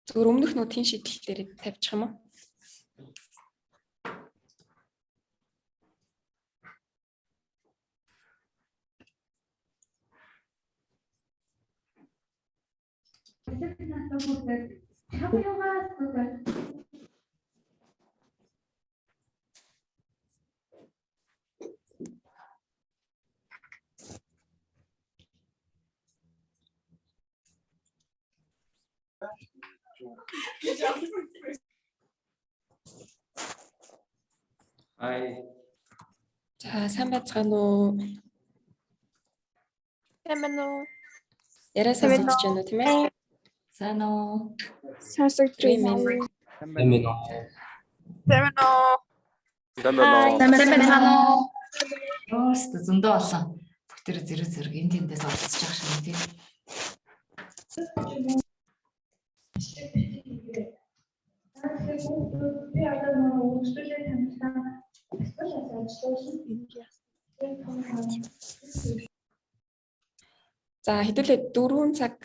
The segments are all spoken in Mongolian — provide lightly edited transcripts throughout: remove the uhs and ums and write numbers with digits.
Зүгээр өмнөх нүүдийн шийдэл дээр тавьчих юм уу? Hi. За сайн байцгаана уу? Сайн байна уу? Яриа Сайн байна сонсогдож байна уу, тийм ээ? Сайн уу? Сонсогдож Тийм байна ээ. уу? Сайн байна уу? Сайн байна уу? Сайн байна уу? Сайн байна уу? Йоо, өстө зөндөө олон. Бүгдээр зэрэг зэрэг энэ тэндээс оролцож байгаа шиг тийм. Би одоо нөгөө үйлчлүүлээ танилцсан эсвэл ажиллуулсан. За хэдүүлээ 4 цаг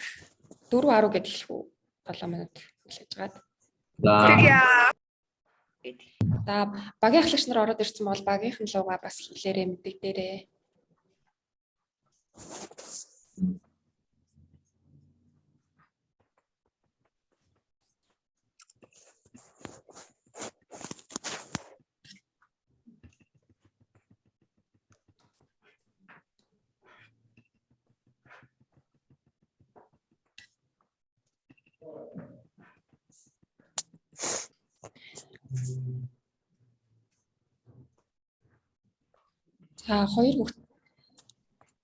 4:10 гэдээ эхлэх үү? 7 минут хүлээж агаад. За. За багийн ахлагч нар ороод ирсэн бол багийнхан луугаа бас хэлээрээ мэдэгдээрээ. За хоёр хүүхэд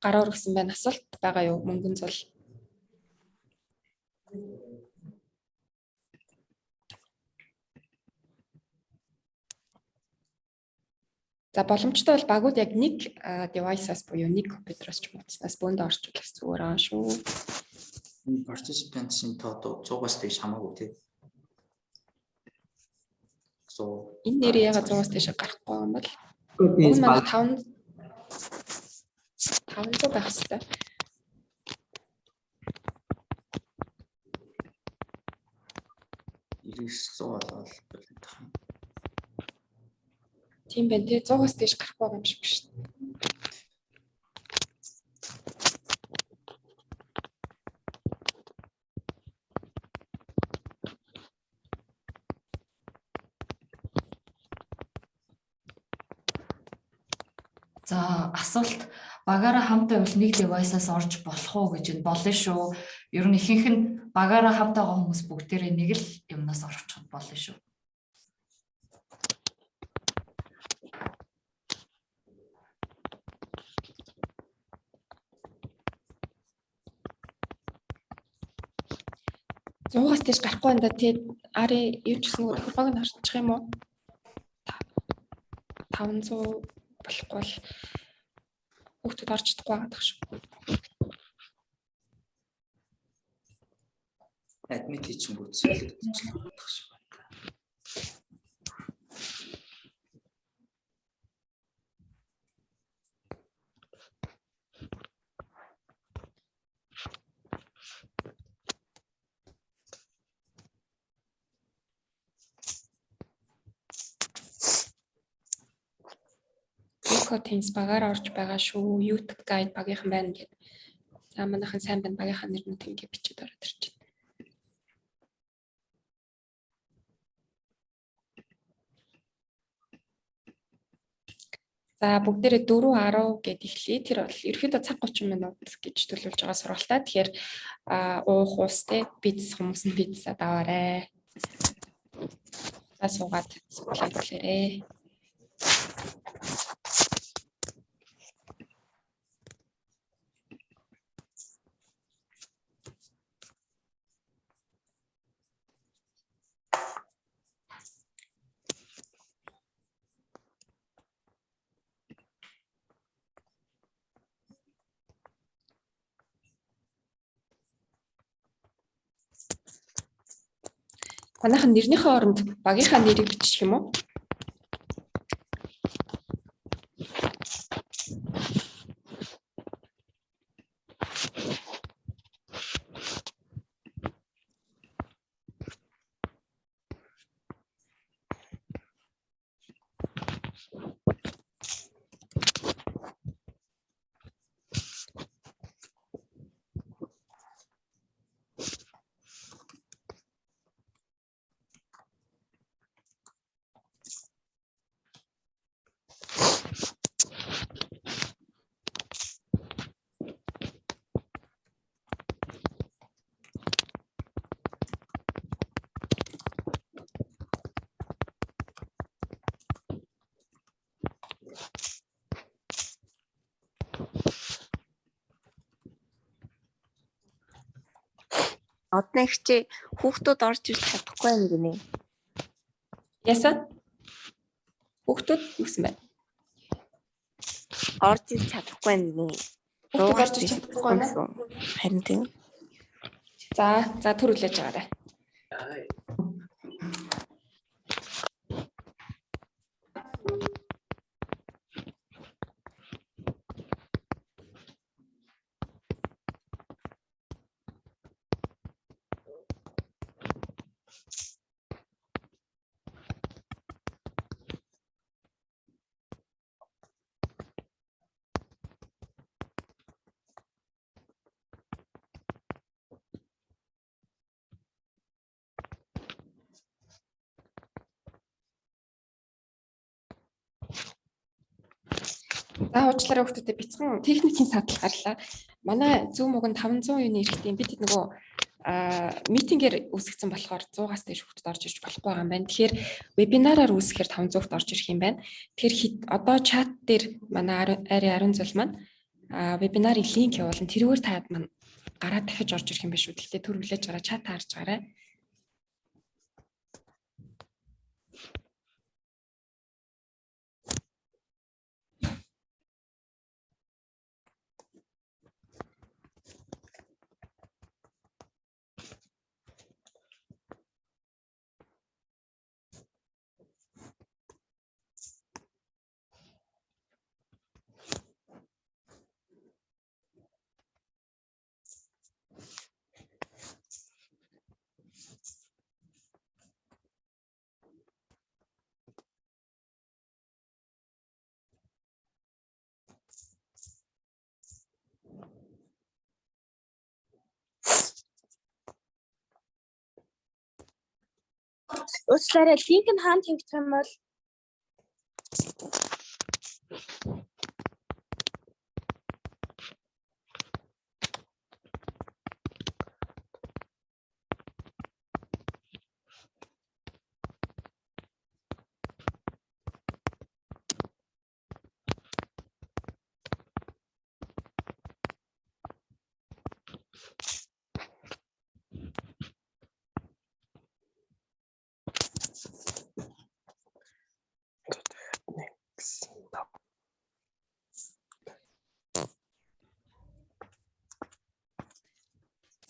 гараа өргөсөн байна. Асуулт байгаа юу? Мөнгөн зул. За боломжтой бол багууд яг нэг device-аас буюу нэг компьютероос ч юм уу утаснаас бөөндөө орчуулах зүгээр аа шүү. Энэ participants-ийн тоо 100-аас дээш хамаагүй тий. 100. Энэ нэр яга 100-аас дээш гарахгүй юм бол уг нь манай 5 500 байх хэвээр. 99 100 болоод болдог юм. Тийм байна тий 100-аас дээш гарахгүй байгаа юм шиг шүү дээ. За асуулт багаараа хамт байвал нэг девайсаас орж болох уу гэж энэ болно шүү. Ер нь ихэнх нь багаараа хамт байгаа хүмүүс бүгдээрээ нэг л юмнаас орчиход болно шүү. Зуугаас дээш гарахгүй байна да тий ари юу ч гэсэн тохиргоог нь харчих юм уу? 500 болохгүй бол хүүхдүүд орж чадахгүй байгаа дах шүү. Адмит хийчихэнгүүт солигдчихлоо шиг байна. Eco Teens багаар орж байгаа шүү. YouTube guide багийнхан байна гэд. За манайхан сайн байна багийнхаа нэрнүүд ингэ бичээд ороод ирж байна. За бүгдээрээ 4:10 гэд эхлэе. Тэр бол ерөөхдөө цаг 30 минут гэж төлөвлөж байгаа сургалтаа. Тэгэхээр уух ус те бизнес хүмүүс нь бизнесээ даваарэ. За суугаад судлаа үзлээрэй. Манайхан нэрнийхээ оронд багийнхаа нэрийг бичих юм уу? Одны хчээ хүүхдүүд орж ирж чадахгүй юм гинэ. Яасан? Хүүхдүүд юу гэсэн бэ? Орж ирж чадахгүй юм гинэ. Хүүхдүүд орж ирж чадахгүй байна. Харин тийм. За, за түр хүлээж аваарай. За уучлаарай хүүхдүүдээ бяцхан техникийн садал гарлаа. Манай Zoom уг нь 500 юуны эрэхтэй. Бид хэд нөгөө митингээр үүсгэсэн болохоор 100-аас дээш хүүхдүүд орж ирж болохгүй байгаа юм байна. Тэгэхээр вебинараар үүсгэхээр 500 хүүхд орж ирэх юм байна. Тэгэхээр одоо чат дээр манай Ари 10 зул маань вебинарын линк явуулна. Тэрүүгээр та маань гараад дахиж орж ирэх юм биш үү? Гэхдээ түр хүлээж гараа чат харж гараа. Уучлаарай, линк нь хаана тавигдах юм бол?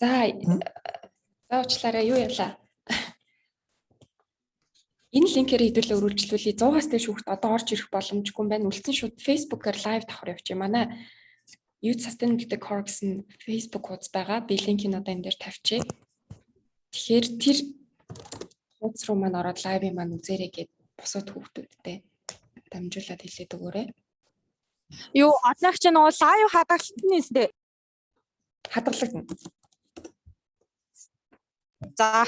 За за уучлаарай юу ялаа. Энэ линкээр хэдүүлээ өргөжлүүлье. 100-аас дээш хүүхд одоо орж ирэх боломжгүй юм байна. Үлдсэн шууд Facebook-аар live давхар явчих. Манай Youth Sustainability Corps гэсэн Facebook хуудас байгаа. Би линкийг одоо энэ дээр тавьчихъя. Тэгэхээр тэр хуудас руу маань ороод live-ыг маань үзээрэй гэд бусад хүүхдүүдтэй дамжуулаад хэлээд өгөөрэй. Юу одног чи нөгөө live хадгалалтны эсдэ. Хадгалагдана. За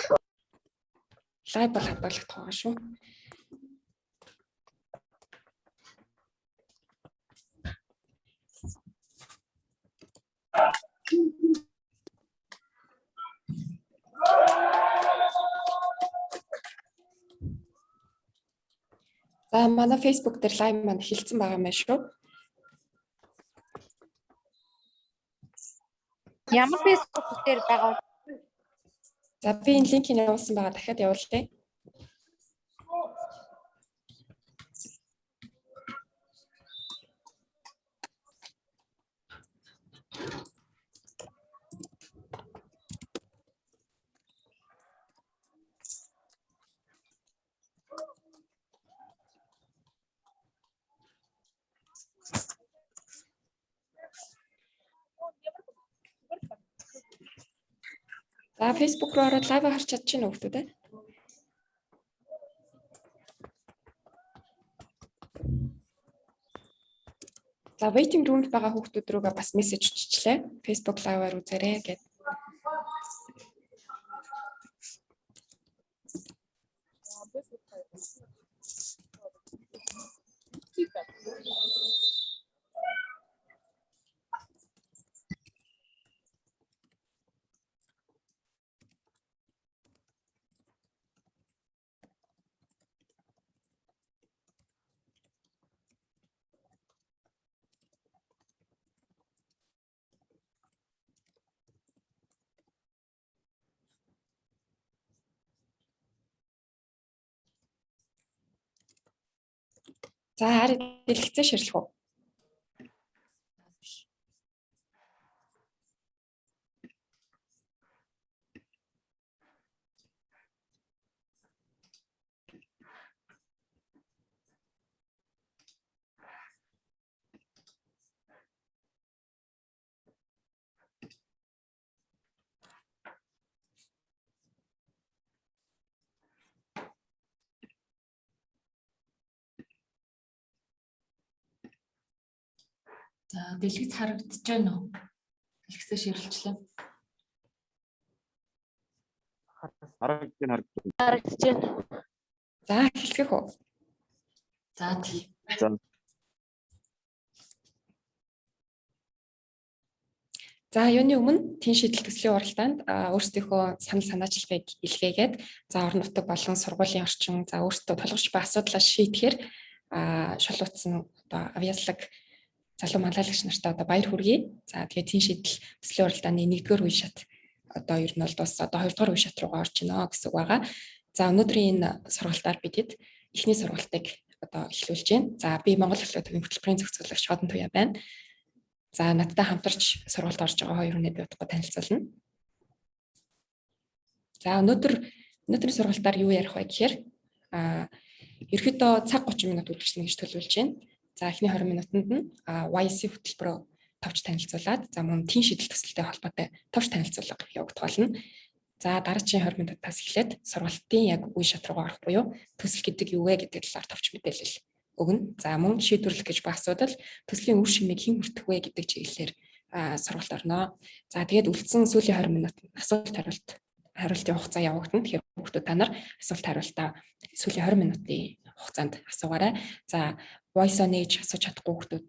Live бол хадгалагдах байгаа шүү. За манай Facebook дээр live маань эхэлсэн байгаа юм байна шүү. Ямар Facebook дээр байгаа вэ? За би энэ линкийг явуулсан байгаа дахиад явуулъя. За Facebook руу ороод live харж чадчихна уу хүмүүс ээ? За waiting room-д байгаа хүүхдүүд рүүгээ бас мессеж өччлээ. Facebook live-аар үзээрэй гэд. За харин дэлгэцээ share лэх үү? За дэлгэц харагдаж байна уу? Дэлгэцээ share лчлээ. Харагдаж байна, харагдаж байна. Харагдаж байна. За эхэлцгэх үү? За тий. За. За юуны өмнө тэн шийдэл төслийн уралдаанд өөрсдийнхөө санал санаачлагыг илгээгээд, за орон нутаг болон сургуулийн орчин, за өөрсдөө тулгарч буй асуудлаа шийдэхээр шулуутсан одоо авьяаслаг залуу манлайлагч нартай одоо баяр хүргэе. За тэгээд тэн шийдэл төслийн уралдааны 1-р үе шат одоо ер нь бол дууссан. Одоо 2-р үе шат руугаа орж байна гэсэн үг байгаа. За өнөөдрийн энэ сургалтаар бид хэд эхний сургалтыг одоо эхлүүлж байна. За би Монгол Эхлэл төвийн хөтөлбөрийн зохицуулагч Ходан Туяа байна. За надтай хамтарч сургалт орж байгаа хоёр хүнээ би удахгүй танилцуулна. За өнөөдрийн сургалтаар юу ярих вэ гэхээр ерөөдөө цаг 30 минут үргэлжлэнэ гэж төлөвлөж байна. За эхний 20 минутанд нь YC хөтөлбөрөөр товч танилцуулаад, за мөн тэн шийдэл төсөлтэй холбоотой товч танилцуулга явагдах болно. За дараагийн 20 минутаас эхлээд сургалтын яг үе шат руугаа орох буюу төсөл гэдэг юу вэ гэдэг талаар товч мэдээлэл өгнө. За мөн шийдвэрлэх гэж буй асуудал, төслийн үр шимийг хэн хүртэх вэ гэдэг чиглэлээр сургалт орно. За тэгээд үлдсэн сүүлийн 20 минут асуулт хариултын хугацаа явагдана. Тэгэхээр хүүхдүүд та нар асуулт хариултаа сүүлийн 20 минутын хугацаанд асуугаарай. За voice-о нээж асууж чадахгүй хүүхдүүд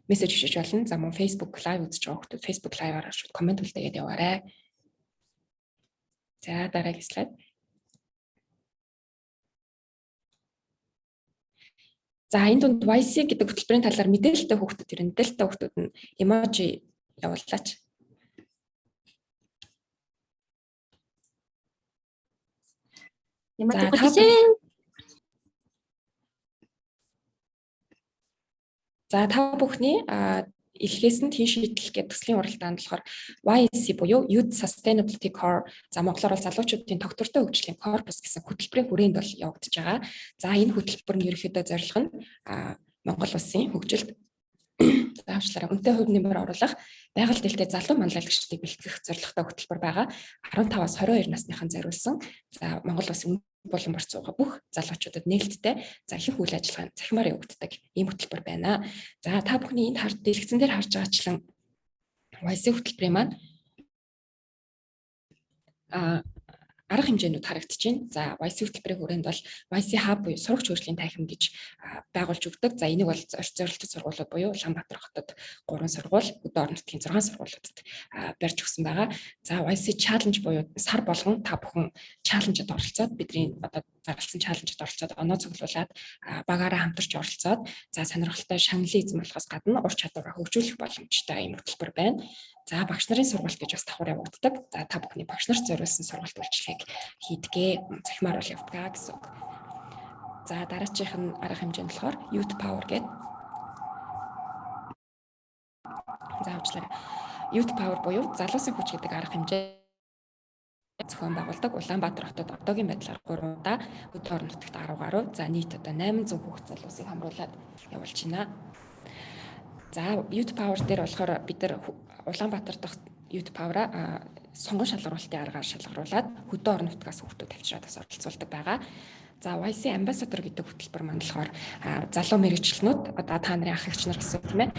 мессеж бичиж болно. За мөн Facebook live үзэж байгаа хүүхдүүд Facebook live-аар шууд comment үлдээгээд яваарай. За дараагийн слайд. За энэ дунд YC гэдэг хөтөлбөрийн талаар мэдээлэлтэй хүүхдүүд, ер нь мэдээлэлтэй хүүхдүүд нь emoji явуулаач. Ямар За, За та бүхний илгээсэн тэн шийдэл гэдэг төслийн уралдаанд болохоор YSC буюу Youth Sustainability Core, за монголоор бол залуучуудын тогтвортой хөгжлийн корпус гэсэн хөтөлбөрийн хүрээнд бол явагдаж байгаа. За энэ хөтөлбөр нь ерөнхийдөө зорилго нь Монгол улсын хөгжилд заавчлаараа үнэтэй хувь нэмэр оруулах, байгаль дэлхийд залуу манлайлагчдыг бэлтгэх зорилготой хөтөлбөр байгаа. 15-аас 22 насныхан зориулсан. За Монгол улсын болон борцууга бүх залуучуудад нээлттэй, за ихэнх үйл ажиллагаа нь цахимаар явагддаг ийм хөтөлбөр байна. За та бүхний энд дэлгэцэн дээр харж байгаачлан YC хөтөлбөрийн маань арга хэмжээнүүд харагдаж байна. За YC хөтөлбөрийн хүрээнд бол YC Hub буюу сурагч хөгжлийн танхим гэж байгуулж өгдөг. За энийг бол зорилттой сургуулиуд буюу Улаанбаатар хотод 3 сургууль, өдөө орон нутгийн 6 сургуулиудад барьж өгсөн байгаа. За YC Challenge буюу сар болгон та бүхэн challenge-д оролцоод, бидний одоо зарласан challenge-д оролцоод, оноо цуглуулад, багаараа хамтарч оролцоод, за сонирхолтой шагналын эзэн болохоос гадна ур чадвараа хөгжүүлэх боломжтой ийм хөтөлбөр байна. За багш нарын сургалт гэж бас давхар явагддаг. За та бүхний багш нарт зориулсан сургалт үйлчилгээг хийдгээ, цахимаар бол явдаг гэсэн үг. За дараачих нь арга хэмжээ нь болохоор Youth Power гэдэг. За уучлаарай. Youth Power буюу залуусын хүч гэдэг арга хэмжээ зохион байгуулдаг. Улаанбаатар хотод одоогийн байдлаар 3 удаа, өдөө орон нутагт 10 гаруй. За нийт одоо 800 хүүхэд залуусыг хамруулад явуулж байна. За Youth Power дээр болохоор бид нар Улаанбаатар дахь Youth Power-а сонгон шалгаруулалтын аргаар шалгаруулад хөдөө орон нутгаас хүүхдүүд авчираад бас оролцуулдаг байгаа. За YC Ambassador гэдэг хөтөлбөр маань болохоор залуу мэргэжилтнүүд, одоо та нарын ах эгч нар гэсэн тийм ээ,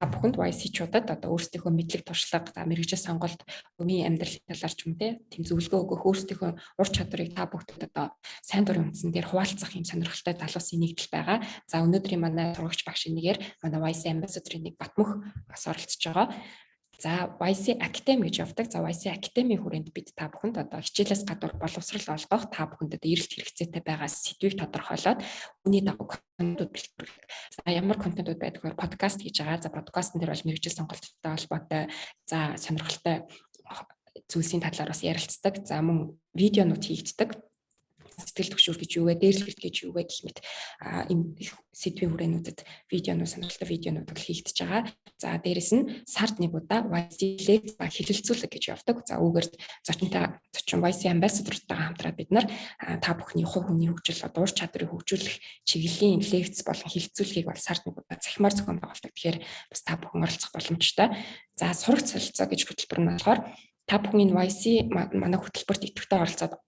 та бүхэнд YC-чуудад одоо өөрсдийнхөө мэдлэг туршлага, за мэргэжил сонголт, өмийн амьдралын талаар ч юм те тийм зөвлөгөө өгөх, өөрсдийнхөө ур чадварыг та бүхэнд одоо сайн дурын үндсэн дээр хуваалцах юм сонирхолтой залуусын нэгдэл байгаа. За өнөөдрийн манай сурагч багш нэгээр манай YC Ambassador-ын нэг Батмөх бас оролцож байгаа. За YC Academy гэж явдаг. За YC Academy хүрээнд бид та бүхэнд одоо хичээлээс гадуур боловсрал олгох, та бүхэнд одоо эрэлт хэрэгцээтэй байгаа сэдвийг тодорхойлоод үүний дагуу контентууд бэлтгэдэг. За ямар контентууд байдаг вэ? Подкаст хийж байгаа. За подкастн дээр бол мэргэжил сонголттой холбоотой, за сонирхолтой зүйлсийн талаар бас ярилцдаг. За мөн видеонууд хийгддэг. Сэтгэл түгшүүр гэж юу вэ, дээрлэлт гэж юу вэ гэх мэт ийм сэдвийн хүрээнүүдэд видеонууд, сонирхолтой видеонууд бол хийгдэж байгаа. За, дээрэс нь сард нэг удаа YC лекц ба хэлэлцүүлэг гэж явдаг. За, үүгээр зочинтой зочин YC ambassador-тайгаа хамтраад бид нар та бүхний хувь хүний хөгжил, одоо ур чадварыг хөгжүүлэх чиглэлийн лекц болон хэлэлцүүлгийг бол сард нэг удаа цахимаар зохион байгуулдаг. Тэгэхээр бас та бүхэн оролцох боломжтой. За, сурагч солилцоо гэж хөтөлбөр нь болохоор та бүхэн энэ YC манай хөтөлбөрт идэвхтэй оролцоод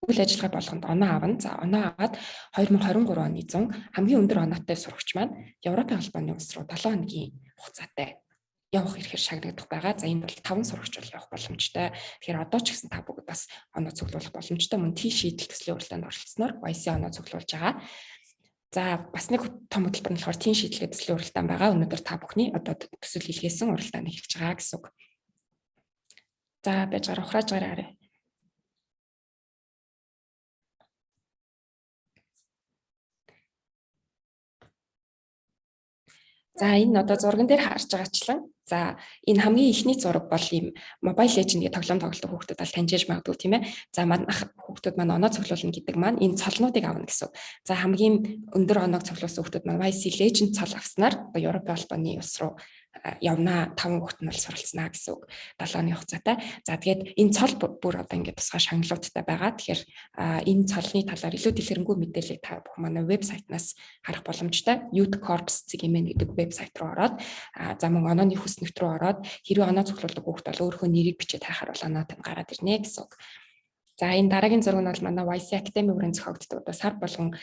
үйл ажиллагаа болгонд оноо авна. За, оноо аваад 2023 оны 100 хамгийн өндөр оноотой сурагч маань Европын холбооны улс руу 7 хоногийн хугацаатай явах эрхээр шагнагдах байгаа. За, энэ бол 5 сурагч бол явах боломжтой. Тэгэхээр одоо ч гэсэн та бүгд бас оноо цуглуулах боломжтой. Мөн тий шийдэл төслийн уралдаанд оролцсноор YC оноо цуглуулж байгаа. За, бас нэг том хөтөлбөр нь болохоор тийм шийдэлгээ төслийн уралдаан байгаа. Өнөөдөр та бүхний одоо төсөл илгээсэн уралдаан эхэлж байгаа гэсэн үг. За, байж гараа ухрааж гараарай. За, энэ одоо зурган дээр харж байгаачлан, за, энэ хамгийн эхний зураг бол ийм Mobile Legend гэдэг тоглоом тоглодог хүүхдүүд бол таньж магадгүй, тийм ээ. За, манайх хүүхдүүд маань оноо цуглуулна гэдэг маань энэ цолнуудыг авна гэсэн. За, хамгийн өндөр оноог цуглуулсан хүүхдүүд маань YC Legend цол авснаар одоо Европын холбооны улс руу явнаа, таван хүүхэд нь бол суралцнаа гэсэн үг. 7 оны хугацаатай. За, тэгээд энэ цол бүр одоо ингээд тусгай шагналуудтай байгаа. Тэгэхээр энэ цолны талаар илүү дэлгэрэнгүй мэдээллийг та бүхэн манай вебсайтнаас харах боломжтой. Youth Corps цэг mn гэдэг вебсайт руу ороод, за, мөн онооны хүснэгт рүү ороод, хэрвээ оноо цуглуулдаг хүүхэд бол өөрийнхөө нэрийг бичээд хайхаар бол оноо тань гараад ирнэ гэсэн үг. За, энэ дараагийн зураг нь бол манай YC Academy хүрээнд зохиогддог, одоо сар болгон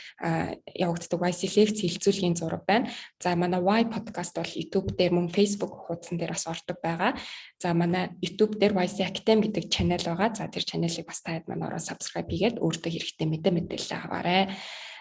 явагддаг YC лекц хэлэлцүүлгийн зураг байна. За, манай Y podcast бол YouTube дээр, мөн Facebook хуудсан дээр бас ордог байгаа. За, манай YouTube дээр YC Academy гэдэг channel байгаа. За, тэр channel-ыг бас та хэд маань ороо subscribe хийгээд өөртөө хэрэгтэй мэдээлэл аваарай.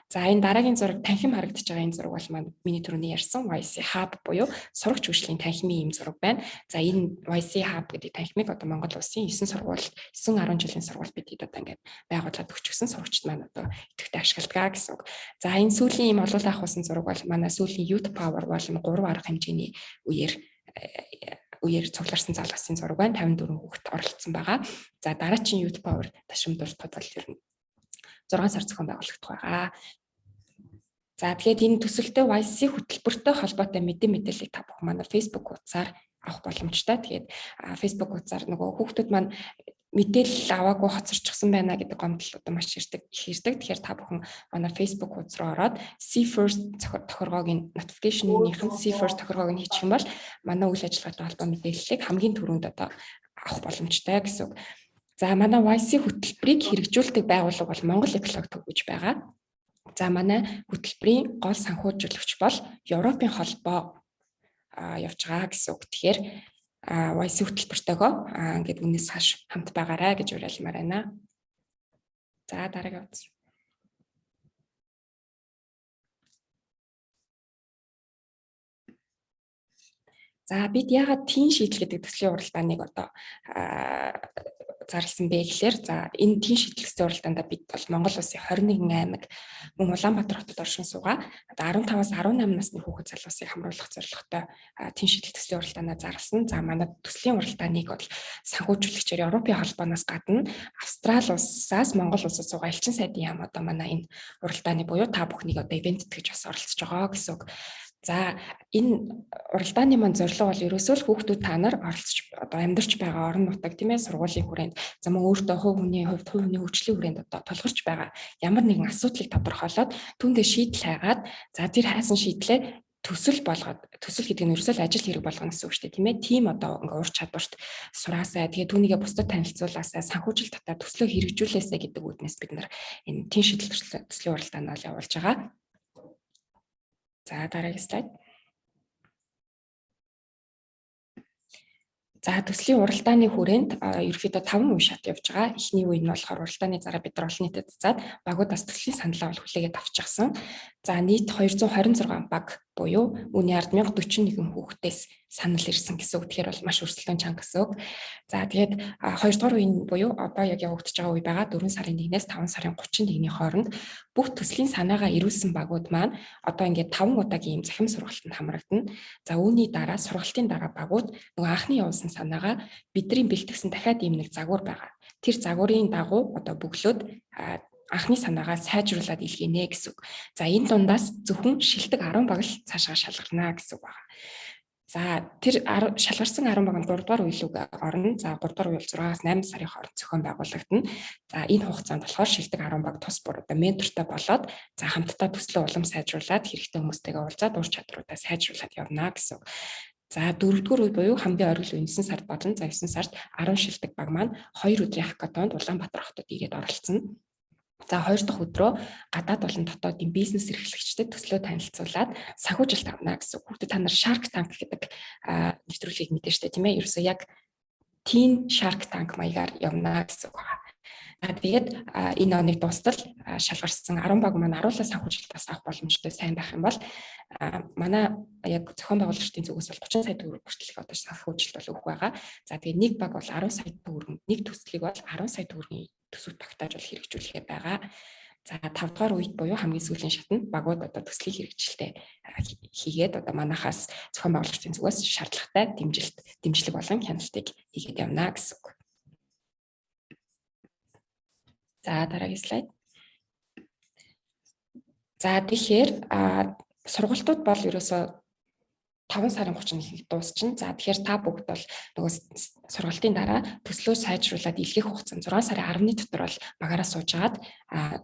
За, энэ дараагийн зураг, танхим харагдаж байгаа энэ зураг бол маань миний түрүүний ярьсан YC Hub буюу сурагч хөгжлийн танхимын ийм зураг байна. За, энэ YC Hub гэдэг танхимыг одоо Монгол улсын 9 сургууль, 9 10 жилийн сургууль бид одоо ингээд байгуулад өгчихсөн, сурагчид маань одоо идэвхтэй ашигладаг гэсэн үг. За, энэ сүүлийн ийм олуулаа авахсан зураг бол манай сүүлийн Youth Power болон 3 арга хэмжээний үеэр цугларсан залуусын зураг байна. 54 хүүхэд оролцсон байгаа. За, дараагийн Youth Power ташрамдуулалтад бол ер нь 6 сар зохион байгуулагдах байгаа. За, тэгэхээр энэ төсөлтэй YC хөтөлбөртэй холбоотой мэдээллийг та бүхэн манай Facebook хуудасаар авах боломжтой. Тэгээд Facebook хуудасаар нөгөө хүүхдүүд маань мэдээлэл аваагүй хоцорчихсан байна гэдэг гомдол одоо маш ирдэг, их ирдэг. Тэгэхээр та бүхэн манай Facebook хуудас руу ороод See First тохиргоог нь, notification-ийнх нь See First тохиргоог нь хийчих юм бол манай үйл ажиллагаатай холбоо мэдээллийг хамгийн түрүүнд одоо авах боломжтой гэсэн үг. За, манай YC хөтөлбөрийг хэрэгжүүлдэг байгууллага бол Монгол экологи төв гэж байгаа. За, манай хөтөлбөрийн гол санхүүжүүлэгч бол Европын холбоо явж байгаа гэсэн үг. Тэгэхээр YC хөтөлбөртөөгөө ингээд үнээс хаш хамт байгаарай гэж уриалмаар байна. За, дараагийн утас. За, бид яагаад тийм шийдэл гэдэг төслийн уралдааныг одоо зарласан бэ гэхээр, за, энэ тийм шийдэл төслийн уралдаандаа бид бол Монгол улсын 21 аймаг, мөн Улаанбаатар хотод оршин суугаа одоо 15-аас 18 насны хүүхэд залуусыг хамруулах зорилготой тийм шийдэл төслийн уралдаанаа зарласан. За, манай төслийн уралдааныг бол санхүүжүүлэгчээр Европын холбооноос гадна Австрали улсаас, Монгол улсаас суугаа элчин сайдын яам одоо манай энэ уралдааны буюу та бүхнийг одоо ивент гэж бас оролцож байгаа гэсэн үг. За, энэ уралдааны маань зорилго бол ерөөсөө л хүүхдүүд та нар оролцож одоо амьдарч байгаа орон нутаг, тийм ээ, сургуулийн хүрээнд, за, мөн өөртөө хувь хүний хувьд, хувь хүний хөгжлийн хүрээнд одоо тулгарч байгаа ямар нэгэн асуудлыг тодорхойлоод, түүндээ шийдэл хайгаад, за, тэр хайсан шийдлээ төсөл болгоод, төсөл гэдэг нь ерөөсөө л ажил хэрэг болгоно гэсэн үг шүү дээ, тийм ээ. Тийм одоо ингээ ур чадварт сураасай, тэгээ түүнийгээ бусдад танилцуулаасай, санхүүжилт татаа төслөө хэрэгжүүлээсэй гэдэг үүднээс бид нар энэ тийм шийдэл төслийн уралдаанаа явуулж байгаа. За, дараагийн слайд. За, төслийн уралдааны хүрээнд ерөнхийдөө 5 үе шат явж байгаа. Эхний үе нь болохоор уралдааны зараа бид нар олон нийтэд цацаад багуудаас төслийн саналаа бол хүлээгээд авчихсан. За, нийт 226 баг буюу үүний ард 1041 хүүхдээс санал ирсэн гэсэн үг. Тэгэхээр бол маш өрсөлдөөн чанга гэсэн үг. За, тэгээд хоёрдугаар үе нь буюу одоо яг явагдаж байгаа үе байгаа, 4 сарын 1-ээс 5 сарын 31-ний хооронд бүх төслийн санаагаа ирүүлсэн багууд маань одоо ингээд 5 удаагийн ийм цахим сургалтанд хамрагдана. За, үүний дараа, сургалтын дараа багууд нөгөө анхны явуулсан санаагаа бидний бэлтгэсэн дахиад ийм нэг загвар байгаа. Тэр загварын дагуу одоо бөглөөд анхны санаагаа сайжруулад илгээнэ гэсэн үг. За, энэ дундаас зөвхөн шилдэг 10 баг л цаашаа шалгарна гэсэн үг байна. За, тэр шалгарсан 10 баг нь 3 дугаар үе лүү орно. За, 3 дугаар үе бол 6-аас 8 сарын хооронд зохион байгуулагдана. За, энэ хугацаанд болохоор шилдэг 10 баг тус бүр одоо ментортой болоод, за, хамтдаа төслөө улам сайжруулад, хэрэгтэй хүмүүстэйгээ уулзаад, ур чадруудаа сайжруулад явна гэсэн үг. За, дөрөвдүгээр үе буюу хамгийн оргил үе 9 сард болно. За, 9 сард 10 шилдэг баг маань 2 өдрийн хакатонд Улаанбаатар хотод ирээд оролцоно. За, хоёр дахь өдрөө гадаад болон дотоодын бизнес эрхлэгчдэд төслөө танилцуулаад санхүүжилт авна гэсэн. Хүүхдүүд, та нар Shark Tank гэдэг нэвтрүүлгийг мэдэн штэ, тийм ээ. Ерөөсөө яг teen Shark Tank маягаар явна гэсэн үг байна. За, тэгээд энэ оныг дуустал шалгарсан 10 баг маань аруулаа санхүүжилтээс авах боломжтой. Сайн байх юм бол манай яг зохион байгуулагчдын зүгээс бол 30 сая төгрөг хүртэлх одоо санхүүжилт бол өгөх байгаа. За, тэгээд нэг баг бол 10 сая төгрөг, нэг төслийг бол 10 сая төгрөгийн төсөвт багтааж бол хэрэгжүүлэхээ байгаа. За, 5 дугаар үед буюу хамгийн сүүлийн шатнд багууд одоо төслийн хэрэгжилтээ хийгээд одоо манахаас зохион байгуулагчдын зүгээс шаардлагатай дэмжилт, дэмжлэг болон хяналтыг хийгээд явна гэсэн үг. За, дараагийн слайд. За, тэгэхээр сургалтууд бол ерөөсөө 5 сарын 31-нд дуусчихна. За, тэгэхээр та бүгд бол нөгөө сургалтын дараа төслөө сайжруулад илгээх хугацаанд 6 сарын 10-ны дотор бол багаараа сууж агаад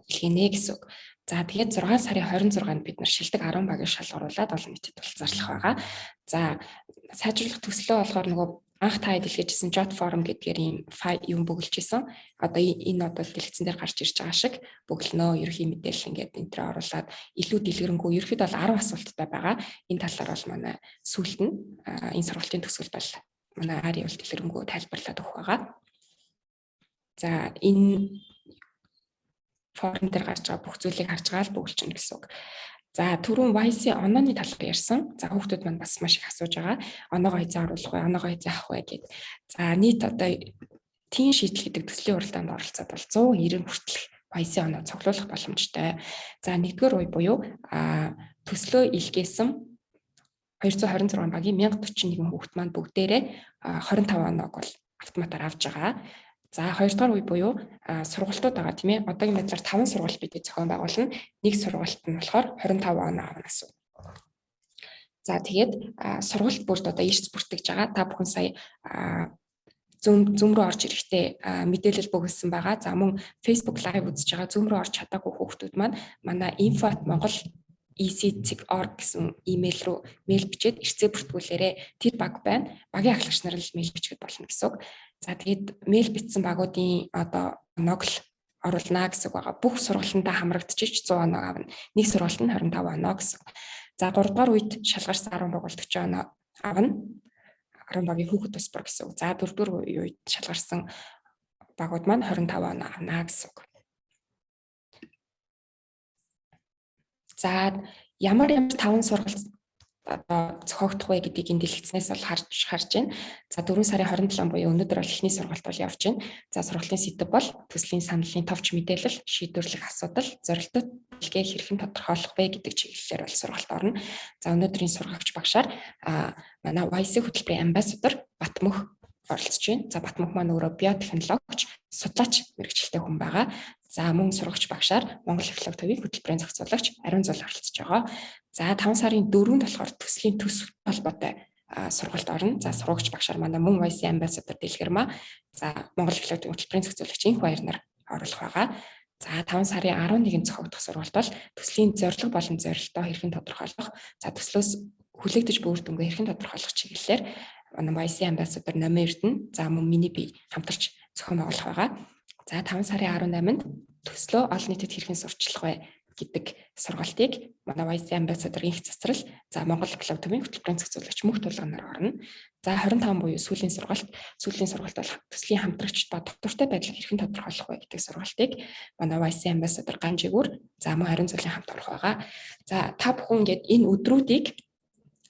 илгээнэ гэсэн үг. За, тэгээд 6 сарын 26-нд бид нар шилдэг 10 багийг шалгаруулад олон нийтэд тулцаарлах байгаа. За, сайжруулах төслөө болохоор нөгөө анх та илгээжсэн Jot form гэдгээр ийм файл юм бөглөж исэн. Одоо энэ одоо дэлгэцэн дээр гарч ирж байгаа шиг бөглөнөө. Ерөнхий мэдээлэл ингээд энэ төр оруулаад илүү дэлгэрэнгүй ерөнхийдөө бол 10 асуулттай байгаа. Энэ талаар бол манай сүүлд нь энэ сургалтын төгсгөлд бол манай Ари бол дэлгэрэнгүй тайлбарлаад өгөх байгаа. За, энэ form дээр гарч байгаа бүх зүйлийг харж байгаа л бөглөж гэсэн үг. За, түрүүн YC онооны талаар ярьсан. За, хүүхдүүд маань бас маш их асууж байгаа. Оноогоо хэзээ оруулах вэ? Оноогоо хэзээ авах вэ гэд. За, нийт одоо teen шийдэл гэдэг төслийн уралдаанд оролцоод бол 190 хүртэлх YC оноо цуглуулах боломжтой. За, нэгдүгээр үе буюу төслөө илгээсэн 226 багийн 1041 хүүхэд маань бүгдээрээ 25 оноог бол автоматар авч байгаа. За, хоёрдугаар үе буюу сургалтууд байгаа, тийм ээ. Одоогийн байдлаар 5 сургалт бид зохион байгуулна. Нэг сургалт нь болохоор 25 оноо авна гэсэн. За, тэгээд сургалт бүрд одоо эрс бүртгэж байгаа. Та бүхэн сая Zoom рүү орж ирэхдээ мэдээлэл бөглөсөн байгаа. За, мөн Facebook Live үзэж байгаа, Zoom рүү орж чадаагүй хүүхдүүд маань манай info@mongol ec.org гэсэн имэйл рүү мэйл бичээд эрсээ бүртгүүлээрэ. Тэр баг байна. Багийн ахлагч нар л мэйл бичгээд болно гэсэн үг. За, тэгээд мэйл бичсэн багуудын одоо оноог л оруулна гэсэн үг байгаа. Бүх сургалтандаа хамрагдчих 100 оноо авна. Нэг сургалт нь 25 оноо гэсэн. За, 3 дугаар үед шалгарсан 10 баг бол 40 оноо авна. 10 багийн хүүхэд бас бүр гэсэн үг. За, 4 дугаар үед шалгарсан багууд маань 25 оноо авна гэсэн үг. За, ямар ямар таван сургалт одоо зохиогдох вэ гэдгийг энэ дэлгэцнээс бол харж байна. За, 4 сарын 27 буюу өнөөдөр бол эхний сургалт бол явж байна. За, сургалтын сэдэв бол төслийн саналын товч мэдээлэл, шийдвэрлэх асуудал, зорилттой бэлгээ хэрхэн тодорхойлох вэ гэдэг чиглэлээр бол сургалт орно. За, өнөөдрийн сургагч багшаар манай YC хөтөлбөрийн амбассадор Батмөх оролцож байна. За, Батмөх маань өөрөө биотехнологич, судлаач мэргэжилтэй хүн байгаа. За, мөн сургагч багшаар Монгол Экологи төвийн хөтөлбөрийн зохицуулагч Ариун Зул оролцож байгаа. За, 5 сарын 4-нд болохоор төслийн төсөв холбоотой сургалт орно. За, сургагч багшаар манай мөн YC амбассадор Дэлгэрмаа, за, Монгол Экологи хөтөлбөрийн зохицуулагч Инх баяр нар оруулах байгаа. За, 5 сарын 11-нд зохиогдох сургалт бол төслийн зорилго болон зорилтоо хэрхэн тодорхойлох, за, төслөөс хүлээгдэж буй үр дүнгээ хэрхэн тодорхойлох чиглэлээр манай YC амбассадор Номын Эрдэнэ, за, мөн миний бие хамтарч зохион байгуулах байгаа. За, 5 сарын 18-нд төслөө олон нийтэд хэрхэн сурталчлах вэ гэдэг сургалтыг манай YC амбассадор Инх Цацрал, за, Монгол Экологи төвийн хөтөлбөрийн зохицуулагч Мөнх Тулганаар орно. За, 25 буюу сүүлийн сургалт, сүүлийн сургалт бол төслийн хамтрагч ба доктортой байдлыг хэрхэн тодорхойлох вэ гэдэг сургалтыг манай YC амбассадор Ганжигүр, за, мөн Ариун Зулын хамт орох байгаа. За, та бүхэн ингээд энэ өдрүүдийг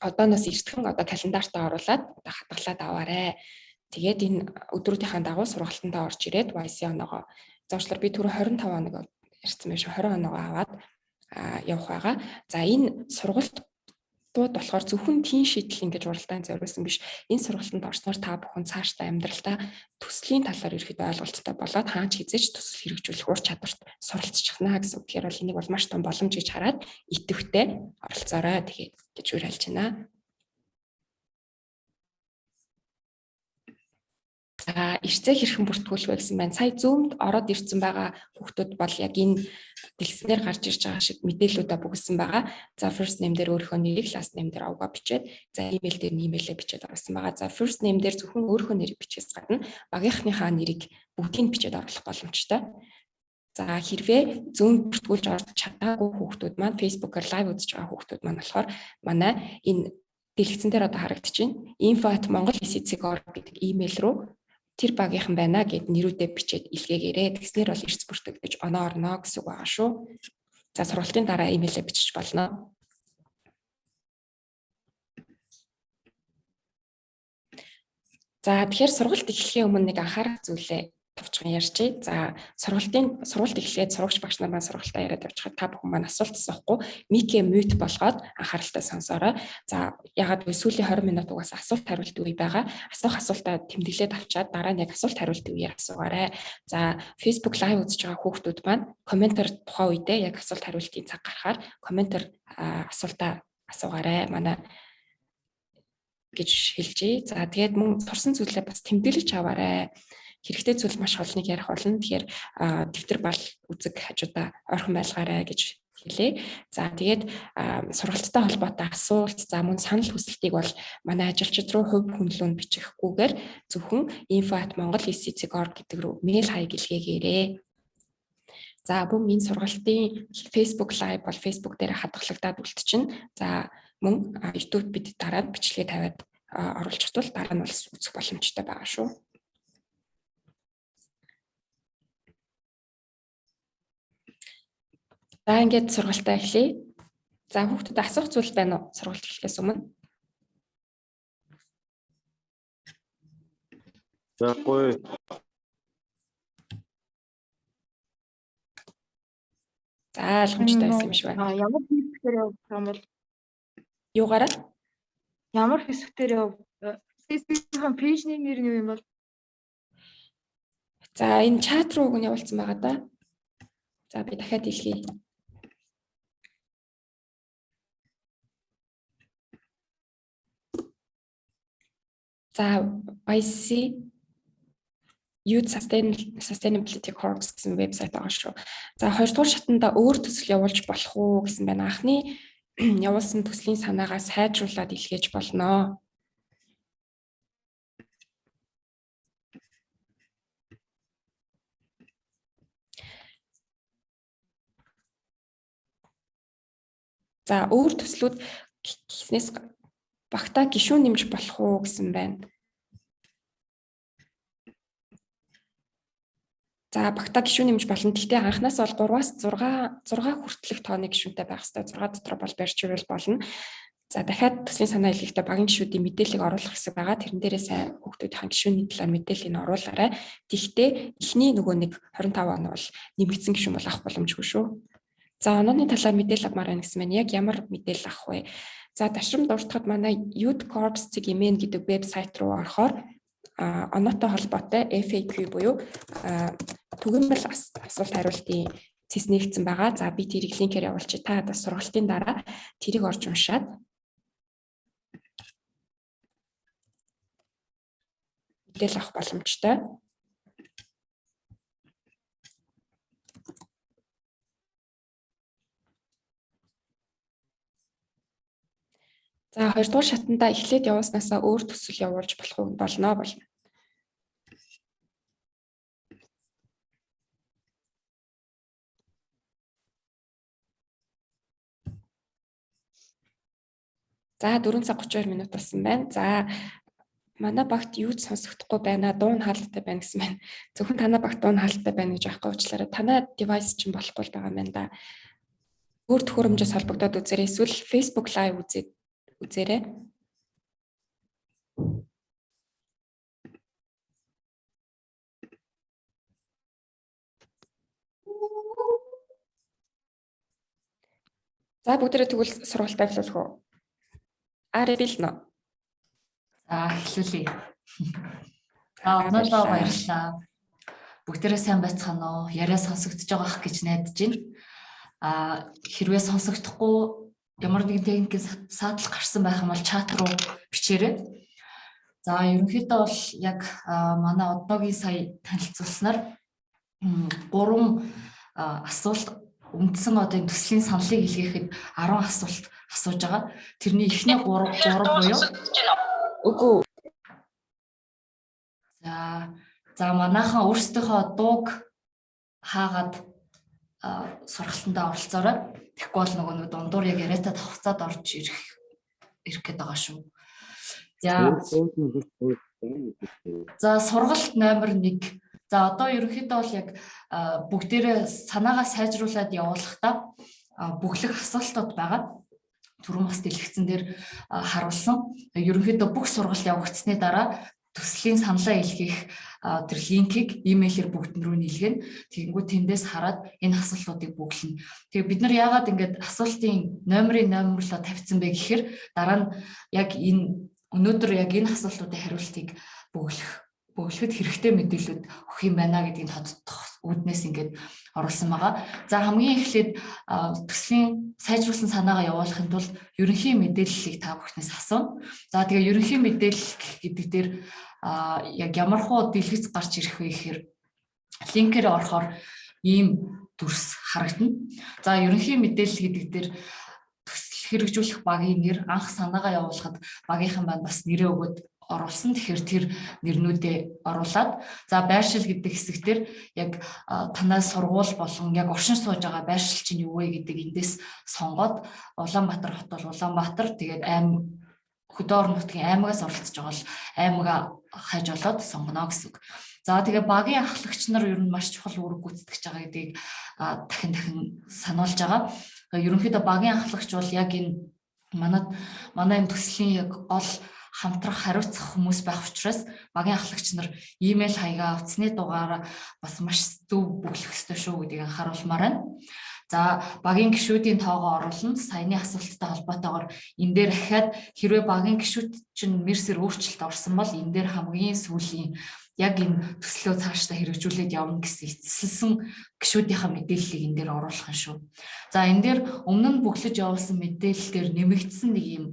одооноос эртхэн одоо календартаа оруулаад одоо хадгалаад аваарай. Тэгээд энэ өдрүүдийнхаа дагуу сургалтандаа орж ирээд YC оноогоо зоочлоор би түрүү 25 оног ярьсан байх шүү. 20 оноогоо аваад явах байгаа. За, энэ сургалт Сургалтууд болохоор зөвхөн тийм шийдэл ингэж уралдаан зориулсан биш. Энэ сургалтанд орсноор та бүхэн цаашдаа амьдралдаа төслийн талаар ерөөхдөө ойлголттой болоод хаач хизээч төсөл хэрэгжүүлэх ур чадварт суралцчихна гэсэн. Тэгэхээр бол энийг бол маш том боломж гэж хараад идэвхтэй оролцоорой тэгээд гэж уриалж байна. За эрцээ хэрхэн бүртгүүлэх вэ гэсэн байна. Сая Zoom-д ороод ирсэн байгаа хүүхдүүд бол яг энэ дэлгэснээр гарч ирж байгаа шиг мэдээллүүдээ бөглөсөн байгаа. За first name дээр өөрийнхөө нэрийг, last name дээр овгоо бичээд, за email дээр нь email-ээ бичээд оруулсан байгаа. За first name дээр зөвхөн өөрийнхөө нэрийг бичээс гадна багийнхныхаа нэрийг бүгдийг бичээд оруулах боломжтой. За хэрвээ Zoom бүртгүүлж орж чадаагүй хүүхдүүд маань Facebook-оор live үзэж байгаа хүүхдүүд маань болохоор манай энэ дэлгэцэн дээр одоо харагдаж байна. info@mongol.ec.org гэдэг имэйл рүү тэр багийнхан байна гэд нэрүүдээ бичээд илгээгээрэй. Тэгснээр бол эрс бүртгэгдэж оноо орно гэсэн үг байгаа шүү. За сургалтын дараа имэйлээ бичиж болно. За тэгэхээр сургалт эхлэхийн өмнө нэг анхаарах зүйлээ товчхон ярьчих. За сургалт эхлээд сурагч багш нар маань сургалтаа яриад явчихад та бүхэн маань асуулт асуухгүй mic-ээ mute болгоод анхааралтай сонсоорой. За ягаад гэвэл сүүлийн 20 минут угаасаа асуулт хариулт үе байгаа. Асуух асуултаа тэмдэглээд авчаад дараа нь яг асуулт хариулт үеэр асуугаарай. За Facebook live үзэж байгаа хүүхдүүд маань комментээр тухайн үедээ яг асуулт хариултын цаг гарахаар комментээр асуултаа асуугаарай. Манай гэж хэлжээ. За тэгээд мөн сурсан зүйлээ бас тэмдэглэж аваарай. Хэрэгтэй зүйл маш олныг ярих болно. Тэгэхээр дэвтэр бал үзэг хажуудаа ойрхон байлгаарай гэж хэлье. За тэгээд сургалттай холбоотой асуулт, за мөн санал хүсэлтийг бол манай ажилчид руу хувь хүн лүү нь бичихгүйгээр зөвхөн info@mongol.ec.org гэдэг рүү мэйл хаяг илгээгээрэй. За мөн энэ сургалтын Facebook Live бол Facebook дээр хадгалагдаад үлдчихнэ. За мөн YouTube бид дараа нь бичлэгээ тавиад оруулчих тул дараа нь бол үзэх боломжтой байгаа шүү. За ингээд сургалтаа эхлэе. За хүүхдүүд асуух зүйл байна уу? Сургалт эхлэхээс өмнө. За гоё. За ойлгомжтой байсан юм шиг байна. Ямар хэсгээр явах юм бол? Юугаараа? Ямар хэсгээр яв? Facebook-ийн page-ний нэр нь юу юм бол? За энэ чат руу үг нь явуулсан байгаа да. За би дахиад илгээе. За YC Youth Sustainability Corps гэсэн вебсайт байгаа шүү. За хоёрдугаар шатанда өөр төсөл явуулж болох уу гэсэн байна. Анхны явуулсан төслийн санаагаа сайжруулад илгээж болно. За өөр төслүүд гэснээс багтаа гишүүн нэмж болох уу гэсэн байна. За багтаа гишүүн нэмж болно. Гэхдээ анханаас бол 3-аас 6 хүртэлх тооны гишүүнтэй байх хэрэгтэй. 6 дотор бол барьж ивэл болно. За дахиад төслийн санаа илгээхдээ багийн гишүүдийн мэдээллийг оруулах хэсэг байгаа. Тэрэн дээрээ сайн хүүхдүүдийн гишүүний талаар мэдээллийг оруулаарай. Тэгэхдээ эхний нөгөө нэг 25 он бол нэмэгдсэн гишүүн бол авах боломжгүй шүү. За онооны талаар мэдээлэл авмаар байна гэсэн маань яг ямар мэдээлэл авах вэ? За ташрамд дуртахад манай Youth Corps.mn гэдэг вебсайт руу орохоор оноотой холбоотой FAQ буюу түгээмэл асуулт хариултын цэс нэгдсэн байгаа. За би тэрийг линкээр явуулчих. Та одоо сургалтын дараа тэрийг орж уншаад мэдээлэл авах боломжтой. За хоёрдугаар шатанда эхлээд явуулснаасаа өөр төсөл явуулж болох уу болно болно. За 4 цаг 32 минут болсон байна. За манай багт юу ч сонсогдохгүй байна. Дуу нь хаалттай байна гэсэн байна. Зөвхөн танай багт дуу нь хаалттай байна гэж байхгүй уучлаарай. Танай девайс чинь болохгүй л байгаа юм байна да. Өөр төхөөрөмжөөс холбогдоод үзээрэй. Эсвэл Facebook Live үзээрэй. За бүгдээрээ тэгвэл сургалтаа эхлүүлэх үү? Арай бэлнэ. За эхлүүлье. За өнөөдөр баярлалаа. Бүгдээрээ сайн байцгаана уу? Яриа сонсогдож байгаа ах гэж найдаж байна. А хэрвээ сонсогдохгүй ямар нэгэн техникийн саатал гарсан байх юм бол чат руу бичээрэй. За ерөнхийдөө бол яг манай одоогийн сая танилцуулснаар гурван асуулт үндсэн одоо энэ төслийн саналыг илгээхэд 10 асуулт асууж байгаа. Тэрний эхний 3 3 буюу Үгүй. За манайхан өөрсдийнхөө дууг хаагаад сургалтандаа оролцоорой. Тэгэхгүй бол нөгөө нэг дундуур яг яриатай давхцаад орж ирэх гээд байгаа шүү. За сургалт номер 1. За одоо ерөнхийдөө бол яг бүгдээрээ санаагаа сайжруулад явуулахдаа бүглэх асуултууд байгаа. Түрүүн бас дэлгэцэн дээр харуулсан. Ерөнхийдөө бүх сургалт явагдсаны дараа төслийн саналаа илгээх тэр линкийг имэйлээр бүгдэн рүү нийлгэнэ. Тэгэнгүүт тэндээс хараад энэ асуултуудыг бүглэнэ. Тэгээ бид нар яагаад ингэж асуултын номерын номерлоо тавьсан бэ гэхээр дараа нь яг энэ өнөөдөр яг энэ асуултуудын хариултыг бөглөхөд хэрэгтэй мэдээлэлүүд өгөх юм байна гэдгийг тодтох үүднээс ингээд оруулсан байгаа. За хамгийн эхлээд төслийн сайжруулсан санаагаа явуулахын тулд ерөнхий мэдээллийг та бүхнээс асууна. За тэгээ ерөнхий мэдээлэл гэдэг дээр яг ямар хуу дэлгэц гарч ирэх вэ гэхээр линкээр орохоор ийм дүрс харагдана. За ерөнхий мэдээлэл гэдэг дээр төсөл хэрэгжүүлэх багийн нэр, анх санаагаа явуулахад багийнхан маань бас нэрээ өгөөд оруулсан. Тэгэхээр тэр нэрнүүдээ оруулаад за байршил гэдэг хэсэг дээр яг танай сургууль болон яг оршин сууж байгаа байршил чинь юу вэ гэдэг эндээс сонгоод Улаанбаатар хот бол Улаанбаатар, тэгээд хөдөө орон нутгийн аймагаас оролцож байгаа бол аймгаа хайж олоод сонгоно гэсэн үг. За тэгээ багийн ахлагч нар ер нь маш чухал үүрэг гүйцэтгэж байгаа гэдгийг дахин дахин сануулж байгаа. Ерөнхийдөө багийн ахлагч бол яг энэ манай энэ төслийн яг гол хамтрах хариуцах хүмүүс байх учраас багийн ахлагч нар имэйл хаягаа, утасны дугаараа бас маш зөв бөглөх ёстой шүү гэдгийг анхааруулмаар байна. За багийн гишүүдийн тоогоо оруулна. Саяны асуулттай холбоотойгоор энэ дээр дахиад хэрвээ багийн гишүүд чинь мэрсэр өөрчлөлт орсон бол энэ дээр хамгийн сүүлийн яг энэ төслөө цаашдаа хэрэгжүүлээд явна гэсэн эцэслсэн гишүүдийнхаа мэдээллийг энэ дээр оруулах нь шүү. За энэ дээр өмнө нь бөглөж явуулсан мэдээлэл дээр нэмэгдсэн нэг юм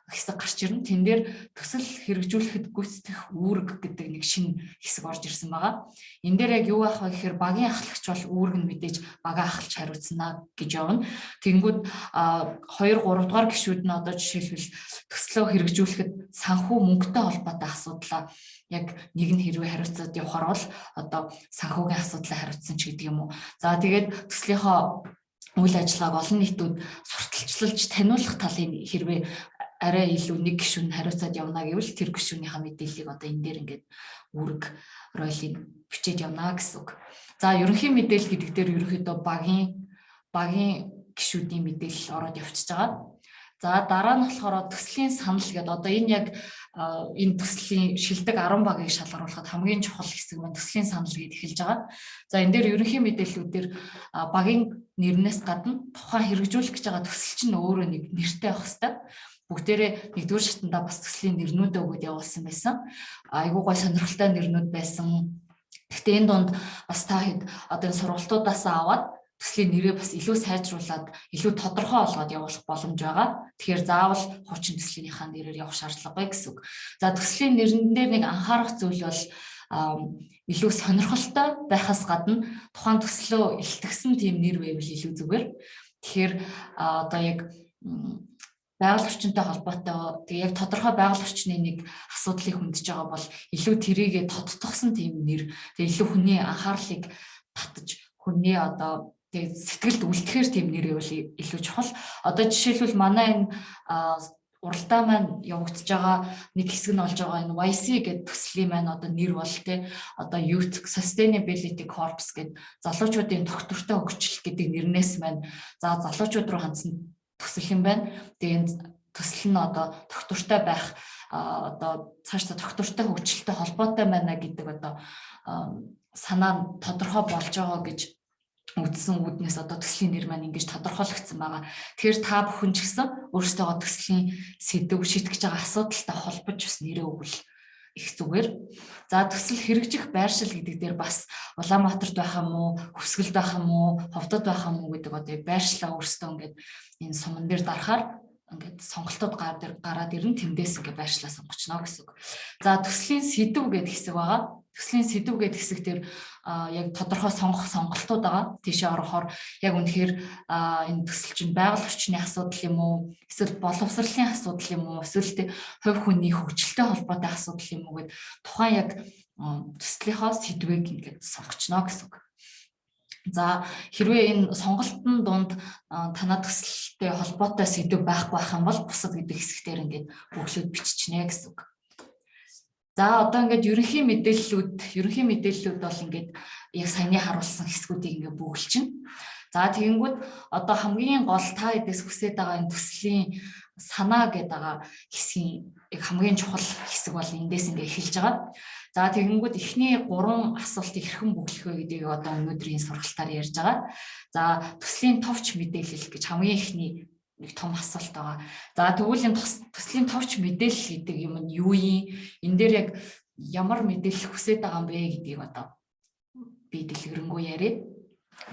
хэсэг гарч ирнэ. Тэн дээр төсөл хэрэгжүүлэхэд гүйцэтгэх үүрэг гэдэг нэг шинэ хэсэг орж ирсэн байгаа. Энэ дээр яг юу аах вэ гэхээр багийн ахлагч бол үүрэг нь мэдээж бага ахалч хариуцна гэж явна. Тэнгүүд 2 3 дугаар гишүүд нь одоо жишээлбэл төслөө хэрэгжүүлэхэд санхүү мөнгөтэй холбоотой асуудлаа яг нэг нь хэрвээ хариуцаад явахаар бол одоо санхүүгийн асуудлаа хариуцсан ч гэдэг юм уу. За тэгээд төслийнхоо үйл ажиллагааг олон нийтүүд сурталчилж таниулах талын хэрвээ арай илүү нэг гишүүн хариуцаад явна гэвэл тэр гишүүнийхээ мэдээллийг одоо энэ дээр ингээд үүрэг ролыг бичээд явна гэсэн үг. За ерөнхий мэдээлэл гэдэг дээр ерөнхийдөө багийн гишүүдийн мэдээлэл ороод явчихж байгаа. За дараа нь болохоор төслийн санал гэдэг одоо энэ яг энэ төслийн шилдэг 10 багийг шалгаруулахад хамгийн чухал хэсэг маань төслийн санал гэдээ эхэлж байгаа. За энэ дээр ерөнхий мэдээллүүдээр багийн нэрнээс гадна тухайн хэрэгжүүлэх гэж байгаа төсөл чинь өөрөө нэг нэртэй байх хэвээр. Бүгдээрээ нэгдүгээр шатандаа бас төслийн нэрнүүдээ өгөөд явуулсан байсан. Айгуу гой сонирхолтой нэрнүүд байсан. Гэхдээ энэ дунд бас та хэд одоо энэ сургалтуудаас аваад төслийн нэрээ бас илүү сайжруулад илүү тодорхой олгоод явуулах боломж байгаа. Тэгэхээр заавал хуучин төслийнхаа нэрээр явах шаардлагагүй гэсэн үг. За төслийн нэрэн дээр нэг анхаарах зүйл бол илүү сонирхолтой байхаас гадна тухайн төслөө илтгэсэн тийм нэр байвал илүү зүгээр. Тэгэхээр одоо яг байгаль орчинтой холбоотой тэгээ яг тодорхой байгаль орчны нэг асуудлыг хөндөж байгаа бол илүү тэрийгэ тодтогсон тийм нэр, тэгээ илүү хүний анхаарлыг татаж хүний одоо тэгээ сэтгэлд үлдэхээр тийм нэр байвал илүү чухал. Одоо жишээлбэл манай энэ уралдаа маань явагдаж байгаа нэг хэсэг нь болж байгаа энэ YC гэдэг төслийн маань одоо нэр бол те одоо Youth Sustainability Corps гэдэг залуучуудын тогтвортой хөгжил гэдэг нэрнээс маань за залуучууд руу хандсан төсөл юм байна. Тэгээ энэ төсөл нь одоо тогтвортой байх одоо цаашдаа тогтвортой хөгжилтэй холбоотой байна гэдэг одоо санаа нь тодорхой болж байгаа гэж Үдсэн үүднээс одоо төслийн нэр маань ингэж тодорхойлогдсон байгаа. Тэгэхээр та бүхэн ч гэсэн өөрсдөө төслийн сэдэв шийтгэж байгаа асуудалтай холбож бас нэрээ өгвөл их зүгээр. За, төсөл хэрэгжих байршил гэдэг дээр бас Улаанбаатарт байх юм уу, Хөвсгөлд байх юм уу, Ховдод байх юм уу гэдэг одоо байршлаа өөрсдөө ингээд энэ суман дээр дарахаар ингээд сонголтууд гараад ирнэ, тэндээс ингээд байршлаа сонгочно гэсэн үг. За, төслийн сэдэв гэдэг хэсэг байгаа. Төслийн сэдэв гэдэг хэсэг дээр яг тодорхой сонгох сонголтууд байгаа. Тийшээ орохоор яг үнэхээр энэ төсөл чинь байгаль орчны асуудал юм уу, эсвэл боловсролын асуудал юм уу, эсвэл хувь хүний хөгжилтэй холбоотой асуудал юм уу гэд тухайн яг төслийнхоо сэдвийг ингээд сонгочно гэсэн үг. За, хэрвээ энэ сонголтын дунд танаа төсөлтэй холбоотой сэдэв байхгүй байх юм бол бусад гэдэг хэсгээр ингээд бөглөөд биччихнэ гэсэн үг. За, одоо ингээд ерөнхий мэдээллүүд бол ингээд яг саяны харуулсан хэсгүүдийг ингээд бөглөчихнө. За, тэгэнгүүт одоо хамгийн гол та хэдээс хүсээд байгаа энэ төслийн санаа гэдэг байгаа хэсгийн яг хамгийн чухал хэсэг бол эндээс ингээд эхэлж байгаа. За, тэгэнгүүт эхний гурван асуултыг хэрхэн бөглөх вэ гэдгийг одоо өнөөдрийн сургалтаар ярьж байгаа. За, төслийн товч мэдээлэл гэж хамгийн эхний нэг том асуулт байгаа. За, тэгвэл энэ төслийн товч мэдээлэл гэдэг юм нь юу юм? Энэ дээр яг ямар мэдээлэл хүсэж байгаа юм бэ гэдгийг одоо би дэлгэрэнгүй яриа.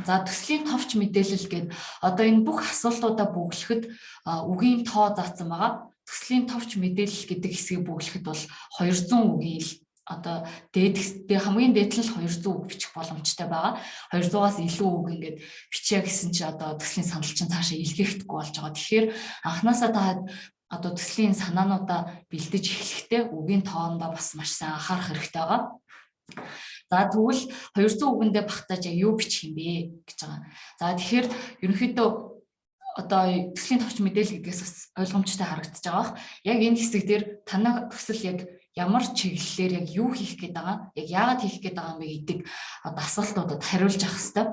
За, төслийн товч мэдээлэл гээд одоо энэ бүх асуултуудаа бөглөхөд үгийн тоо заасан байгаа. Төслийн товч мэдээлэл гэдэг хэсгийг бөглөхөд бол 200 үгийн л одоо дээд хамгийн дээд нь 200 үг бичих боломжтой байгаа. 200-аас илүү үг ингээд бичье гэсэн чи одоо төслийн санал чинь цаашаа илгээхдэггүй болж байгаа. Тэгэхээр анханасаа та одоо төслийн санаануудаа бэлдэж эхлэхдээ үгийн тоондоо бас маш сайн анхаарах хэрэгтэй байгаа. За, тэгвэл 200 үгэндээ багтааж яг юу бичих юм бэ гэж байгаа. За, тэгэхээр ерөнхийдөө одоо төслийн товч мэдээлэл гэдгээс бас ойлгомжтой харагдаж байгаа бах. Яг энэ хэсэг дээр танай төсөл яг ямар чиглэлээр яг юу хийх гээд байгаа, яг яагаад хийх гээд байгаа юм бэ гэдэг одоо асуултуудад хариулж авах хэрэгтэй.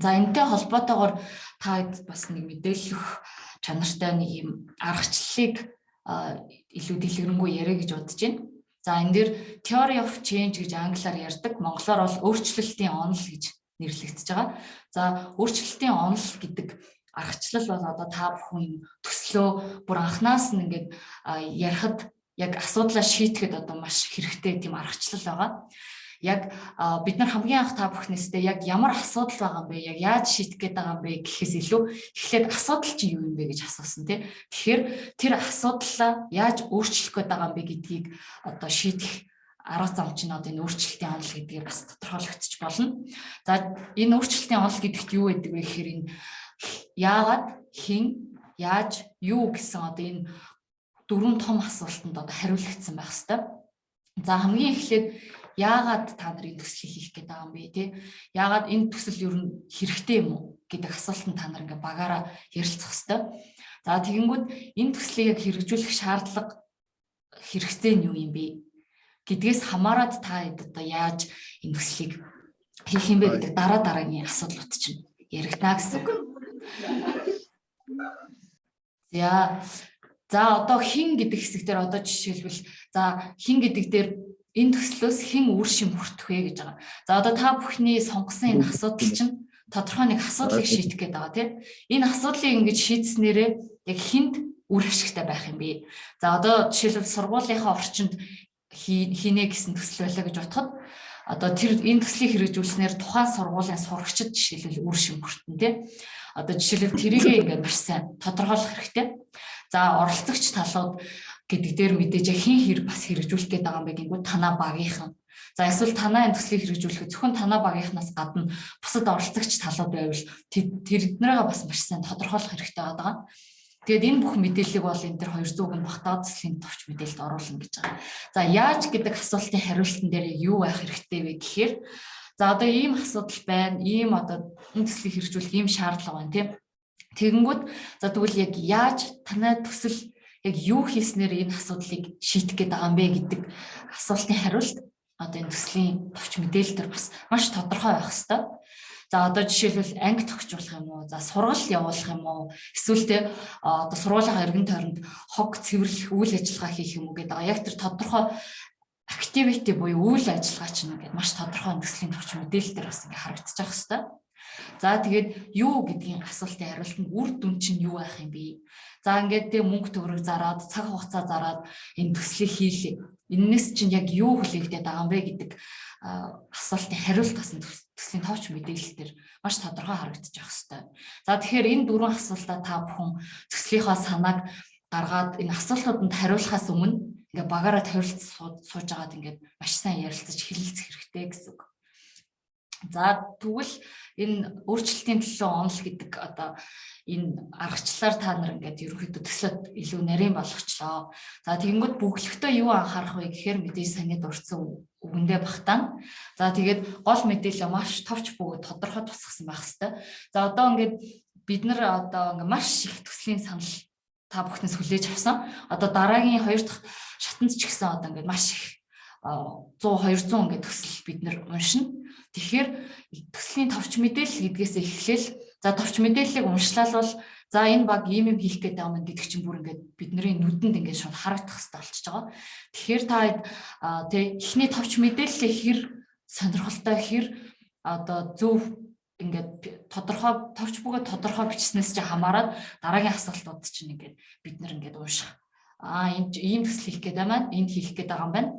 За, энэтэй холбоотойгоор та бас нэг мэдээлэх чанартай нэг юм аргачлалыг илүү дэлгэрэнгүй яриа гэж бодож байна. За, энэ дээр theory of change гэж англиар ярьдаг. Монголоор бол өөрчлөлтийн онол гэж нэрлэгдэж байгаа. За, өөрчлөлтийн онол гэдэг аргачлал бол одоо та бүхэн төслөө бүр анханаас нь ингээд ярихад, яг асуудлаа шийдэхэд одоо маш хэрэгтэй тийм аргачлал байгаа. Яг бид нар хамгийн анх та бүхнээсээ яг ямар асуудал байгаа юм бэ, яг яаж шийдэх гээд байгаа юм бэ гэхээс илүү эхлээд асуудал чинь юу юм бэ гэж асуусан, тий. Тэгэхээр тэр асуудлаа яаж өөрчлөх гээд байгаа юм бэ гэдгийг одоо шийдэх арга зам чинь одоо энэ өөрчлөлтийн онол гэдгээр бас тодорхойлогдчих болно. За, энэ өөрчлөлтийн онол гэдэгт юу гэдэг вэ гэхээр энэ яагаад, хэн, яаж, юу гэсэн одоо энэ дөрвөн том асуултанд одоо хариулагдсан байх хэвээр. За, хамгийн эхлээд яагаад та нар энэ төслийг хийх гээд байгаа юм бэ, те? Яагаад энэ төсөл ер нь хэрэгтэй юм уу гэдэг асуултанд та нар ингээ багаараа ярилцах хэвээр. За, тэгэнгүүт энэ төслийг яг хэрэгжүүлэх шаардлага, хэрэгцээ нь юу юм бэ гэдгээс хамаарат та одоо яаж энэ төслийг хийх юм бэ гэдэг дараа дараагийн асуудлууд чинь яригдана гэсэн үг. За, одоо хэн гэдэг хэсэг дээр одоо жишээлбэл, за, хэн гэдэг дээр энэ төслөөс хэн үр шим хүртэх вэ гэж байгаа. За, одоо та бүхний сонгосон энэ асуудал чинь тодорхой нэг асуудлыг шийдэх гээд байгаа, тийм. Энэ асуудлыг ингэж шийдснээрээ яг хэнд үр ашигтай байх юм бэ? За, одоо жишээлбэл сургуулийнхаа орчинд хийнэ гэсэн төсөл байлаа гэж бодоход одоо тэр энэ төслийг хэрэгжүүлснээр тухайн сургуулийн сурагчид жишээлбэл үр шим хүртэн, тийм. Одоо жишээлбэл тэрийгээ ингээд маш сайн тодорхойлох хэрэгтэй. За, оролцогч талууд гэдэг дээр мэдээж хэн хэр бас хэрэгжүүлэх гээд байгаа юм бэ гэнгүүт танаа багийнхан. За, эсвэл танаа энэ төслийг хэрэгжүүлэхэд зөвхөн танаа багийнхнаас гадна бусад оролцогч талууд байвал тэднэрээ бас маш сайн тодорхойлох хэрэгтэй байгаа. Тэгээд энэ бүх мэдээллийг бол энэ тэр 200 үгэнд багтаад төслийн товч мэдээлэлд оруулна гэж байгаа. За, яаж гэдэг асуултын хариултан дээр юу байх хэрэгтэй вэ гэхээр, за, одоо ийм асуудал байна, ийм одоо энэ төслийг хэрэгжүүлэх ийм шаардлага байна, тийм. Тэгэнгүүт, за, тэгвэл яг яаж, танай төсөл яг юу хийснээр энэ асуудлыг шийдэх гээд байгаа юм бэ гэдэг асуултын хариулт одоо энэ төслийн товч мэдээлэл дээр бас маш тодорхой байх хэвээр. За, одоо жишээлбэл анги тохижуулах юм уу? За, сургалт явуулах юм уу? Эсвэл те одоо сургуулийн эргэн тойронд хог цэвэрлэх үйл ажиллагаа хийх юм уу гэдэг байгаа. Яг тэр тодорхой activity буюу үйл ажиллагаа чинь ингээд маш тодорхой төслийн товч мэдээлэл дээр бас ингээд харагдчих хэвээр. За, тэгээд юу гэдгийн асуултын хариулт нь үр дүн чинь юу байх юм бэ? За, ингээд тэг мөнгө төгрөг зараад, цаг хугацаа зараад энэ төслийг хийлээ. Эннээс чинь яг юу хүлээгдээд байгаа юм бэ гэдэг асуултын хариулт бас төслийн товч мэдээлэл дээр маш тодорхой харагдчих хэвээр. За, тэгэхээр энэ дөрвөн асуултаа та бүхэн төслийнхаа санааг гаргаад энэ асуултууданд хариулахаас өмнө ингээ багаараа тойролцож сууж агаад ингээд маш сайн ярилцаж хэлэлцэх хэрэгтэй гэсэн үг. За, тэгвэл энэ өөрчлөлтийн төлөө онол гэдэг одоо энэ аргачлалаар та нар ингээд ерөнхийдөө төслөө илүү нарийн болгочлоо. За, тэгэнгүүт бөглөхдөө юу анхаарах вэ гэхээр мэдээж саяны дурдсан үгэндээ багтаана. За, тэгээд гол мэдээлэл маш товч бөгөөд тодорхой тусгасан байх хэвээр. За, одоо ингээд бид нар одоо ингээд маш их төслийн санал та бүхнээс хүлээж авсан. Одоо дараагийн хоёр дахь шатанд ч гэсэн одоо ингээд маш их 100 200 ингээд төсөл бид нар уншина. Тэгэхээр төслийн товч мэдээлэл гэдгээс эхлээл, за, товч мэдээллийг уншлаа л бол, за, энэ баг ийм юм хийх гээд байгаа юм гэдэг чинь бүр ингээд бидний нүдэнд ингээд шууд харагдах хэрэгтэй болчихж байгаа. Тэгэхээр та тий эхний товч мэдээллийг хэр сонирхолтой, хэр одоо зөв ингээд тодорхой, товч бөгөөд тодорхой бичснээс чи хамаарат дараагийн асуултууд чинь ингээд бид нар ингээд унших, энэ ийм төсөл хийх гээд байгаа маань, энд хийх гээд байгаа юм байна.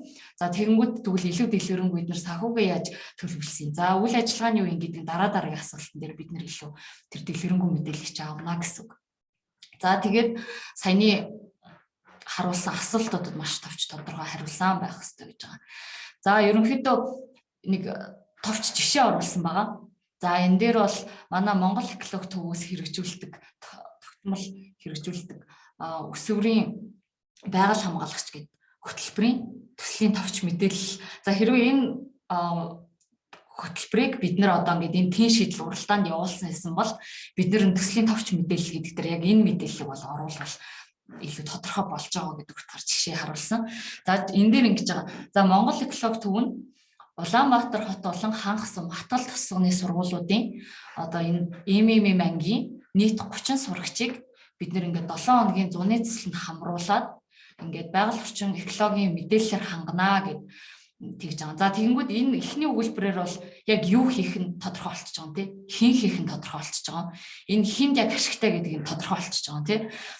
За, тэгэнгүүт тэгвэл илүү дэлгэрэнгүй бид нар санхүүгээ яаж төлөвлөсөн. За, үйл ажиллагаа нь юу юм гэдэг дараа дараагийн асуултан дээр бид нар илүү тэр дэлгэрэнгүй мэдээлэл чи авна гэсэн үг. За, тэгээд саяны харуулсан асуултуудад маш товч тодорхой хариулсан байх хэрэгтэй гэж байгаа. За, ерөнхийдөө нэг товч жишээ оруулсан байгаа. За, энэ дээр бол манай Монгол экологи төвөөс хэрэгжүүлдэг, тогтмол хэрэгжүүлдэг өсвөрийн байгаль хамгаалагч гэдэг хөтөлбөрийн төслийн товч мэдээлэл. За, хэрвээ энэ хөтөлбөрийг бид нар одоо ингээд энэ тэн шийдэл уралдаанд явуулсан гэсэн бол бид нар төслийн товч мэдээлэл гэдэг дээр яг энэ мэдээллийг бол оруулбал илүү тодорхой болж байгаа гэдэг утгаар жишээ харуулсан. За, энэ дээр ингэж байгаа. За, Монгол экологи төв нь Улаанбаатар хот болон Хангас сум Хатгал тосгоны сургуулиудын одоо энэ ийм ийм ийм ангийн нийт 30 сурагчийг бид нар ингээд 7 хоногийн зуны цэцлэнд хамруулад ингээд байгаль орчин экологийн мэдээллээр ханганаа гэд тэгж байгаа. За, тэгэнгүүт энэ эхний өгүүлбэрээр бол яг юу хийх нь тодорхой болчихж байгаа юм тий. Хэн хийх нь тодорхой болчихж байгаа. Энэ хэнд яг ашигтай гэдэг нь тодорхой болчихж байгаа тий.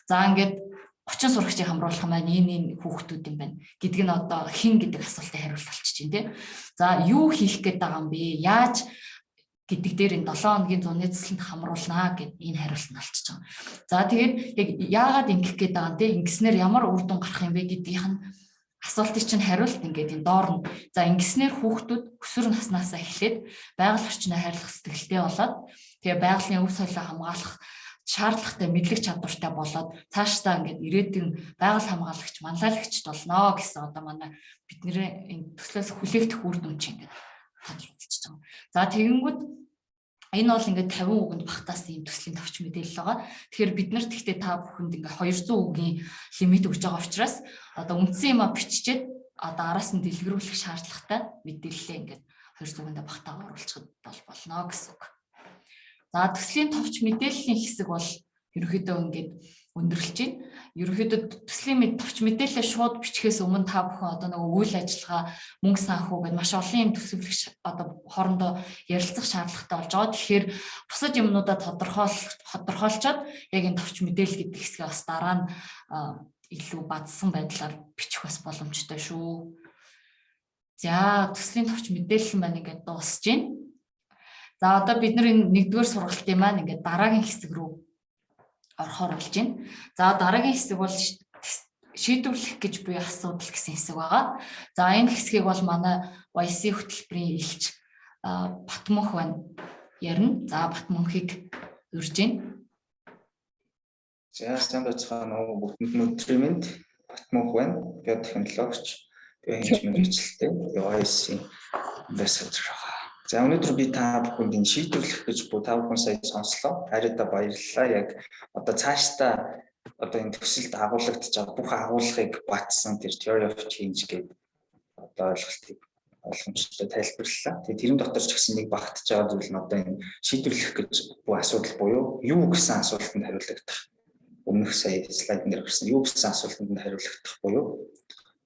За, ингээд 30 сурагчийг хамруулах маань энэ энэ хүүхдүүд юм байна гэдг нь одоо хэн гэдэг асуултыг хариулт болчихж байна тий. За, юу хийх гээд байгаа юм бэ? Яаж гэдэг дээр энэ 7 хоногийн зуны цэцлэнд хамруулнаа гэд энэ хариулт нь болчихж байгаа. За, тэгээд яг яагаад ингэх гээд байгаа юм те, ингэснээр ямар үр дүн гарах юм бэ гэдгийнх нь асуултын чинь хариулт ингээд энэ доор нь, за, ингэснээр хүүхдүүд өсвөр наснаасаа эхлээд байгаль орчноо хайрлах сэтгэлтэй болоод, тэгээ байгалийн өв соёлоо хамгаалах шаардлагатай мэдлэг чадвартай болоод цаашдаа ингээд ирээдүйн байгаль хамгаалагч, манлайлагчд болно гэсэн одоо манай бидний энэ төслөөс хүлээгдэх үр дүн чинь ингээд тодорхойлчихж байгаа. За, тэгэнгүүт энэ бол ингээд 50 үгэнд багтаасан ийм төслийн товч мэдээлэл байгаа. Тэгэхээр бид нар тэгтээ та бүхэнд ингээд 200 үгийн лимит өгж байгаа учраас одоо үндсэн юмаа биччихээд одоо араас нь дэлгэрүүлэх шаардлагатай мэдээллээ ингээд 200 үгэндээ багтаагаа оруулчихад бол болно гэсэн үг. За, төслийн товч мэдээллийн хэсэг бол ерөнхийдөө ингээд өндөрлөж байна. Ерөнхийдөө төслийн товч мэдээлэлээ шууд бичгээс өмнө та бүхэн одоо нөгөө үйл ажиллагаа, мөнгө санхүү гэдэг маш олон юм төсөвлөх, одоо хоорондоо ярилцах шаардлагатай болж байгаа. Тэгэхээр бусад юмнуудаа тодорхойлцоод яг энэ товч мэдээлэл гэдэг хэсгээ бас дараа нь илүү бадсан байдлаар бичих бас боломжтой шүү. За, төслийн товч мэдээлэл маань ингээд дуусж байна. За, одоо бид нар энэ нэгдүгээр сургалтын маань ингээд дараагийн хэсэг рүү орохоор болж байна. За, дараагийн хэсэг бол шийдвэрлэх гэж буй асуудал гэсэн хэсэг байгаа. За, энэ хэсгийг бол манай YC хөтөлбөрийн элч Батмөнх байна ярина. За, Батмөнхийг урьж байна. За, сайн байцгаана уу, бүгдэнд нь өдрийн мэнд. Батмөнх байна. Биотехнологич, биоинженер мэргэжилтэй YC ambassador байгаа. За, өнөөдөр би та бүхэнд энэ шийдвэрлэх гэж буй, та бүхэн сая сонслоо. Хайраа, баярлалаа. Яг одоо цаашдаа одоо энэ төсөлд агуулгадж байгаа бүх агуулгыг батсан тэр theory of change гэдэг одоо ойлголтыг ойлгомжтой тайлбарлалаа. Тэгээ тэрэн дотор ч гэсэн нэг багтж байгаа зүйл нь одоо энэ шийдвэрлэх гэж буй асуудал буюу юу гэсэн асуултанд хариулагдах, өмнөх сая слайдн дээр гарсан юу гэсэн асуултанд хариулагдах буюу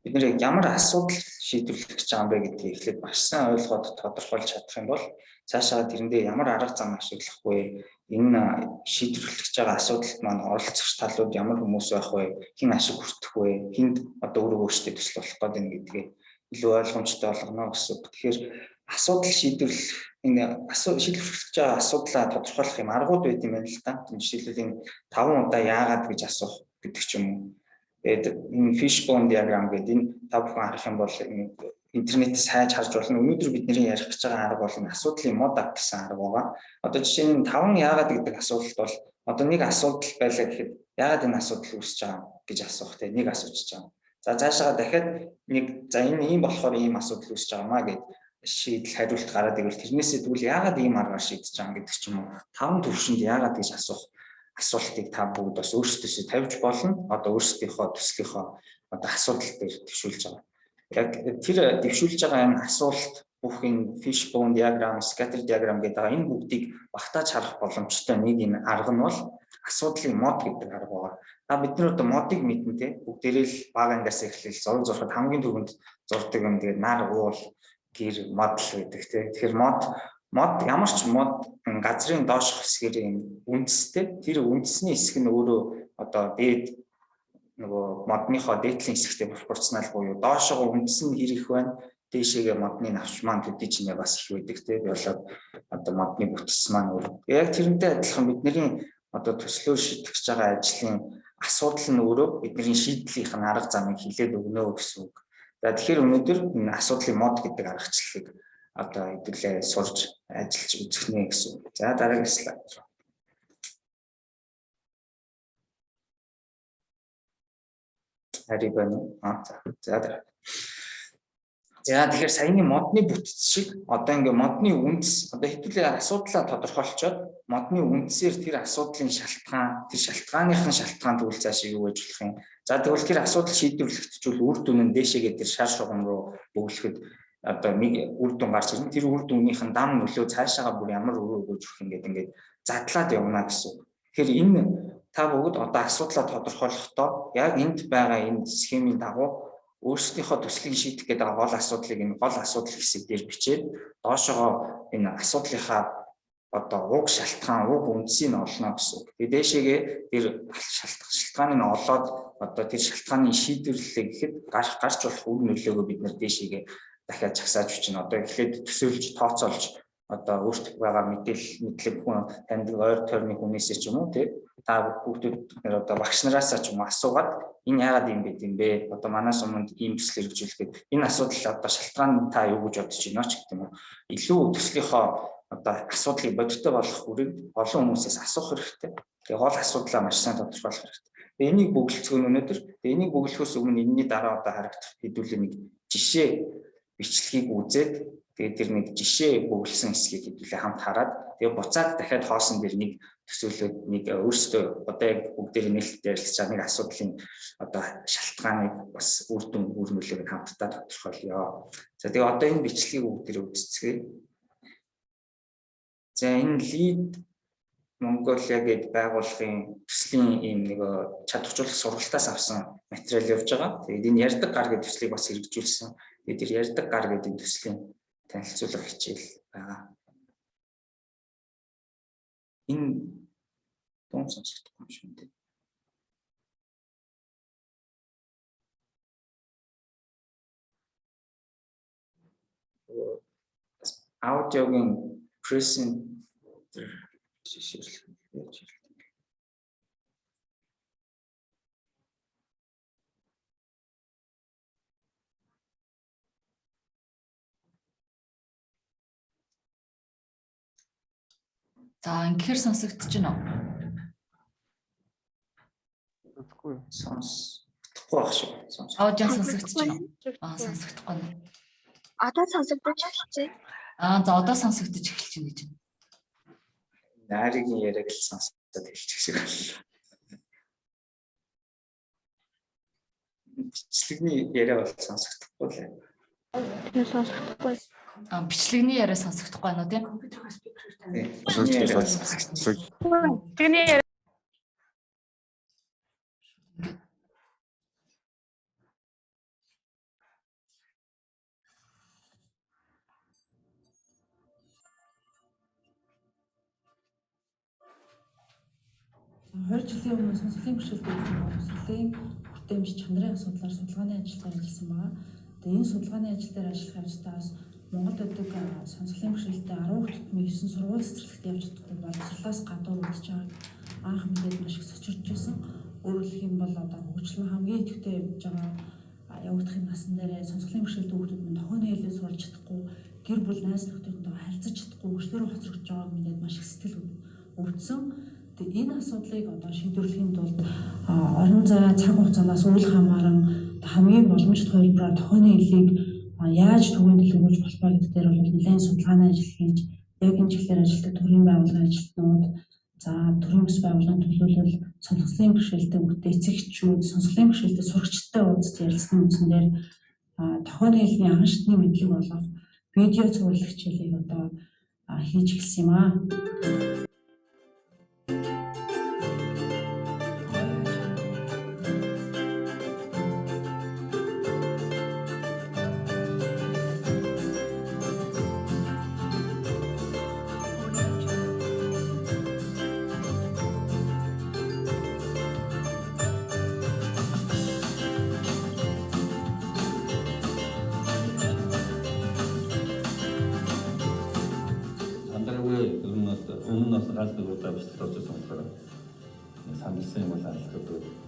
Бид нэр яг ямар асуудал шийдвэрлэх гэж байгаа юм бэ гэдгийг эхлээд маш сайн ойлгоод тодорхойлж чадах юм бол цаашаа тэрэндээ ямар арга зам ашиглах вэ? Энэ шийдвэрлэх гэж байгаа асуудалд маань оролцогч талууд ямар хүмүүс байх вэ? Хэн ашиг хүртэх вэ? Хэнд одоо өөр өөртөө төсөл болох гээд байна гэдгээ илүү ойлгомжтой болгоно гэсэн үг. Тэгэхээр асуудал шийдвэрлэх энэ шийдвэрлэх гэж байгаа асуудлаа тодорхойлох юм аргууд байт юм байна л да. Жишээлбэл энэ 5 удаа яагаад гэж асуух гэдэг ч юм уу. Тэгээд энэ fishbone diagram гэдэг энэ та бүхэн харах юм бол интернетээс хайж харж болно. Өнөөдөр бидний ярих гэж байгаа арга бол энэ асуудлын мод гэсэн арга байгаа. Одоо жишээ нь 5 яагаад гэдэг асуулт бол одоо нэг асуудал байлаа гэхэд яагаад энэ асуудал үүсэж байгаа гэж асуух те нэг асууж байгаа. За цаашаа дахиад нэг за энэ ийм болохоор ийм асуудал үүсэж байгаа маа гэд шийдэл хариулт гараад ирвэл тэрнээсээ тэгвэл яагаад ийм аргаар шийдэж байгаа гэдэг ч юм уу. Таван төвшөнд яагаад гэж асуух асуултыг та бүгд бас өөрсдөөсөө тавьж болно. Одоо өөрсдийнхөө төслийнхөө одоо асуудал дээр төвшүүлж байгаа. Яг тэр дэвшүүлж байгаа энэ асуулт бүх энэ fishbone diagram, scatter diagram гэдэг байгаа энэ бүгдийг багтааж харах боломжтой нэг энэ арга нь бол асуудлын мод гэдэг арга байгаа. Та бид нар одоо модыг мэднэ те бүгдээрээ л бага ангиас эхлээл зураг зурхад хамгийн түрүүнд зурдаг юм тэгээд нар уул гэр мод л гэдэг те. Тэгэхээр мод ямар ч мод газрын доошх хэсгээр юм үндэстэй тэр үндэсний хэсэг нь өөрөө одоо дээд нөгөө модныхоо дээдлийн хэсэгтээ пропорционал буюу доошогоо үндэс нь хэр их байна дээшээгээ модны навч маань төдий чинээ бас их байдаг те. Би болоод одоо модны бүтэц маань өөр. Яг тэрнтэй адилхан бидний одоо төслөөр шийдэх гэж байгаа ажлын асуудал нь өөрөө бидний шийдлийнх нь арга замыг хилээд өгнө гэсэн үг. За тэгэхээр өнөөдөр энэ асуудлын мод гэдэг аргачлалыг одоо хэдүүлээ сурж ажиллаж үзэх нэ гэсэн үг. За дараагийн слайд. Хари байна уу? За. За дараа. За тэгэхээр саяны модны бүтэц шиг одоо ингээ модны үндэс одоо хэдүүлээ асуудлаа тодорхойлцоод модны үндсээр тэр асуудлын шалтгаан, тэр шалтгааныхын шалтгаан тэгвэл цаашаа юу гэж болох юм. За тэгвэл тэр асуудал шийдвэрлэгдчихвэл үр дүн нь дээшээгээ тэр шар шугам руу бөглөхөд одоо нэг үр дүн гарч ирнэ. Тэр үр дүнийх нь дам нөлөө цаашаага бүр ямар үр өгөөж өгөх юм гэдэг ингээд задлаад явна гэсэн үг. Тэгэхээр энэ та бүгд одоо асуудлаа тодорхойлохдоо яг энд байгаа энэ схемийн дагуу өөрсдийнхөө төслийг шийдэх гэдэг гол асуудлыг энэ гол асуудал хэсэг дээр бичээд доошогоо энэ асуудлынхаа одоо уг шалтгаан, уг үндсийг нь олно гэсэн үг. Тэгээ дээшээгээ тэр шалтгааныг нь олоод одоо тэр шалтгааны шийдвэрлэлээ гэхэд гарч болох үр нөлөөгөө бид нэр дээшээгээ дахиад жагсааж бичнэ. Одоо эхлээд төсөөлж, тооцоолж одоо өөрт байгаа мэдээлэл, мэдлэг хүн таньдаг ойр тойрны хүнээсээ ч юм уу тий та хүүхдүүд нэр одоо багш нараасаа ч юм уу асуугаад энэ яагаад юм бэ юм бэ? Одоо манай суманд ийм төсөл хэрэгжүүлэхэд энэ асуудал одоо шалтгаан та юу гэж бодож байна ч гэдэг юм уу. Илүү төслийнхоо одоо асуудлыг бодиттой болгох хүрээнд олон хүмүүсээс асуух хэрэгтэй. Тэгээ гол асуудлаа маш сайн тодорхойлох хэрэгтэй. Тэгээ энийг бөглөцгөө өнөөдөр. Тэгээ энийг бөглөхөөс өмнө энэний дараа одоо харагдах хэдүүлээ нэг жишээ бичлэгийг үзээд тэгээ тэр нэг жишээ бөглөсөн хэсгийг хэдүүлээ хамт хараад тэгээ буцаад дахиад хоосон дээр нэг төсөөлөөд нэг өөрсдөө одоо яг бүгдээр нээлттэй ярилцж байгаа нэг асуудлын одоо шалтгааныг бас үр дүн үр нөлөөг хамтдаа тодорхойлъё. За тэгээ одоо энэ бичлэгийг бүгдээр үзцгээе. За энэ лид Монголиа гээд байгууллагын төслийн ийм нэг чадваржуулах сургалтаас авсан материал явж байгаа. Тэгээд энэ ярьдаг гар гэдэг төслийг бас хэрэгжүүлсэн. Тэгээд тэр ярьдаг гар гэдэг энэ төслийн танилцуулга хичээл байгаа. Энэ дуун сонсогдохгүй юм шиг үү? Аудиогийн presenter жишээлх яаж хэлдэг. За ингэхээр сонсогдож байна уу? Сонсохгүй. Сонсохдохгүй байх шиг. Аудио сонсогдож байна уу? Аа сонсогдохгүй байна. Одоо сонсогдож эхэлжээ. Аа за одоо сонсогдож эхэлж байна гэж байна. Наригийн яриаг л сонсоод хэлчих шиг байна. Бичлэгний яриа бол сонсогдохгүй л. Тэр сонсогдохгүй. Аа бичлэгний яриа сонсогдохгүй байна уу тийм? Тэрний яриа 2 жилийн өмнө сонсголын бэрхшээлтэй боловсролын хүртээмж чанарын асуудлаар судалгааны ажил дээр ажилласан байгаа. Тэгээ энэ судалгааны ажил дээр ажиллах явцдаа бас Монголд байдаг сонсголын бэрхшээлтэй 10 тутмын 9 сургууль цэцэрлэгт явж чадахгүй боловсролоос гадуур үлдэж байгааг анх мэдээд маш их сочирч байсан. Өөрөөр хэлэх юм бол одоо хөгжил нь хамгийн идэвхтэй явж байгаа явагдахын насан дээрээ сонсголын бэрхшээлтэй хүүхдүүд нь тохионы хэлээ сурч чадахгүй, гэр бүл найз нөхдөдөө харилцаж чадахгүй хөгжлөөр хоцрогдож байгааг мэдээд маш их сэтгэл өвдсөн. Тэгээ энэ асуудлыг одоо шийдвэрлэхийн тулд орон зай цаг хугацаанаас үл хамааран хамгийн боломжтой хувилбараар тохионы хэлийг яаж түгээн дэлгэрүүлж болох вэ гэдэг дээр бол нэлээд судалгааны ажил хийж яг энэ чиглэлээр ажилладаг төрийн байгууллагын ажилтнууд, за төрийн бас байгууллагын төлөөлөл, сонсголын бэрхшээлтэй хүүхдээ эцэгчүүд, сонсголын бэрхшээлтэй сурагчтай уулзаж ярилцсан үндсэн дээр тохионы хэлний анхан шатны мэдлэг болох видео цуврал хичээлийг одоо хийж эхэлсэн юм аа. Андаргүй өмнө нь бас ганц нэг удаа бичлэлт орж ирсэн болохоор саналсан юм бол алхах одоо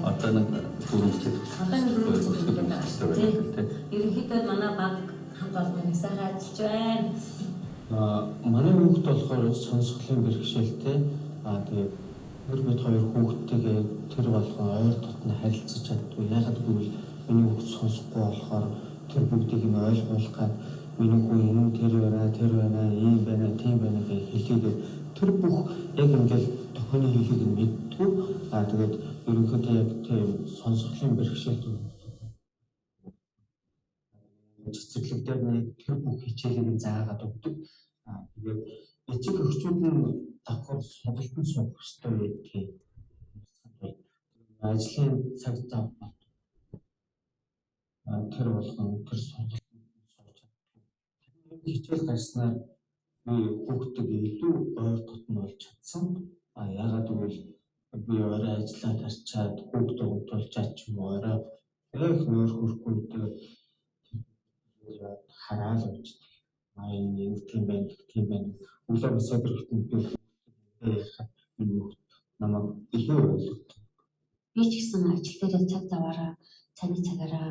Одоо нэг дөрөв хичээл. Одоо нэг дөрөв хичээл байгаа шүү дээ. Ерөнхийдөө манай баг хамт олон нэг сайхан ажиллаж байна. Манай хүүхд болохоор сонсголын бэрхшээлтэй. Тэгээд бид хоёр хүүхдтэйгээ тэр болгон ойр дотно харилцаж чаддгүй. Яагаад гэвэл миний хүүхд сонсохгүй болохоор тэр бүгдийг нь ойлгуулах гад миний хүү энэ тэр байна, тэр байна, ийм байна, тийм байна гэж хэлээгээд тэр бүх яг ингээл тохионы хэлийг нь мэддэггүй. Тэгээд ерөнхийдөө яг тийм сонсголын бэрхшээлтэй цэцэрлэг дээр нэг тэр бүх хичээлийг нь заагаад өгдөг. Тэгээд эцэг эхчүүд нь давхар сургалтанд суух ёстой байдгийг. Ажлын цаг зав тэр болгон тэр сургалтанд сууж чаддаг. Хичээл гарснаар би хүүхдтэйг илүү ойр дотно болж чадсан. Яагаад гэвэл би орой ажиллаад тарчаад хүүхдээ унтуулчаад ч юм уу орой их нойр хөрөхгүй үедээ хараал явчихдаг. Энэ юм тийм байна, тийм байна. Өглөө босоод ирэхэд би энэ хүүхд намайг илүү ойлгодог. Би ч гэсэн ажил дээрээ цаг заваараа, цайны цагаараа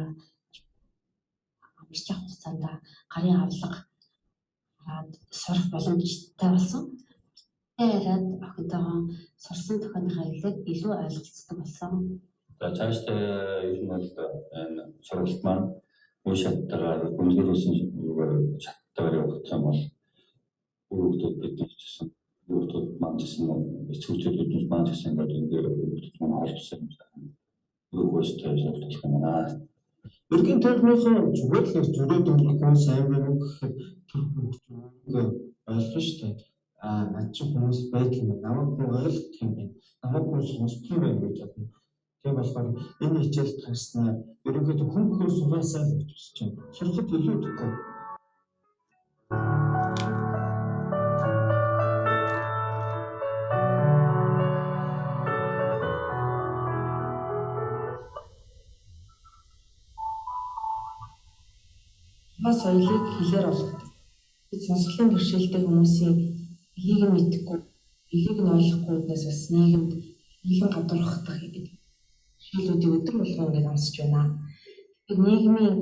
амарч явах хугацаанд гарын авлага хараад сурах боломжтой болсон. Яриад охинтойгоо сурсан тохионыхоо хэлийг илүү ойлголцдог болсон. За цаашдаа ер нь бол энэ сургалт маань үе шаттайгаар гүнзгийрүүлсэн юугаар шаттайгаар явагдах юм бол хүүхдүүд бидний гэсэн хүүхдүүд маань гэсэн эцгүүчүүд бидний маань гэсэн ингээд ингээд хүүхдүүд маань холбосон юм байна. Хүүхдтэй сургалт юм байна. Эргийн тойрныхоо зүгээр л зүрээд өнгөрөх хүн сайн байна уу гэхэд тэр хүүхд ойлгоно шүү дээ. Над чи хүмүүс байдаг юм байна. Намайг хүн ойлгох юм байна. Намайг хүн сонсдог юм байна гэж бодно. Тийм болохоор энэ хичээлд гарснаар ерөнхийдөө хүн бүхэн сураасаа л гэж хүсэж байна. Сурахад илүү идэхгүй. Тухай соёлыг хэлээр олгодог. Бид сонсголын бэрхшээлтэй хүмүүсийн хэлийг нь мэдэхгүй, хэлийг нь ойлгохгүй үүднээс бас нийгэмд нийлэн гадуурхах жишээлүүдийг өдөр болгон ингээд амсаж байна. Тэгэхээр нийгмийн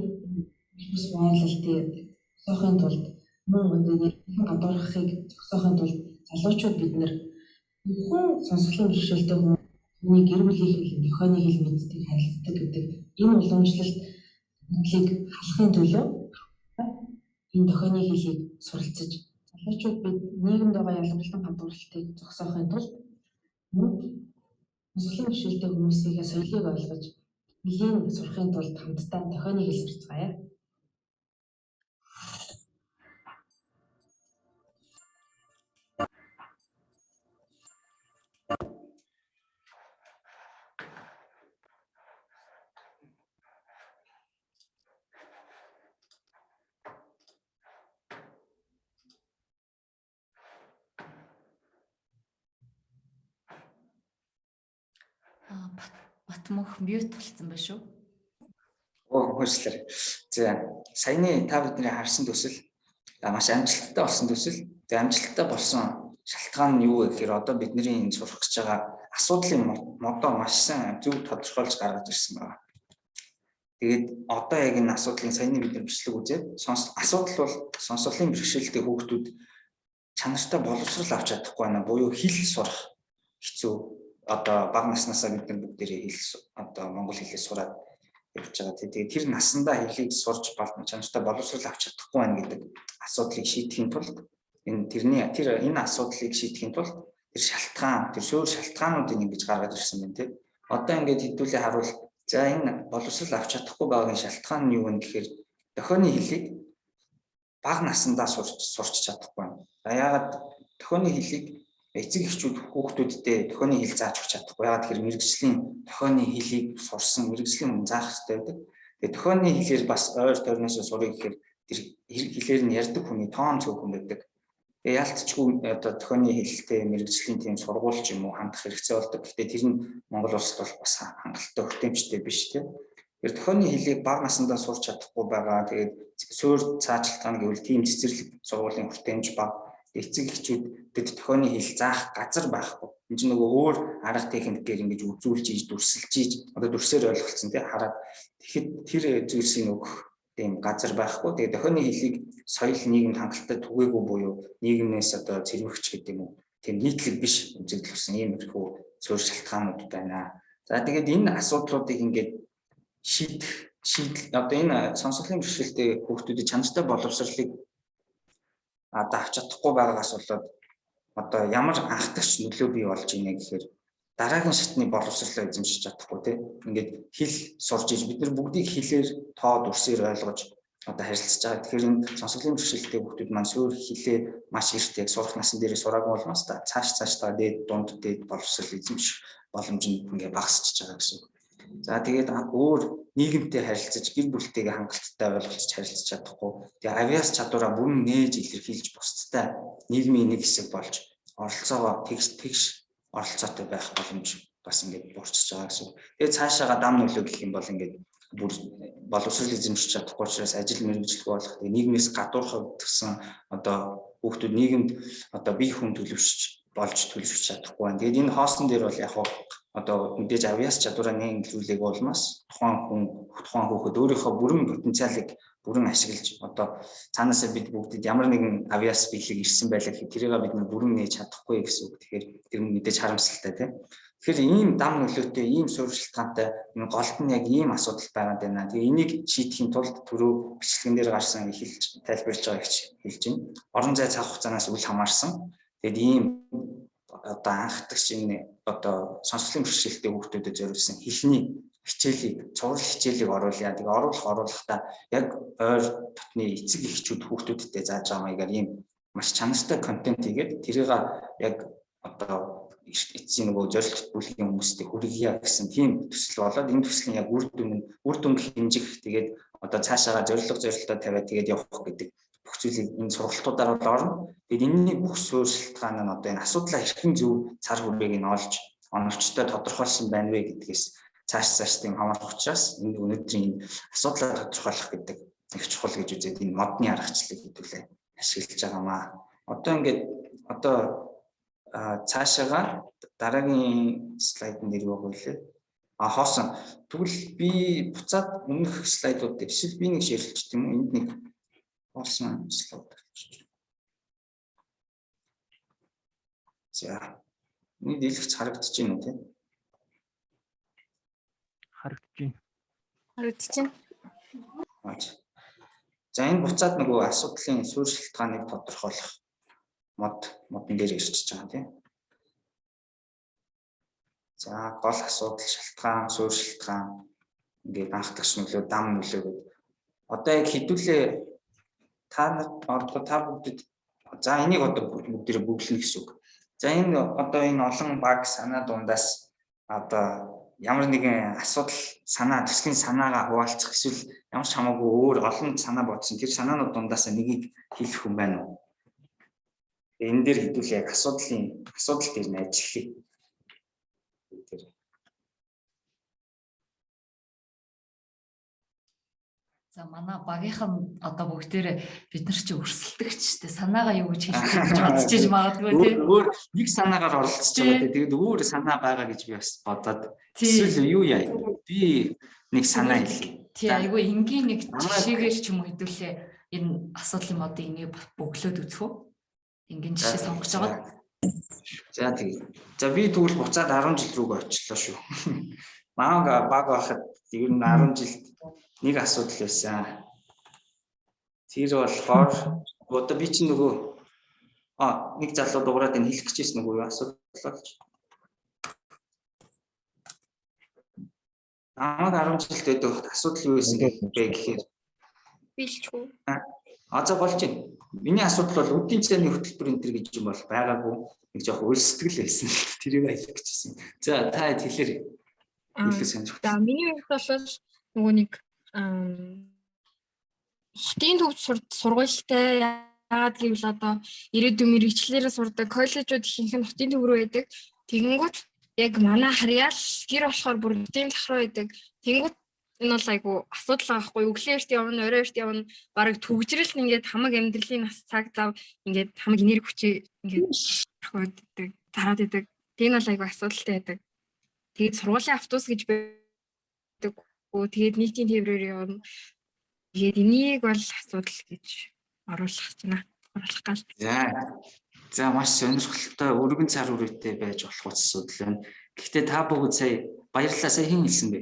ус байрлалтыг зогсоохын тулд мөн нийгмийн гадуурхахыг зогсоохын тулд залуучууд бид нэр хүн сонсголын бэрхшээлтэй хүмүүний гэр бүлийн хэл, тохионы хэл мэддэг, харилцдаг гэдэг энэ уламжлалт мэдлийг халахын төлөө энэ тохионы хэлийг суралцаж залуучууд бид нийгэмд байгаа ялгарлан гадуурхалтыг зогсоохын тулд мөн сонсголын бэрхшээлтэй хүмүүсийнхээ соёлыг ойлгож хэлийг сурахын тулд хамтдаа тохионы хэл сурцгаая. Батмөнх mute болцсон байна шүү. Оо, хөөслөр. За, саяны та бидний харсан төсөл маш амжилттай болсон төсөл. Тэгээ амжилттай болсон шалтгаан нь юу вэ гэхээр одоо бидний энэ сурах гэж байгаа асуудлын модоо маш сайн зөв тодорхойлж гаргаж ирсэн байна. Тэгээд одоо яг энэ асуудлын саяны бид нар бичлэг үзээд асуудал бол сонсголын бэрхшээлтэй хүүхдүүд чанартай боловсрал авч чадахгүй байна. Буюу хэл сурах хэцүү. Одоо бага наснаасаа бид нар бүгдээрээ хэл одоо монгол хэлээ сураад явж байгаа. Тэгээд тэр насандаа хэлийг сурч чанартай боловсрал авч чадахгүй байна гэдэг асуудлыг шийдэхийн тулд энэ тэрний тэр энэ асуудлыг шийдэхийн тулд тэр шалтгаан, тэр суурь шалтгаануудыг ингэж гаргаж ирсэн байна тий. Одоо ингээд хэдүүлээ харуул, за энэ боловсрал авч чадахгүй байгаагийн шалтгаан нь юу вэ гэхээр дохионы хэлийг бага насандаа сурч чадахгүй байна. За, яагаад дохионы хэлийг эцэг эхчүүд хүүхдүүддээ дохионы хэл зааж өгч чадахгүй. Яагаад тэгэхээр мэргэжлийн дохионы хэлийг сурсан мэргэжлийн хүн заах хэрэгтэй байдаг. Тэгээ дохионы хэлээр бас ойр тойрноос сурыг гэхээр тэр хэлээр нь ярьдаг хүний тоон цөөхөн байдаг. Тэгээ яалтчгүй одоо дохионы хэлтэй мэргэжлийн тийм сургууль ч юм уу хандах хэрэгцээ болдог. Гэхдээ тэр нь Монгол улсад бол бас хангалттай хүртээмжтэй биш тийм. Тэр дохионы хэлийг бага насандаа сурч чадахгүй байгаа. Тэгээд суур цаачлалт гэвэл тийм цэцэрлэг сургуулийн хүртээмж бага. Эцэг эхчүүдэд дохионы хэл заах газар байхгүй. Энд чинь нөгөө өөр арга техникээр ингэж үзүүлж ийж дүрсэлж ийж одоо дүрсээр ойлголцсон тий хараад тэгэхэд тэр зүйлсийг өгөх тийм газар байхгүй. Тэгээд дохионы хэлийг соёл нийгэмд хангалттай түгээгүй буюу нийгэмнээс одоо цэрвэгч гэдэг юм уу. Тийм нийтлэг биш үзэгдэл болсон иймэрхүү суурь шалтгаанууд байна. За, тэгээд энэ асуудлуудыг ингээд шийдэх шийдэл одоо энэ сонсголын бэрхшээлтэй хүүхдүүдийн чанартай боловсролыг одоо авч чадахгүй байгаагаас болоод одоо ямар анхдагч нөлөө бий болж ийнэ гэхээр дараагийн шатны боловсролоо эзэмшиж чадахгүй тий. Ингээд хэл сурж иж бид нар бүгдийг хэлээр тоо дүрсээр ойлгож одоо харилцаж байгаа. Тэгэхээр энэ сонсголын бэрхшээлтэй хүүхдүүд маань суурь хэлээ маш эрт яг сурах насан дээрээ сураагүй болмоос та цааш цаашдаа дээд дунд дээд боловсрол эзэмших боломж нь ингээ багасчиж байгаа гэсэн үг. За, тэгээд өөр нийгэмтэй харилцаж гэр бүлтэйгээ хангалттай ойлголцож харилцаж чадахгүй. Тэгээ авиас чадвараа бүрэн нээж илэрхийлж бусдтай нийгмийн нэг хэсэг болж оролцоогоо тэгш тэгш оролцоотой байх боломж бас ингээд буурчж байгаа гэсэн. Тэгээ цаашаага дам нөлөө гэх юм бол ингээд бүр боловсрол эзэмшиж чадахгүй учраас ажил мэргэжилгүй болох. Тэгээ нийгмээс гадуурхагдсан одоо хүүхдүүд нийгэмд одоо бие хүн төлөвшөж болж төлөвшөж чадахгүй байна. Тэгээд энэ хоосон дээр бол яг одоо мэдээж авьяас чадвараа нээн илрүүлээг улмаас тухайн хүн тухайн хүүхэд өөрийнхөө бүрэн потенциалыг бүрэн ашиглаж одоо цаанаасаа бид бүгдэд ямар нэгэн авьяас бэлэг ирсэн байлаа гэхэд тэрийг бид нар бүрэн нээж чадахгүй гэсэн үг. Тэгэхээр тэр мэдээж харамсалтай тийм. Тэгэхээр ийм дам нөлөөтэй, ийм суурь шалтгаантай энэ голд нь яг ийм асуудал байгаа даа. Тэгээ энийг шийдэхин тулд түрүү бичлэгэн дээр гарсан эхэлж тайлбарлаж байгаа гэж хэлж байна. Орон зай цаг хугацаанаас үл хамаарсан. Тэгээд ийм одоо анхдагч энэ одоо сонсголын бэрхшээлтэй хүүхдүүдэд зориулсан хэлний хичээлийг, цуврал хичээлийг оруулъя. Тэгээ оруулахдаа яг ойр дотны эцэг эхчүүд хүүхдүүдтэй зааж байгаа маягаар ийм маш чанартай контент хийгээд тэрийг яг одоо эцсийн нөгөө зорилт бүлгийн хүмүүстэй хүргье гэсэн тийм төсөл болоод энэ төслийн яг үр дүн нь үр дүнг хэмжих, тэгээд одоо цаашаага зорилго зорилтоо тавиад тэгээд явах гэдэг бүх зүйлийг энэ сургалтуудаар бол орно. Тэгээд энэний бүх суурь шалтгаан нь одоо энэ асуудлаа хэрхэн зөв цар хүрээг нь олж оновчтой тодорхойлсон байна вэ гэдгээс цааш цааш тийм хамаарах учраас энэ өнөөдрийн энэ асуудлаа тодорхойлох гэдэг их чухал гэж үзээд энэ модны аргачлалыг хэдүүлээ ашиглаж байгаамаа. Одоо ингээд одоо цаашаага дараагийн слайдн дээр юу вэ? А, хоосон. Тэгвэл би буцаад өмнөх слайдууд дээр эсвэл би нэг шеэрлчих юм уу? Энд нэг хоосон слайд болчих. За. Миний дэлгэж харагдаж байна уу те? Харагдаж байна. Харагдаж байна. За, энэ буцаад нөгөө асуудлын суурь шалтгааныг тодорхойлох модон дээр ирчихэж байгаа тийм. За, гол асуудал, шалтгаан, суурь шалтгаан, ингээд анхдагч нөлөө, дам нөлөө гэдэг. Одоо яг хэдүүлээ та нар одоо та бүгдэд за энийг одоо бүгдээрээ бөглөнө гэсэн үг. За, энэ одоо энэ олон баг санаа дундаас одоо ямар нэгэн асуудал санаа төслийн санаагаа хуваалцах эсвэл ямар ч хамаагүй өөр олон санаа бодсон тэр санаанууд дундаас нэгийг хэлэх хүн байна уу? Энэ дээр хэдүүлээ яг асуудал дээр нь ажиллая. Тэр. За, манай багийнхан одоо бүгдээрээ бид нар чи өрсөлдөгчтэй санаагаа юу гэж хэлэх гэж бодож иж магадгүй тий. Өөр нэг санаагаар оролцож байгаа тий. Тэгээд өөр санаа байгаа гэж би бас бодоод эсвэл юу яа. Би нэг санаа хэлье. Тий, айгүй энгийн нэг жишээгээр ч юм уу хэдүүлээ энэ асуудлын модыг энийг бөглөөд үзэх үү? Энгийн жишээ сонгож байгаа. За тэгээ. За, би тэгвэл буцаад 10 жил рүүгээ очлоо шүү. Мааг баг байхад ер нь 10 жилд нэг асуудал байсан. Тэр болохоор одоо би чинь нөгөө нэг залуу дуурайд энэ хэлэх гэжсэн нөгөө юу асуудал болж. Намайг 10 жилд байдаг асуудал юу байсан бэ гэхээр Билчгүй. А за болж байна. Миний асуудал бол үдийн цайны хөтөлбөр энэ төр гэж юм бол байгаагүй. Нэг жоох өрсөлдөл байсан. Тэрийг хэлэх гэжсэн. За, та хэлээрэй. Илүү сонирхолтой. За, миний хувьд бол нөгөө нэг хотын төвд сургуультай, яагаад гэвэл одоо ирээдүйн мэргэжлээрээ сурдаг коллежууд ихэнх нь хотын төв рүү байдаг. Тэгэнгүүт яг манай харьяал гэр болохоор бүр хотын зах руу байдаг. Тэгэнгүүт энэ бол айгу асуудал байгаа хгүй. Өглөө эрт явна, орой эрт явна. Бараг түгжрэл нь ингээд хамаг амьдралын нас цаг зав ингээд хамаг энерги хүчээ ингээд орхиод идэг, зараад идэг. Тэгээ энэ бол айгу асуудалтай байдаг. Тэгээд сургуулийн автобус гэж байдаг. Тэгээд нийтийн тээврээр явна. Тэгээд энийг бол асуудал гэж оруулах гэж байна. Оруулах гал. За. За, маш сонирхолтой өргөн цар үрээтэй байж болох асуудал байна. Гэхдээ та бүгд сая баярлалаа, сая хэн хэлсэн бэ?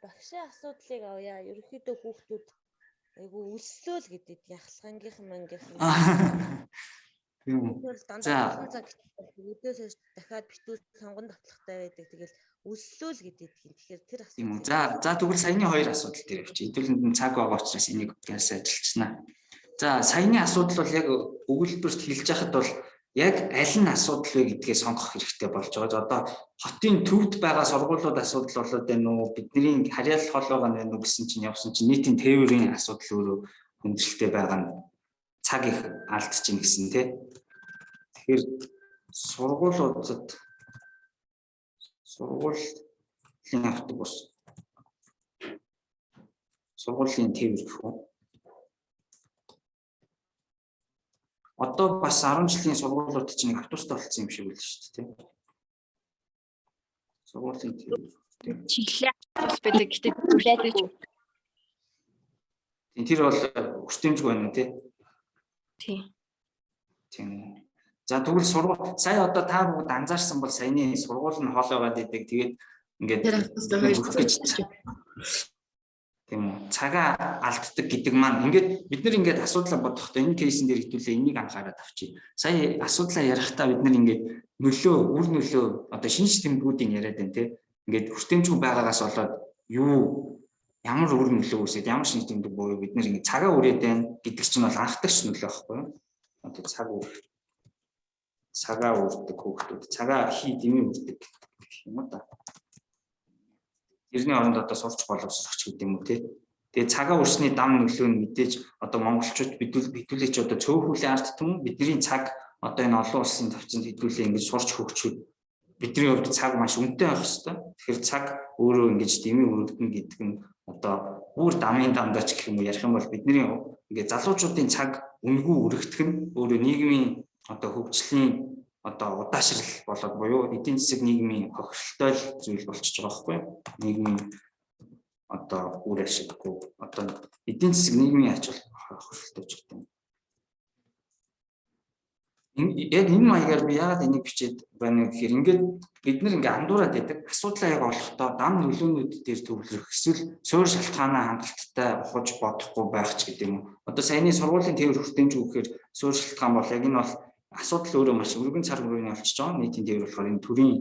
Багшийн асуудлыг авъя. Ерөнхийдөө хүүхдүүд айгүй өлслөөл гэдэг яхалгангийнхан мангийнхан. Тийм үү. Тэр бол дандаа олон цаг өдөөс хойш дахиад битүүл сонгон давтлагатай байдаг. Тэгэл өлслөөл гэдэг юм. Тэгэхээр тэр Тийм үү. За за, тэгвэл саяны хоёр асуудал дээр явчих. Хэдүүлэнд нь цаг байгаа учраас энийг гэлс ажиллачнаа. За, саяны асуудал бол яг өгүүлбэрт хэлж яхад бол яг аль нь асуудал вэ гэдгээ сонгох хэрэгтэй болж байгаа. Одоо хотын төвд байгаа сургуулиуд асуудал болоод байна уу? Бидний харьяалал хол байгаа нь байна уу гэсэн чинь явсан чинь нийтийн тээврийн асуудал өөрөө хүндрэлтэй байгаа нь цаг их алдчихна гэсэн тий. Тэгэхээр сургуулиудад сургуулийн автобус, сургуулийн тээвэр гэх үү? Одоо бас 10 жилийн сургуулиуд чинь нэг автобустай болсон юм шиг байл шүү дээ, тий. Сургуулийн тээвэр. Чиглэлийн автобус байдаг. Гэтэ байдаг. Тийм, тэр бол хүртээмжгүй байна тий. Тийм. Тийм үү. За, тэгвэл сургууль сая одоо та бүгд анзаарсан бол саяны сургууль нь хол байгаад идэг. Тэгээд ингээд Тэр автобустай хоёр гэж тийм үү. Цагаа алддаг гэдэг маань ингээд бид нар ингээд асуудлаа бодохдоо энэ кейсэн дээр хэдүүлээ энийг анхаарал авчий. Сая асуудлаа ярихдаа бид нар ингээд нөлөө, үр нөлөө, одоо шинж тэмдгүүдийн яриад байна тий. Ингээд хүртээмжгүй байгаагаас болоод юу ямар үр нөлөө үүсээд ямар шинж тэмдэг буюу бид нар ингээд цагаа үрээд байна гэдэг чинь бол анхдагч нөлөө байхгүй юу? Одоо цаг үр цагаа үрдэг хүүхдүүд цагаа хий дэмий үрдэг гэх юм уу да. Тэрний оронд одоо сурч боловсрох ч гэдэг юм уу тий. Тэгээ цагаа үрсний дам нөлөө нь мэдээж одоо монголчууд бидүүлээ чи одоо цөөхүүлийн ард түмэн, бидний цаг одоо энэ олон улсын төвчөнд хэдүүлээ ингэж сурч хөгжөхөд бидний хувьд цаг маш үнэтэй байх хэвээр. Тэгэхээр цаг өөрөө ингэж дэмий үргэлдэнэ гэдэг нь одоо бүр дамын дамдаач гэх юм уу ярих юм бол бидний ингээ залуучуудын цаг үнэгүй өргөдөх нь өөрөө нийгмийн одоо хөгжлийн одоо удаашрал болоод буюу эдийн засаг нийгмийн хохиролтой л зүйл болчихж байгаа байхгүй юу? Нийгмийн одоо үр ашиггүй одоо эдийн засаг нийгмийн ач хохиролтой ч гэдэг юм. Яг энэ маягаар би яагаад энийг бичээд байна вэ гэхээр ингээд бид нар ингээ андуураад байдаг. Асуудлаа яг олохдоо дам нөлөөнүүд дээр төвлөрөх эсвэл суурь шалтгаанаа хангалттай ухаж бодохгүй байх ч гэдэг юм уу. Одоо саяны сургуулийн тээвэр хүртээмж өгөхээр суурь шалтгаан бол яг энэ бол асуудал өөрөө маш өргөн цар хүрээний болчихж байгаа. Нийтийн тээвэр болохоор энэ төрийн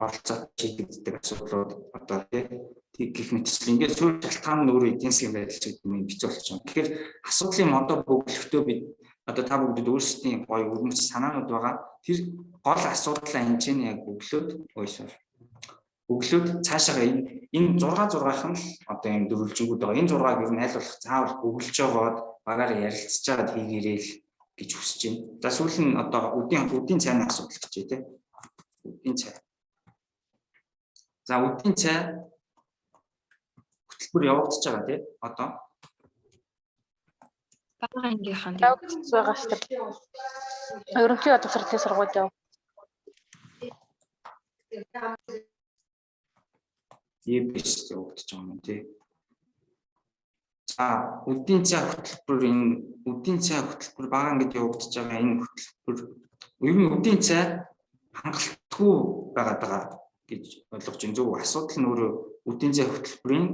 оролцоод шийдэгддэг асуудлууд одоо тий гэх мэтчлэн ингээд суурь шалтгаан нь өөрөө эдийн засгийн байдал ч гэдэг юм бицүү болчихж байгаа. Тэгэхээр асуудлын модоо бөглөхдөө бид одоо та бүгдэд өөрсдийн гоё өрмөц санаанууд байгаа. Тэр гол асуудлаа энэ чинь яг бөглөөд ой sorry. Бөглөөд цаашаага энэ 6 6-ах нь л одоо энэ дөрвөлжингүүд байгаа. Энэ 6-аг ер нь аль болох заавал бөглөж байгаад багаараа ярилцж байгаад хийгээрэй л гэж хүсэж байна. За, сүүл нь одоо үдийн цайны асуудал гэж тий. Үдийн цай. За, үдийн цай Хөтөлбөр явагдаж байгаа тий одоо. Бага ангийнхан Явагдаж байгаа шүү дээ. Ерөнхий боловсролын сургууль яв. EBS явагдаж байгаа юм тий. За үдийн цай хөтөлбөр, энэ үдийн цай хөтөлбөр бага ангид явагдаж байгаа энэ хөтөлбөр ер нь үдийн цай хангалтгүй байгаад байгаа гэж ойлгож байна. Зөв, асуудал нь өөрөө үдийн цай хөтөлбөрийн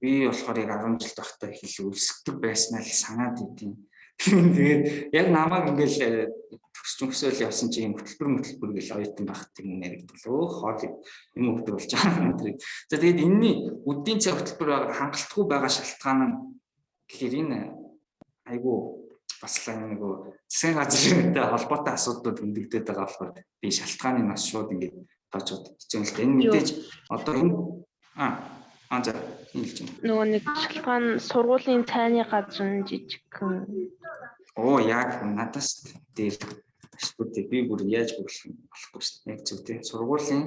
би болохоор яг 10 жил байхдаа их л өлсгдөг байснаа л санаад идэв. Тэгээд яг намайг ингээл төгсч мөксөөл явсан чи юм хөтөлбөр гэл оюутан байх юм яригдвал өөх хоол юм өгдөг болж байгаа юм тэр. За тэгээд энэний үдийн цай хөтөлбөр байгаа хангалтгүй байгаа шалтгаан нь гэхээр энэ айгүй бас л нөгөө засгийн газрынтай холбоотой асуудлууд хөндөгдөд байгаа болохоор би шалтгааныг бас шууд ингээд тоочод хэцүү л дээ. Энэ мэдээж одоо энэ за хэлж байна. Нөгөө нэг шалтгаан сургуулийн цайны газар нь жижигхэн. Оо яг надаас дээр ашгүй би бүр яаж бүглэх юм болохгүй шүү дээ. Яг зөв тий. Сургуулийн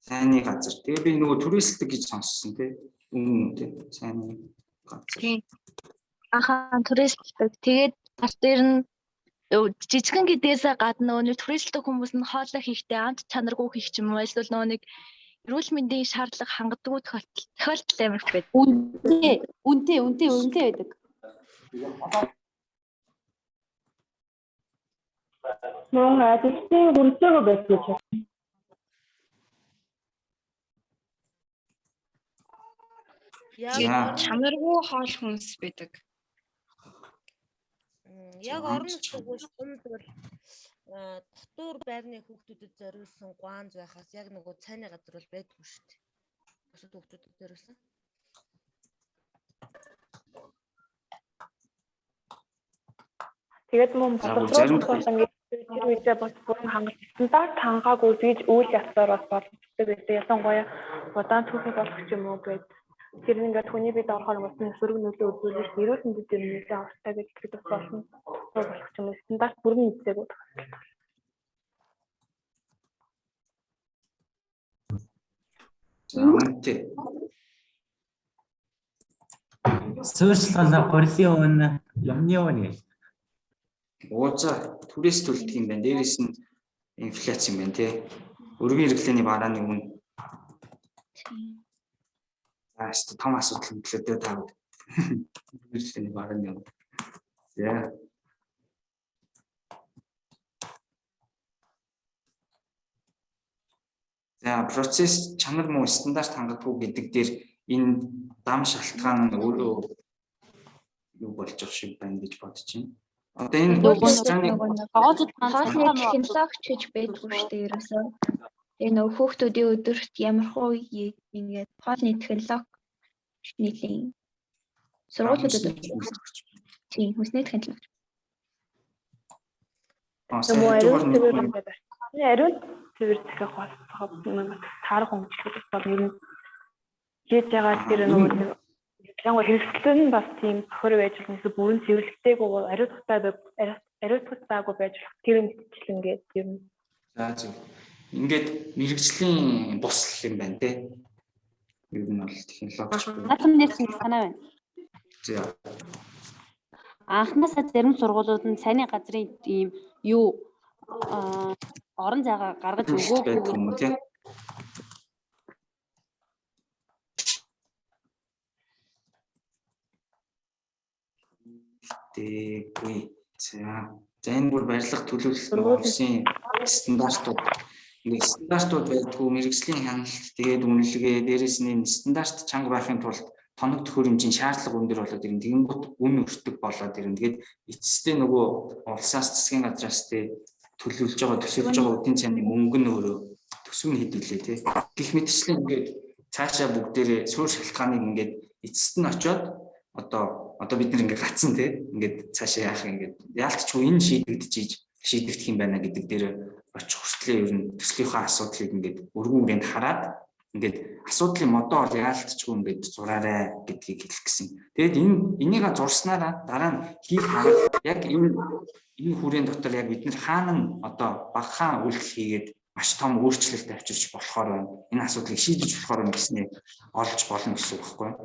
цайны газар. Тэгээ би нөгөө түрээсэлдэг гэж сонссон тий. Үнэн үү тий. Цайны газар. Тийм. Ахаа түрээсэлдэг. Тэгээд бас дээр нь жижигхэн гэдгээсээ гадна нөгөө нэг түрээсэлдэг хүмүүс нь хоолой хийхдээ амт чанаргүй хийх ч юм уу эсвэл нөгөө нэг эрүүл мэндийн шаардлага хангадаггүй тохиолдол амар их байдаг. Үнэтэй үнэтэй үнэтэй байдаг. Мөн ажилтны хүрэлцээгүй байсан гэж. Яг чанаргүй хоол хүнс байдаг. Яг орон нутгийн шугамд бол дотуур байрны хүүхдүүдэд зориулсан гуанз байхаас яг нөгөө цайны газар бол байдгүй шүү дээ. Бусад хүүхдүүдэд зориулсан. Тэгээд мөн боловсруулах ингээд тэр үедээ бас бүрэн хангалт стандарт хангаагүй гэж үйл явцаар бас боловсдог байсан. Ялангуяа удаан түүхий болох ч юм уу гээд тэр ингээд хүний бид орохоор бас сөрөг нөлөө үзүүлэх эрүүл мэндэд юм нэлээд ортой гэж хэлэхэд бас болно. Болох ч юм уу стандарт бүрэн мэдсээгүй тохиолдол. За үнэтэй. Суурьшилгаа гурилын үн, юмны үн гэж. Ууза түрээс төлдөг юм байна. Дээрээс нь инфляц юм байна тий. Өргөн хэрэглээний барааны үн. За өстө том асуудал хөдлөөдөө та. Хэрэглээний барааны үн. За. За процесс чанар муу стандарт хангадаггүй гэдэг дээр энэ дам шалтгаан нь өөрөө юу болж байгаа шиг байна гэж бодож байна. Одоо энэ рестораны хоолны технологич гэж байдгүй шүү дээ ерөөсөө. Тэгээ нөгөө хүүхдүүдийн өдөрт ямархуу ингээд хоолны технологич нийлийн сургуулиудад тийм хүнсний технологич. Нөгөө ариун цэвэр гэдэг. Ариун цэвэр захих бас таарах өмчлөг бол ер нь хийж байгаа тэр нөгөө ялангуяа хэрэгсэл нь бас тийм тохир байж болох гэсэн бүрэн цэвэрлэгдээгүй ариутгатайгүй байж болох тэр мэтчлэн ингээд ер нь. За зөв. Ингээд мэрэгжлийн бус юм байна те. Ер нь бол технологич. Наадхан дээр чинь санаа байна. За. Анхнаасаа зарим сургуулиуд нь цайны газрын ийм юу орон зайгаа гаргаж өгөөгүй юм те. Тэгүй. За. За энэ бүр барилга төлөвлөлт улсын стандартууд ингээд стандартууд байдгүй мэрэгжлийн хяналт тэгээд үнэлгээ дээрээс нь энэ стандарт чанга байхын тулд тоног төхөөрөмжийн шаардлага өндөр болоод ирнэ. Тэгэнгүүт үн өртөг болоод ирнэ. Тэгээд эцэстээ нөгөө улсаас засгийн газраас тэ төлөвлөж байгаа төсөөлж байгаа үдийн цайны мөнгө нь өөрөө төсөв нь хэдүүлээ тэ. Гэх мэтчлэн ингээд цаашаа бүгдээрээ суурь шалтгааныг ингээд эцэст нь очиод одоо бид нар ингээд гацсан тий ингээд цаашаа яах ингээд яалтчгүй энэ шийдэгдэх юм байна гэдэг дээр очих хүртлээ ер нь төслийнхаа асуудлыг ингээд өргөн үрээнд хараад Ингээд асуудлын модоо бол яалтчгүй ингээд зураарай гэдгийг хэлэх гэсэн. Тэгээд энэ энийга зурснараа дараа нь хийх арга яг энэ хүрээнд дотор яг бид нар хаана нь одоо багахан үйлдэл хийгээд маш том өөрчлөлт авчирч болохоор байна. Энэ асуудлыг шийдэж болохоор байна гэсний олж болно гэсэн үг байхгүй юу?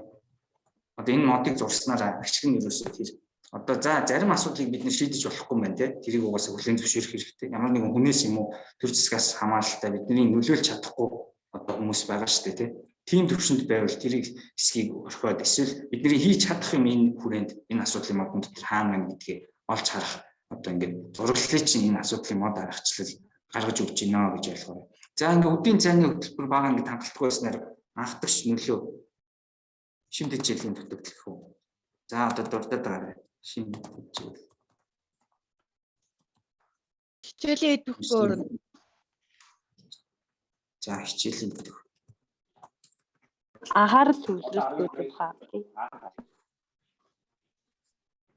Одоо энэ модыг зурснараа ашиг нь ерөөсөө тэр одоо за зарим асуудлыг бид нэр шийдэж болохгүй юм байна те. Тэрийг угаасаа хүлээн зөвшөөрөх хэрэгтэй. Ямар нэгэн хүнээс юм уу төр засгаас хамааралтай бидний нөлөөлж чадахгүй одоо хүмүүс байгаа шүү дээ те. Тийм төвшөнд байвал тэрийг хэсгийг орхиод эсвэл бидний хийж чадах юм энэ хүрээнд энэ асуудлын модон дотор хаана байна гэдгийг олж харах одоо ингээд зураглалын чинь энэ асуудлын мод аргачлал гаргаж өгч байна гэж ойлгоорой. За ингээд өдрийн цайны хөтөлбөр бага ингээд хангалтгүй байснаар анхдагч нөлөө шимт хичээлийн дутагдал гэх үү. За одоо дурдаад байгаарай. Шимт хичээл. Хичээлийн идэвхгүй өрнө. За хичээлийн идэх. Анхаарал төвлөрөлт гэдэг хаа.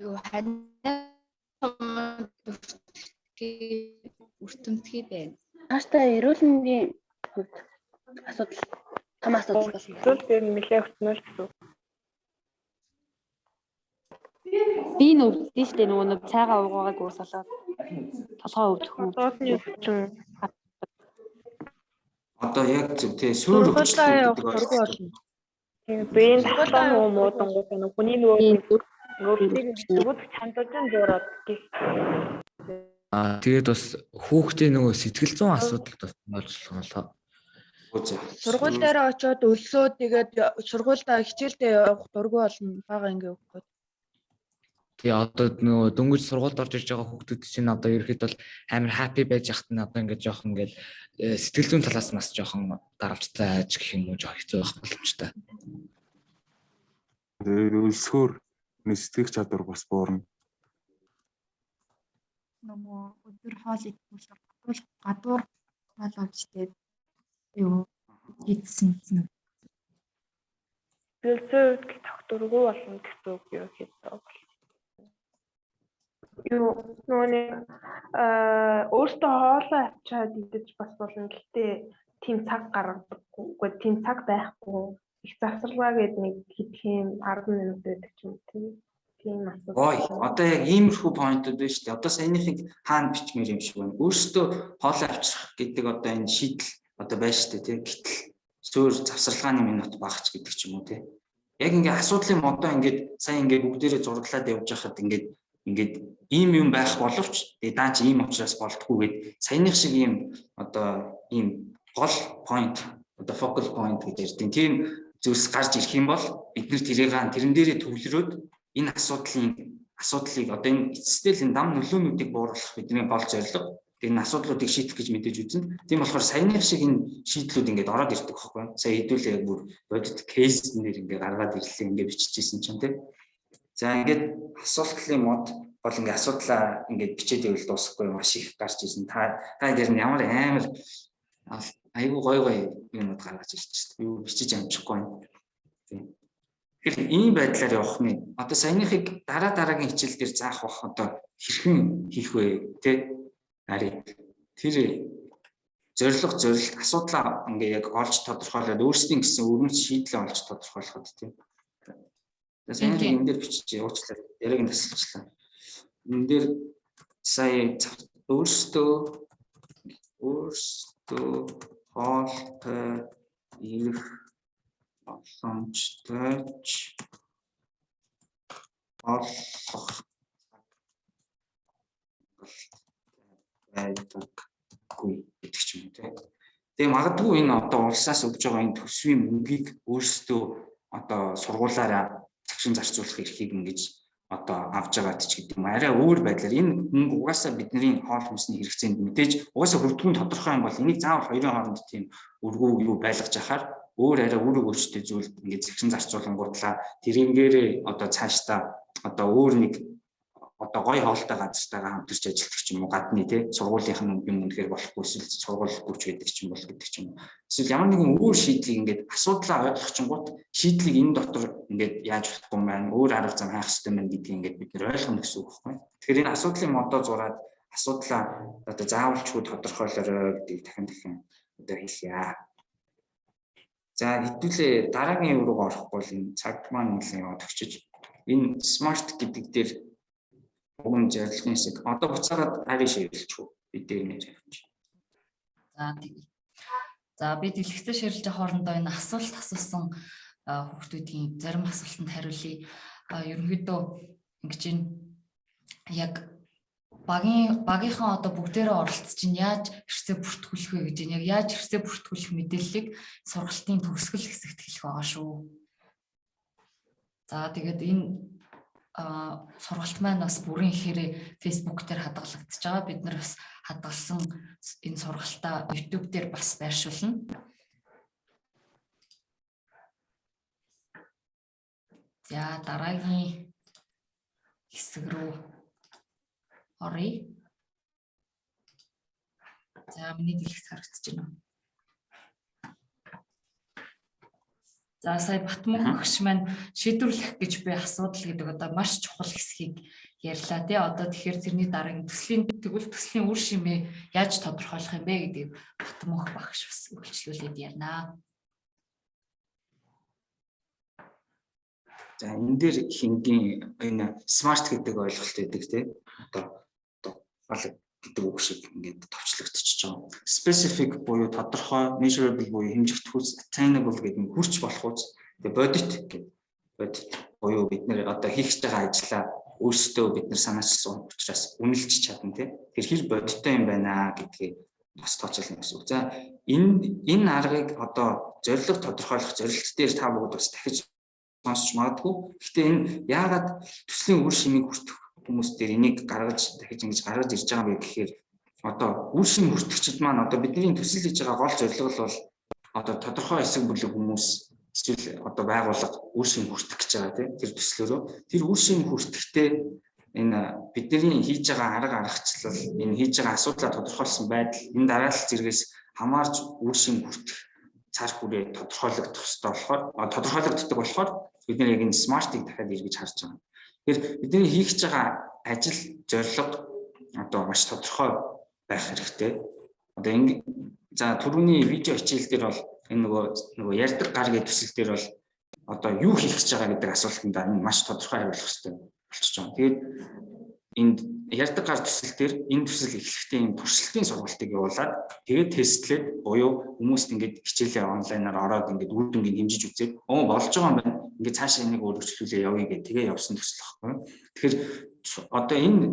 Юу ханаа өртөмтгий байна. Хааштай эрүүл мэндийн хувьд асуудал том асуудал болно. Эсвэл дээр нь нэлээд хөтнөл гэсэн. Би нүвдэн штэ нөгөө нэг цайгаа уугаагааг уусалаад толгой өвдөх юм. Одоо яг зөв тий суур Сургуулаа явах гэдэг дургүй болно. Тийм биеийн татсан нөгөө муудангууд нөгөө хүний нөгөө нөгөө чандажин зураад гих. Аа тэгээд бас хүүхдийн нөгөө сэтгэл зүйн асуудал бас болж болоо. Сургууль дээр очиод өлсөө тэгээд сургуульдаа хичээлдээ явах дургүй болно. Бага ангийн хүүхдүүд. Тэгээ одоо нөгөө дөнгөж сургуульд орж ирж байгаа хүүхдүүд чинь одоо ерөөхдөө бол амар happy байж хахад нь одоо ингээд жоохон ингээд сэтгэл зүйн талаас нь бас жоохон дарамттай ч гэх юм уу жоох хэцүү байх боломжтой. Тэгээд өлсгөөр сэтгэх чадвар бас буурна. Нөгөө өдөр хоол идэх болохоор гадуур хоол авч идээд юу идсэн гэсэн. Сэтгэл зүйн хувьд л тогтворгүй болно гэсэн үг юу хийдэг бол. Юу нөгөө нэг өөртөө хоолоо авчиад идэж бас болно. Гэхдээ тийм цаг гаргадаггүй. Үгүй тийм цаг байхгүй. Их завсарлаа гээд нэг хэдхэн 10 минут байдаг ч юм уу тийм асуудал. Ой, одоо яг иймэрхүү поинтууд байна шүү дээ. Одоо саяныхыг хаана бичмээр юм шиг байна. Өөрсдөө хоолоо авчрах гэдэг одоо энэ шийдэл одоо байна шүү дээ, тий. Гэтэл суур завсарлагын минут багч гэдэг ч юм уу, тий. Яг ингээ асуудлын модоо ингээд сайн ингээ бүгдээрээ зураглаад явж байхад ингээд ингээд ийм юм байх боловч тэгээ даа чи ийм учраас болтгүй гэд саяных шиг ийм одоо ийм гол point одоо focal point гэж ярьдیں۔ Тийм зүйлс гарч ирэх юм бол бид нэр тэрийг тэрэн дээрээ төвлөрөөд энэ асуудлыг одоо энэ эцэстээ л энэ дам нөлөөнүүдийг бууруулах бидний гол зорилго. Тэгээ энэ асуудлуудыг шийдэх гэж мэдээж үзнэ. Тийм болохоор саяных шиг энэ шийдлүүд ингээд ороод ирдэг байхгүй юу? Сая хэдүүлээ яг бүр бодит кейс нэр ингээд гаргаад ирлээ ингээд биччихсэн чинь тийм. За ингээд асуултлын мод бол ингээд асуудлаа ингээд бичээд ивэл дуусахгүй маш их гарч ирсэн. Та дээр нь ямар амар айгүй гой гой юмуд гаргаж ирж шүү дээ. Юу бичиж амжихгүй байна. Тийм. Тэгэхээр ийм байдлаар явах нь одоо саяныхыг дараа дараагийн хичээл дээр заах бах одоо хэрхэн хийх вэ тэ ари тэр зорилго зорилт асуудлаа ингээ яг олж тодорхойлоод өөрсдийн гэсэн өрмөц шийдлээ олж тодорхойлоход тийм. За саяныхыг энэ дээр биччихье уучлаарай. Яриаг нь тасалчлаа. Энэ дээр сая өөрсдөө хоолтой ирэх боломжтой ч олох байдаггүй гэдэг ч юм уу те. Тэгээ магадгүй энэ одоо улсаас өгж байгаа энэ төсвийн мөнгийг өөрсдөө одоо сургуулаараа цагшин зарцуулах эрхийг ингэж одоо авж байгаа ч гэдэг юм. Арай өөр байдлаар энэ мөнгө угаасаа бидний хоол хүнсний хэрэгцээнд мэдээж угаасаа хүрдгүүн тодорхой юм бол энийг заавал хоёрын хооронд тийм өргүү юу байлгаж ахаар өөр арай үр өгөөжтэй зүйл ингээд загшин зарцуулангуудлаа тэрнгээрээ одоо цаашдаа одоо өөр нэг одоо гой хоолтой газартайгаа хамтарч ажилладаг ч юм уу гадны тий сургуулийнх нь юм үнэхээр болохгүй эсвэл сургуулигүй ч байдаг ч юм бол гэдэг ч юм уу эсвэл ямар нэгэн өөр шийдлийг ингээд асуудлаа ойлгочингууд шийдлийг энэ дотор ингээд яаж болохгүй юм байна өөр арга зам хайх хэрэгтэй байна гэдгийг ингээд бид нэр ойлгоно гэсэн үг байхгүй. Тэгэхээр энэ асуудлын модоо зураад асуудлаа одоо заавалчгүй тодорхойлоорой гэдгийг дахин дахин одоо хэлье. За, хэдүүлээ дараагийн юу руу орохгүй бол энэ цаг маань нэлээд яваад өгчөж, энэ SMART гэдэг дээр уг нь зорилгын хэсэг. Одоо буцаараад ари share лчих үү? Би дээр нэр явчих. За, тэгье. За, би дэлгэцээ share лж хоорондоо энэ асуулт асуусан хүүхдүүдийн зарим асуултанд хариулъя. Ерөнхийдөө ингэж энэ яг багийнхаа одоо бүгдээрээ оролцож чинь яаж хэрэгцээ бүртгүүлэх вэ гэж энэ яг яаж хэрэгцээ бүртгүүлэх мэдээллийг сургалтын төгсгөл хэсэгт хэлэх байгаа шүү. За, тэгээд энэ сургалт маань бас бүрэн ихээр Facebook дээр хадгалагдчихж байгаа. Бид нар бас хадгалсан энэ сургалтаа YouTube дээр бас байршуулна. За, дараагийн хэсэг рүү оръё. За, миний дэлгэц харагдаж байна уу? За, сая Батмөнх багш маань шийдвэрлэх гэж би асуудал гэдэг одоо маш чухал хэсгийг ярьлаа тий. Одоо тэгэхээр тэрний дараагийн төслийн, тэгвэл төслийн үр шимээ яаж тодорхойлох юм бэ гэдгийг Батмөнх багш бас үйлчлүүлээд ярина. За, энэ дээр хингийн энэ SMART гэдэг ойлголт байдаг тий. Одоо гэдэг үг шиг ингээд товчлогдчихож байгаа. Specific буюу тодорхой, measurable буюу хэмжигдэхүйц, attainable гэдэг нь хүрч болох үз. Тэгээ бодит гэдэг, бодит буюу бид нэр одоо хийх гэж байгаа ажлаа өөрсдөө бид нар санаачилсан учраас үнэлж чадна тий. Тэр хэр бодиттой юм байна гэдгийг бас тооцоолно гэсэн үг. За, энэ аргыг одоо зорилго тодорхойлох зорилт дээр та бүгд бас дахиж сонсч магадгүй. Гэхдээ энэ яагаад төслийн үр шимийг хүртэх хүмүүс дээр энийг гаргаж дахиж ингэж гаргаж ирж байгаа юм бэ гэхээр одоо үр шим хүртэгчид маань одоо бидний төсөл хийж байгаа гол зорилго нь бол одоо тодорхой хэсэг бүлэг хүмүүс эсвэл одоо байгууллага үр шим хүртэх гэж байгаа тийм, тэр төслөөрөө тэр үр шим хүртэхдээ энэ бидний хийж байгаа арга аргачлал, энэ хийж байгаа асуудлаа тодорхойлсон байдал, энэ дараалал зэргээс хамаарч үр шим хүртэх цар хүрээ тодорхойлогдох ёстой болохоор, тодорхойлогддог болохоор бид нар яг энэ SMART-ыг дахиад эргэж харж байгаа. Тэгэхээр бидний хийх гэж байгаа ажил зорилго одоо маш тодорхой байх хэрэгтэй. Одоо ингэ, за, түрүүний видео хичээл дээр бол энэ нөгөө ярьдаг гар гэдэг төсөл дээр бол одоо юу хийх гэж байгаа гэдэг асуултанд энэ маш тодорхой хариулах хэрэгтэй болчихж байгаа. Тэгээд энд ярьдаг гар төсөл дээр энэ төсөл эхлэхдээ энэ туршилтын сургалтыг явуулаад, тэгээд тестлээд буюу хүмүүст ингээд хичээлээ онлайнаар ороод ингээд үр дүнгийг хэмжиж үзээд, оо, болж байгаа юм байна. Ингээд цаашаа энийг өөрчлүүлээ явъя гэх тэгээ явсан төсөл байхгүй. Тэгэхээр одоо энэ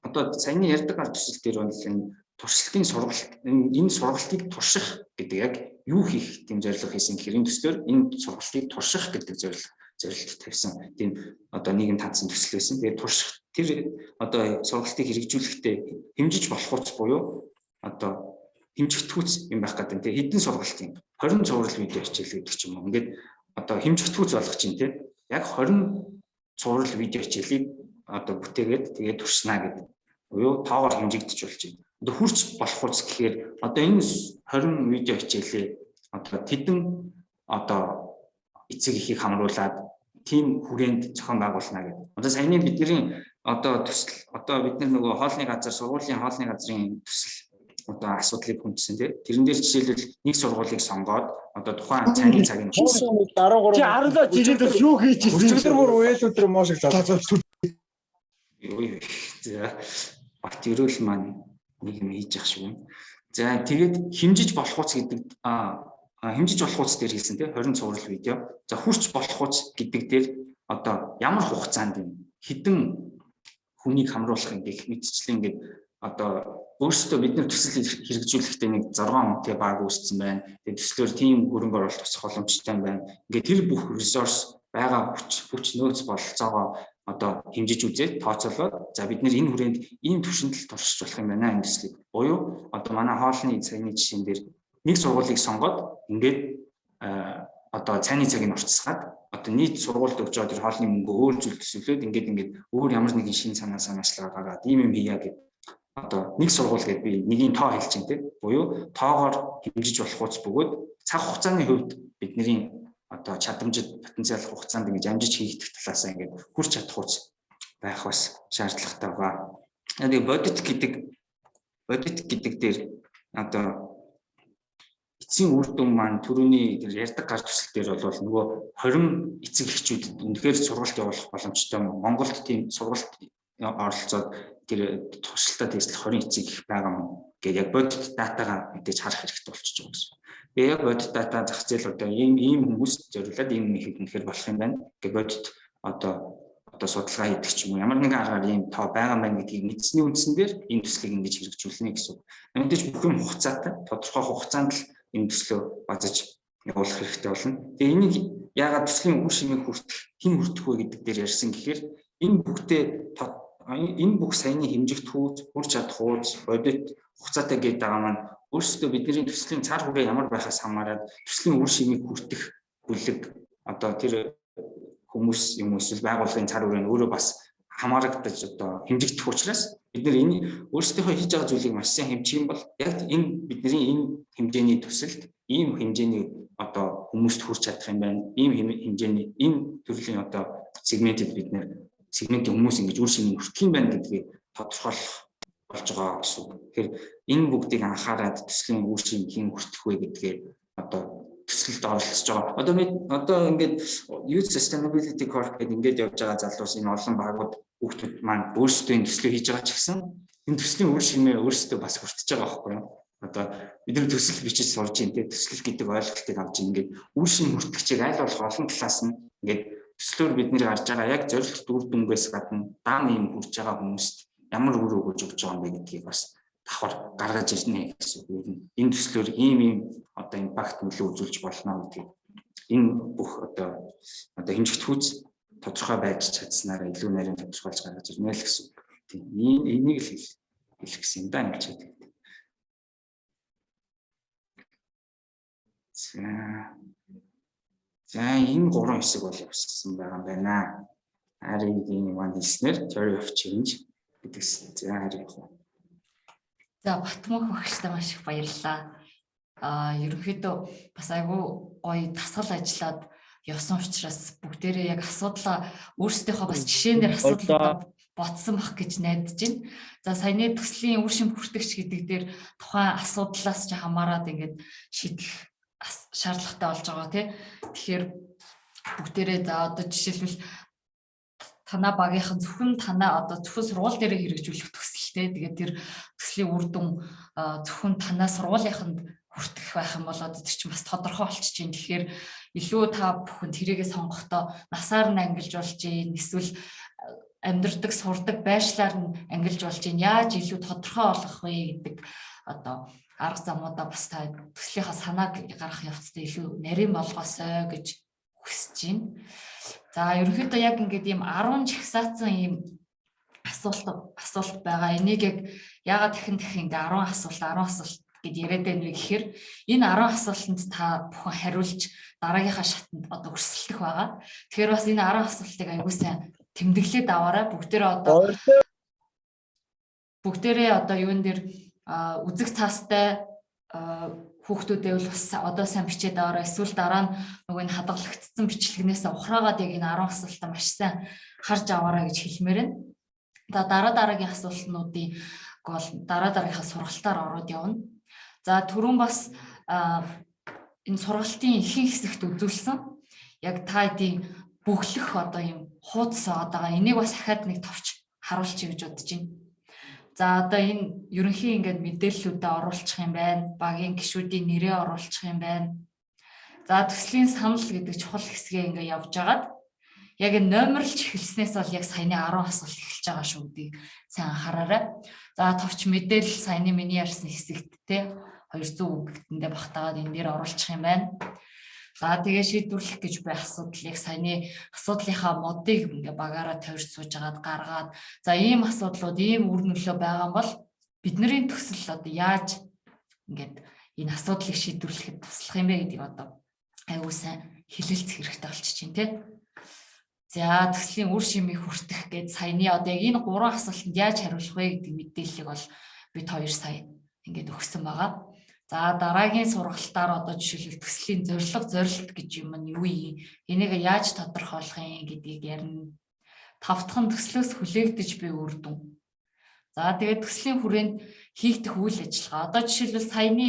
одоо саяны ярьдаг гар төсөл дээр бол энэ туршилтын сургалт, энэ сургалтыг турших гэдэг яг юу хийх тийм зорилго хийсэн гэхээр энэ төслөөр энэ сургалтыг турших гэдэг зорилт тавьсан тийм одоо нийгэм тандсан төсөл байсан. Тэгээд турших тэр одоо сургалтыг хэрэгжүүлэхдээ хэмжиж болох үс буюу одоо хэмжигдэхүйц юм байх гэдэг. Тэгээ хэдэн сургалт юм 20 цуврал видео хичээл гэдэг ч юм уу. Ингээд одоо хэмжигдэхүйц болгох чинь тийм яг 20 цуврал видео хичээлийг одоо бүтээгээд тэгээд туршнаа гэдэг. Буюу тоогоор хэмжигдэж болж байна. Одоо хүрч болох үс гэхээр одоо энэ 20 видео хичээлээ одоо тэдэн одоо эцэг эхийг хамруулад тийм хүрээнд зохион байгуулна гэдэг. Одоо саяны бидний одоо төсөл, одоо бид нар нөгөө хоолны газар, сургуулийн хоолны газрын төсөл одоо асуудлыг хүндсэн тийм. Тэрэн дээр жишээлбэл нэг сургуулийг сонгоод одоо тухайн цайны цагийн 13 Чи 17 жилийн юу хийж ирсэн? Өчигдөр бүр уял өдөр муу шиг залуу. Юу, за, Бат Ерөөл маань нэг юм хийж ах шиг байна. За, тэгээд хэмжиж болох үс гэдэг, хэмжиж болох үс дээр хэлсэн тийм, 20 цуврал видео. За, хүрч болох үс гэдэг дээр одоо ямар хугацаанд юм хэдэн хүнийг хамруулах юм гэх мэтчлэн ингээд одоо өөрсдөө бид нар төсөл хэрэгжүүлэхдээ нэг 6 үнэтэй баг үүссэн байна. Тэгээд төслөөр тийм хөрөнгө оруулалт тусах боломжтой байна. Ингээд тэр бүх ресурс байгаа хүч нөөц бололцоогоо одоо хэмжиж үзээд тооцоолоод, за, бид нэр энэ хүрээнд ийм түвшинд л туршиж болох юм байна энэ төслийг. Буюу одоо манай хоолны цагны жишээн дээр нэг сургуулийг сонгоод ингээд одоо цайны цагийг уртасгаад, одоо нийт сургуульд өгч байгаа тэр хоолны мөнгө өөр зүйл төсөөлөөд ингээд өөр ямар нэгэн шинэ санаа санаачлага гаргаад ийм юм хийя гэд одоо нэг сургууль гэдээ би нэгийн тоо хэлж чинь тийм, буюу тоогоор хэмжиж болох үс бөгөөд цаг хугацааны хувьд бидний одоо чадамжид потенциал хугацаанд ингэж амжиж хийгдэх талаасаа ингээд хүрч чадах үс байх бас шаардлагатай байгаа. Тэгээ бодит гэдэг дээр одоо Эцсийн үр дүн маань түрүүний тэр ярьдаг гар төсөл дээр бол нөгөө 20 эцэг эхчүүдэд үнэхээр сургалт явуулах боломжтой. Монголд тийм сургалт оролцоод тэр туршилтаа тестлэх 20 эцэг их байгаа мó гэдэг яг бодит датагаа мэдээж харах хэрэгтэй болчихж байгаа гэсэн. Тэгээ яг бодит дата зах зээл одоо ийм ийм хүмүүс зориулаад ийм ихэд үнэхээр болох юм байна. Тэгээ бодит одоо судалгаа хийдэг ч юм уу ямар нэгэн аргаар ийм тоо байгаа юм байна гэдгийг мэдсэний үндсэн дээр энэ төслийг ингэж хэрэгжүүлнэ гэсэн үг. Мэдээж бүх юм хугацаатай, тодорхой хугацаанд л энэ төслөө базаж явуулах хэрэгтэй болно. Тэгээ энийг яагаад төслийн үр шимийг хүртэх, хэн хүртэх вэ гэдэг дээр ярьсан гэхээр энэ бүгдээ энэ бүх саяны хэмжигдэхүүц, хүрч чадах хууц, бодит хугацаатай гэдэг байгаа маань өөрсдөө бидний төслийн цар хүрээ ямар байхаас хамаарат төслийн үр шимийг хүртэх бүлэг одоо тэр хүмүүс юм эсвэл байгууллагын цар хүрээ нь өөрөө бас хамаарагдаж одоо хэмжигдэх учраас бид нэр энэ өөрсдийнхөө хийж байгаа зүйлийг маш сайн хэмжих юм бол яг энэ бидний энэ хэмжээний төсөлд ийм хэмжээний одоо хүмүүст хүрч чадах юм байна. Ийм хэмжээний энэ төрлийн одоо сегментэд бид нэр сегментийн хүмүүс ингэж үр шимийг хүртэх юм байна гэдгийг тодорхойлох болж байгаа гэсэн үг. Тэгэхээр энэ бүгдийг анхаарад төслийн үр шим хэн хүртэх вэ гэдгээр одоо төсөлд оролцож байгаа. Одоо одоо ингээд Youth Sustainability Corp гэдэг ингээд явж байгаа залуус энэ олон багууд хүүхдүүд маань өөрсдөө энэ төслөө хийж байгаа ч гэсэн энэ төслийн үр шимээ өөрсдөө бас хүртэж байгаа байхгүй юу? Одоо бид нар төсөл бичиж сурж байна те, төсөл гэдэг ойлголтыг авч ингээд үр шим хүртгэгчийг аль болох олон талаас нь ингээд төслөөр бидний гарч байгаа яг зорилт үр дүнгээс гадна даан юм хүрч байгаа хүмүүст ямар үр өгөөж өгч байгаа юм бэ гэдгийг бас давхар гаргаж ирнэ гэсэн үг. Энэ төслөөр ийм ийм одоо импакт нөлөө үзүүлж болно гэдгийг энэ бүх одоо хэмжигдэхүүц тодорхой байж чадсанаараа илүү нарийн тодорхойлж гаргаж ирнэ л гэсэн үг. Тийм, энийг л хэлэх гэсэн юм да юм чи. За энэ гурван хэсэг бол явсан байгаа юм байна. RE-ийн маань хэлснээр theory of change гэдэгс. За харъя. За Батмөнх багштай маш их баярлалаа. Ерөнхийдөө бас айгүй гоё дасгал ажиллаад явсан учраас бүгдээрээ яг асуудлаа өөрсдийнхөө бас жишээн дээр асуудлаа ботсон бах гэж найдаж байна. За саяны төслийн үр шим хүртэгч гэдэг дээр тухайн асуудлаас ч хамаарат ингээд шийдэх шаардлагатай болж байгаа тий. Тэгэхээр бүгдээрээ за одоо жишээлбэл танаа багийнхан зөвхөн танаа одоо зөвхөн сургууль дээрээ хэрэгжүүлэх төсөлтэй. Тэгээд тэр төслийн үр дүн зөвхөн танаа сургуулийнханд хүртэх байх юм бол одоо тэр чинь бас тодорхой болчих чинь. Тэгэхээр илүү та бүхэн тэрийгэ сонгохдоо насаар нь ангилж болж гин эсвэл амьдрдаг, сурдаг байршлаар нь ангилж болж гин. Яаж илүү тодорхой болгох вэ гэдэг одоо арга замуудаа бас та төслийнхаа санааг гаргах явцдаа илүү нарийн болгоосой гэж хүсэж байна. За ерөнхийдөө яг ингээд ийм 10 жагсаацсан ийм асуулт байгаа. Энийг яг яагаад дахин дахин ингээ 10 асуулт гэд яриад байна вэ гэхээр энэ 10 асуултанд та бүхэн хариулж дараагийнхаа шатанд одоо өрсөлдөх байгаа. Тэгэхээр бас энэ 10 асуултыг аягүй сайн тэмдэглээд аваарай. Бүгдээрээ одоо юун дээр үзэг цаастай хүүхдүүдээ бол бас одоо сайн бичээд аваарай. Эсвэл дараа нь нөгөө энэ хадгалагдсан бичлэгнээс ухраагаад яг энэ 10 асуултаа маш сайн харж аваарай гэж хэлмээр байна. За дараа дараагийн асуултнуудын гол дараа дараагийнхаа сургалтаар ороод явна. За түрүүн бас энэ сургалтын ихэнх хэсэгт үзүүлсэн яг та хэдийн бөглөх одоо юм хуудас байгаа. Энийг бас дахиад нэг товч харуулчих гэж бодож байна. За одоо энэ ерөнхий ингээд мэдээллүүдээ оруулчих юм байна. Багийн гишүүдийн нэрээ оруулчих юм байна. За төслийн санал гэдэг чухал хэсгээ ингээд явж агаад яг энэ номерлж эхэлснээс бол яг саяны 10 асуулт эхэлж байгаа шүү гэдгийг сайн анхаараарай. За товч мэдээлэл саяны миний ярьсан хэсэгт те 200 үг гэдэндээ багтаагаад энэ дээр оруулчих юм байна. За тэгээ шийдвэрлэх гэж буй асуудал яг саяны асуудлынхаа модыг ингээ багаараа тойрч сууж агаад гаргаад за ийм асуудлууд ийм үр нөлөө байгаа бол бидний төсөл одоо яаж ингээд энэ асуудлыг шийдвэрлэхэд туслах юм бэ гэдгийг одоо аягүй сайн хэлэлцэх хэрэгтэй болчих чинь тий. За төслийн үр шимийг хүртэх гээд саяны одоо яг энэ гурван асуултанд яаж хариулах вэ гэдэг мэдээллийг бол бид хоёр сая ингээд өгсөн байгаа. За дараагийн сургалтаар одоо жишээлбэл төслийн зорилго, зорилт гэж юм нь юу юм? Энийг яаж тодорхойлох юм гэдгийг ярина. Тав дахь нь төслөөс хүлээгдэж буй үр дүн. За тэгээд төслийн хүрээнд хийгдэх үйл ажиллагаа. Одоо жишээлбэл саяны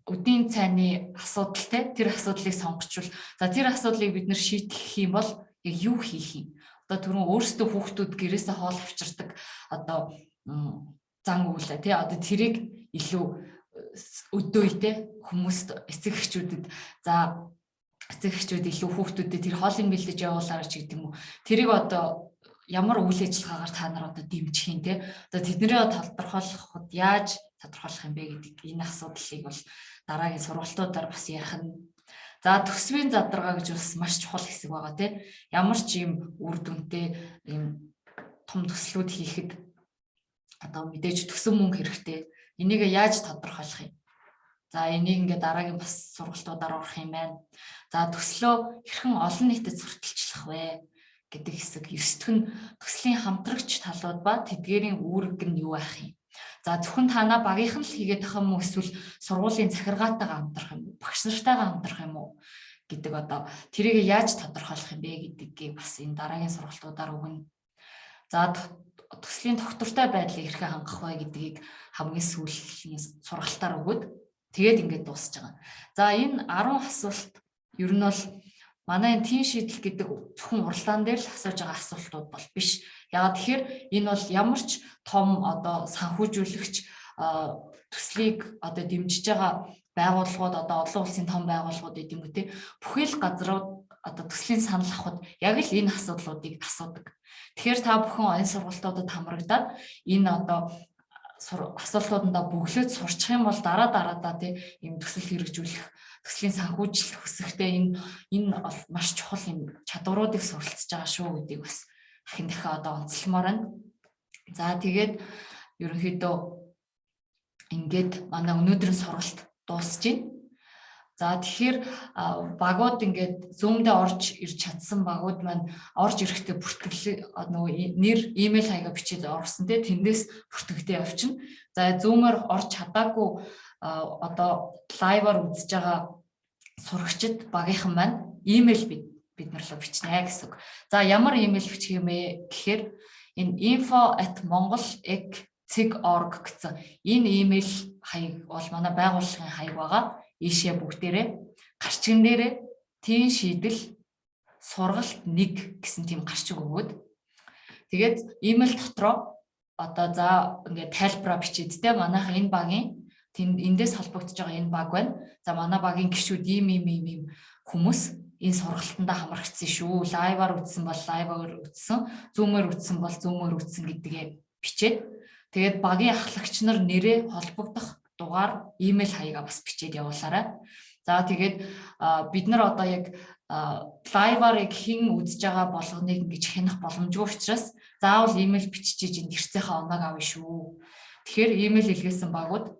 Үдийн цайны асуудал те, тэр асуудлыг сонгочвол, за, тэр асуудлыг бид нар шийдэх юм бол яг юу хийх юм? Одоо түрүүн өөрсдөө хүүхдүүд гэрээсээ хоол авчирдаг одоо зан үйлээ тий, одоо тэрийг илүү өдөөй те, хүмүүст, эцэг эхчүүдэд, за, эцэг эхчүүд илүү хүүхдүүдэд тэр хоолыг бэлдэж явуулаарай ч гэдэг юм уу. Тэрийг одоо ямар үйл ажиллагаагаар та нар одоо дэмжих юм те, одоо тэднэрээ тодорхойлоход яаж тодорхойлох юм бэ гэдэг энэ асуудлыг бол дараагийн сургалтуудаар бас ярих нь. За, төсвийн задаргаа гэж бас маш чухал хэсэг байгаа тий. Ямар ч юм үр дүнтэй ийм том төслүүд хийхэд одоо мэдээж төсөн мөнгө хэрэгтэй. Энийг яаж тодорхойлох юм? За, энийг ингээд дараагийн бас сургалтуудаар орох юм байна. За, төслөө хэрхэн олон нийтэд сурталчлах вэ гэдэг хэсэг. Есдэх нь төслийн хамтрагч талууд ба тэдгээрийн үүрэг нь юу байх юм? За, зөвхөн танаа багийнхан л хийгээд ах юм уу, эсвэл сургуулийн захиргаатайгаа хамтрах юм уу, багш нартайгаа хамтрах юм уу гэдэг, одоо тэрийг яаж тодорхойлох юм бэ гэдгийг бас энэ дараагийн сургалтуудаар өгнө. За, төслийн тогтвортой байдлыг хэрхэн хангах вэ гэдгийг хамгийн сүүлийн сургалтаар өгөөд, тэгээд ингээд дуусж байгаа. За, энэ 10 асуулт ер нь бол манай энэ тийм шийдэл гэдэг зөвхөн уралдаан дээр л асууж байгаа асуултууд бол биш. Яагаад тэгэхээр энэ бол ямар ч том одоо санхүүжүүлэгч, төслийг одоо дэмжиж байгаа байгууллагууд, одоо олон улсын том байгууллагууд гэдэг юм уу те, бүхэл газрууд одоо төслийн санал авахад яг л энэ асуудлуудыг асуудаг. Тэгэхээр та бүхэн энэ сургалтуудад хамрагдаад энэ одоо асуултуудандаа бөглөөд сурчих юм бол дараа дараадаа тий ийм төсөл хэрэгжүүлэх, төслийн санхүүжилт хүсэхдээ энэ бол маш чухал юм чадваруудыг суралцж байгаа шүү гэдгийг бас дахин дахин одоо онцлмоор байна. За, тэгээд ерөнхийдөө ингээд манай өнөөдрийн сургалт дуусж байна. За, тэгэхээр багууд ингээд Zoom-д орж ирж чадсан багууд маань орж ирэхдээ бүртгэл нөгөө нэр, имэйл хаягаа бичээд орсон те, тэндээс бүртгэгдээ явчихна. За, Zoom-оор орж чадаагүй, одоо live-аар үзэж байгаа сурагчид багийнхан маань имэйл бид нар руу бичнэ гэсэн үг. За, ямар имэйл бичих юм бэ гэхээр энэ info@mongolec.org гэсэн энэ имэйл хаяг бол манай байгууллагын хаяг байгаа. Ийшээ бүгдээрээ гарчиган дээрээ "Тийм шийдэл сургалт 1" гэсэн тийм гарчиг өгөөд, тэгээд имэйл дотроо одоо, за, ингээд тайлбараа бичээд те, манайха энэ багийн тэнд эндээс холбогдож байгаа энэ баг байна. За, манай багийн гишүүд ийм ийм ийм ийм хүмүүс энэ сургалтандаа хамрагдсан шүү. Live-аар үзсэн бол live-аар үзсэн, Zoom-ээр үзсэн бол Zoom-ээр үзсэн гэдгээ бичээд, тэгээд багийн ахлагч нар нэрээ, холбогдох дугаар, имэйл хаягаа бас бичээд явуулаарай. За, тэгээд бид нар одоо яг live-аар яг хэн үзэж байгаа болгоныг ингэж хянах боломжгүй учраас заавал имэйл биччихэж энд эрсийнхаа оноог авна шүү. Тэгэхээр имэйл илгээсэн багууд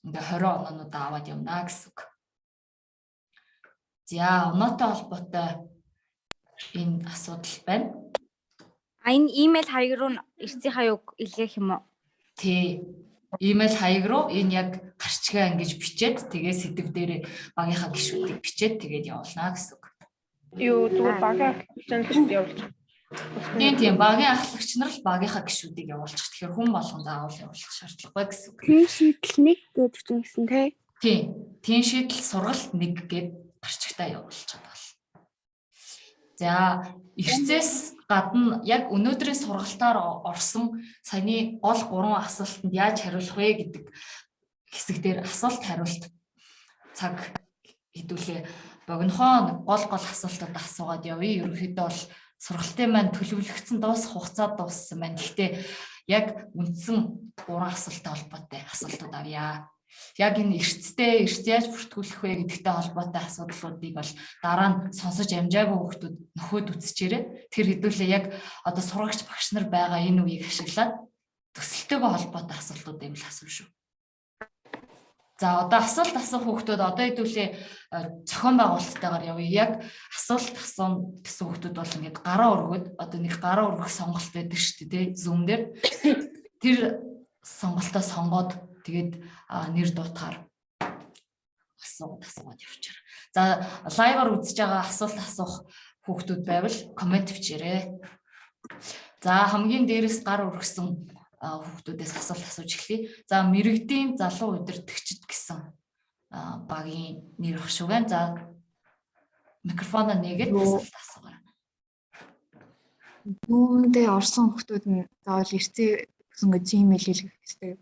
ингээ 20 оноонуудаа аваад явна гэсэн үг. За, оноотой холбоотой энэ асуудал байна. А, энэ имэйл хаяг руу эрсийнхаа юг илгээх юм уу? Тий. Имэйл хаяг руу энэ яг гарчгаа ингэж бичээд, тэгээ сэдэв дээр багийнхаа гишүүдийг бичээд, тэгээд явуулна гэсэн үг. Юу, зүгээр багийн ахлагч нар явуулчих. Тийм, багийн ахлагч нар л багийнхаа гишүүдийг явуулчих. Тэгэхээр хүн болгон заавал явуулах шаардлагагүй гэсэн үг. Тийм шийдэл 1 гэж бичнэ гэсэн тий. Тийм. Тийм шийдэл сургалт 1 гээд гарчигтай явуулчих бол. За, эрцээс гадна яг өнөөдрийн сургалтаар орсон саяны гол гурван асуултанд яаж хариулах вэ гэдэг хэсэг дээр асуулт хариулт цаг хэдүүлээ богинохоо гол гол асуултууд асуугаад явъя. Ерөнхийдөө бол сургалтын маань төлөвлөгдсөн дуусах хугацаа дууссан байна. Гэхдээ яг үндсэн гурван асуулттай холбоотой асуултууд авъя. Яг энэ эрсдээ, эрс яаж бүртгүүлэх вэ гэдэгтэй холбоотой асуудлуудыг бол дараа нь сонсож амжаагүй хүмүүс нөхөд үзчихээрэй. Тэр хэдүүлээ яг одоо сурагч багш нар байгаа энэ үеийг ашиглаад төсөлтөйгөө холбоотой асуултууд юм л асуув шүү. За, одоо асуулт асуух хүүхдүүд одоо хэдүүлээ зохион байгуулалттайгаар явъя. Яг асуулт асууна гэсэн хүүхдүүд бол ингээд гараа өргөөд, одоо нэг гараа өргөх сонголт байдаг шүү дээ, Zoom дээр. Тэр сонголтоо сонгоод, тэгээд нэр дуутахаар асуугаад асуугаад явчихар. За, live-аар үзэж байгаа асуулт асуух хүүхдүүд байвал comment бичээрэй. За, хамгийн дээрээс гар өргөсөн хүүхдүүдээс асуулт асууж эхлэе. За, мэргэдийн залуу удирдагчид гэсэн Багийн нэр ах шүү гэн. За, микрофоноо нээгээд асуулт асуугаарай. Zoom-д орсон хүмүүс нь заавал эрцээ гэсэн гэж Gmail хэлэх хэрэгтэй.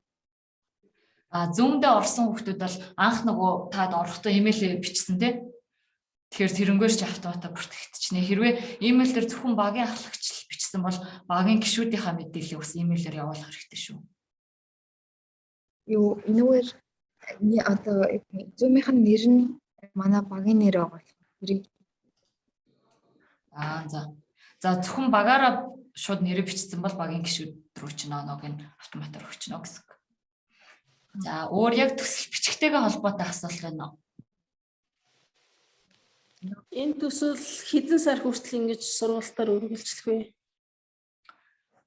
А, Zoom-д орсон хүмүүс бол анх нөгөө таад орохдоо имэйл бичсэн, тий. Тэгэхээр тэрнгээр чи автоматар бүртгэгдчихнэ. Хэрвээ имэйл дээр зөвхөн багийн ахлагч бичсэн бол багийн гишүүдийнхаа мэдээллийг бас имэйлээр явуулах хэрэгтэй шүү. Юу, энэгээр одоо Zoom-ийн нэр нь манай багийн нэр байгаа болохоор тэрийг Аа, за. За, зөвхөн багаараа шууд нэрээ бичсэн бол багийн гишүүд рүү чинь ноог нь автоматар өгчнө гэсэн үг. За, өөр яг төсөл бичгтэйгээ холбоотой асуулт байна уу? Энэ төсөл хэдэн сар хүртэл ингэж сургалтаар үргэлжлэх вэ?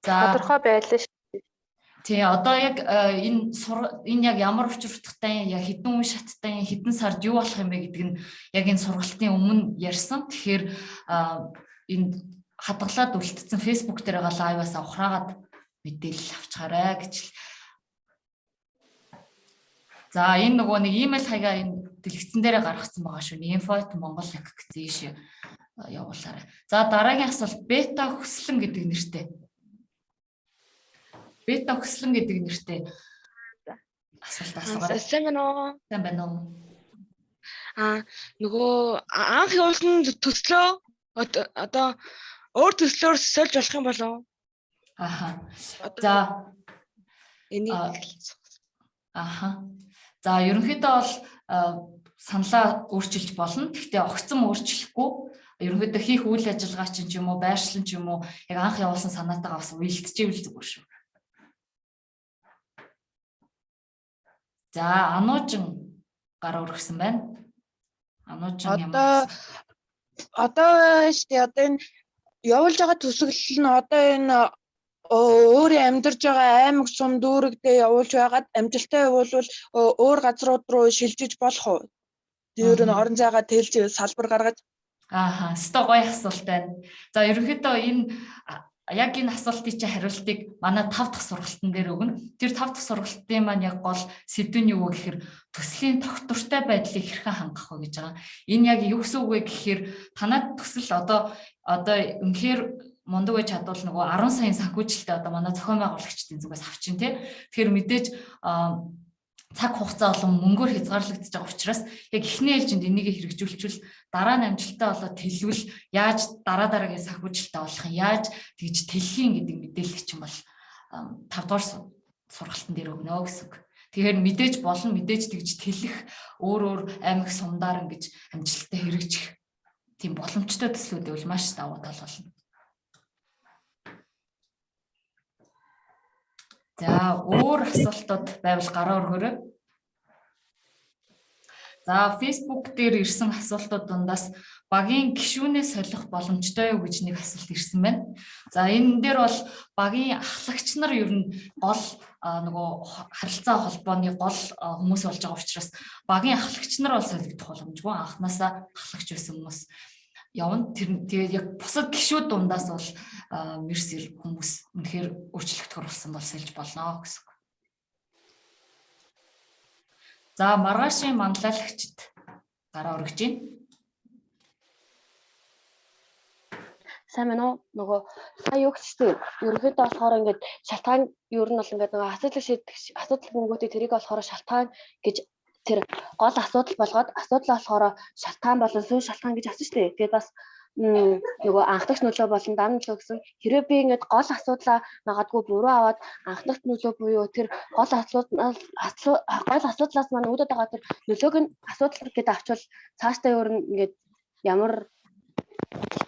За, тодорхой байлаа шүү. Тий, одоо яг энэ энэ яг ямар учир утгатай, яг хэдэн үе шаттай, хэдэн сард юу болох юм бэ гэдэг нь яг энэ сургалтын өмнө ярьсан. Тэгэхээр энэ хадгалаад үлдсэн Facebook дээр байгаа live-аас ухраагаад мэдээлэл авчгаарай гэж. За, энэ нөгөө нэг имэйл хаягаа энэ дэлгэцэн дээрээ гаргацсан байгаа шүү. info@mongol.link гэсэн ийш явуулаарай. За, дараагийн асуулт бета хүслэн гэдэг нэртэй. Бета хүслэн гэдэг нэртэй асуулт асуугаарай. Сайн байна уу? Сайн байна уу? Аа, нөгөө анх явуулсан төслөө одоо өөр төслөөр сольж болох юм болов уу? Аха. За, энийг аха. За, ерөнхийдөө бол саналаа өөрчилж болно. Гэхдээ огцом өөрчлөхгүй. Ерөнхийдөө хийх үйл ажиллагаа чинь ч юм уу, байршлан ч юм уу, яг анх явуулсан санаатайгаа бас уялдчихвэл зүгээр шүү. За, ануужин гар өргөсөн байна. Ануужин ямар одоо шүү дээ, одоо энэ явуулж байгаа төсөглөл нь одоо энэ өөрийн амьдарч байгаа аймаг, сум, дүүрэгдээ явуулж байгаад амжилттай явуулвал өөр газрууд руу шилжиж болох уу? Ер нь орон зайгаа тэлж салбар гаргаж. Ааха, өстой гоё асуулт байна. За, ерөнхийдөө энэ яг энэ асуултын чинь хариултыг манай 5 дахь сургалтын дээр өгнө. Тэр 5 дахь сургалтын маань яг гол сэдв нь юу вэ гэхээр төслийн тогтвортой байдлыг хэрхэн хангах вэ гэж байгаа. Энэ яг юу гэсэн үг вэ гэхээр танад төсөл одоо үнэхээр мундаг байж чадвал нөгөө 10 саяын санхүүжилтээ одоо манай зохион байгуулагчдын зүгээс авчин, тий. Тэгэхээр мэдээж цаг хугацаа болон мөнгөөр хязгаарлагдаж байгаа учраас яг эхний ээлжинд энийг хэрэгжүүлчихвэл дараа нь амжилттай болоод тэлвэл яаж дараа дараагийн санхүүжилтээ олох юм, яаж тэгж тэлхийн гэдэг мэдээлэл чинь бол 5 дугаар сургалтын дээр өгнө гэсэн үг. Тэгэхээр мэдээж болно, мэдээж тэгж тэлэх, өөр өөр аймаг сумдаар ингэж амжилттай хэрэгжих тийм боломжтой төслүүд бол маш давуу тал болно. За, өөр асуултууд байвал гараа өргөөрэй. За, Facebook дээр ирсэн асуултууд дундаас багийн гишүүнээ солих боломжтой юу гэж нэг асуулт ирсэн байна. За, энэ дээр бол багийн ахлагч нар ер нь гол нөгөө харилцаа холбооны гол хүмүүс болж байгаа учраас багийн ахлагч нар бол солигдох боломжгүй. Анхнаасаа ахлагч байсан хүмүүс явна. Тэр тэгээд яг бусад гишүүд дундаас бол мерсэр хүмүүс үнэхээр өөрчлөгдөхөр болсон бол сольж болно гэсэн үг. За, маргаашийн манлайлагчид гараа өргөж байна. Сайн байна уу? Нөгөө сая юу гэжтэй, ерөнхийдөө болохоор ингээд шалтгаан ер нь бол ингээд нөгөө асуудал шийдэх асуудал гүнгүүтээ тэрийг болохоор шалтгаан гэж тэр гол асуудал болгоод асуудал болохоор шалтгаан болон сүүн шалтгаан гэж авсан шүү дээ. Тэгээд бас нөгөө анхдагч нөлөө болон дан нөлөө гэсэн, хэрвээ би ингээд гол асуудлаа магадгүй буруу аваад анхдагч нөлөө буюу тэр гол асуудал гол асуудлаас маань үүдээд байгаа тэр нөлөөг нь асуудал гэдээ авчвал цаашдаа өөр нь ингээд ямар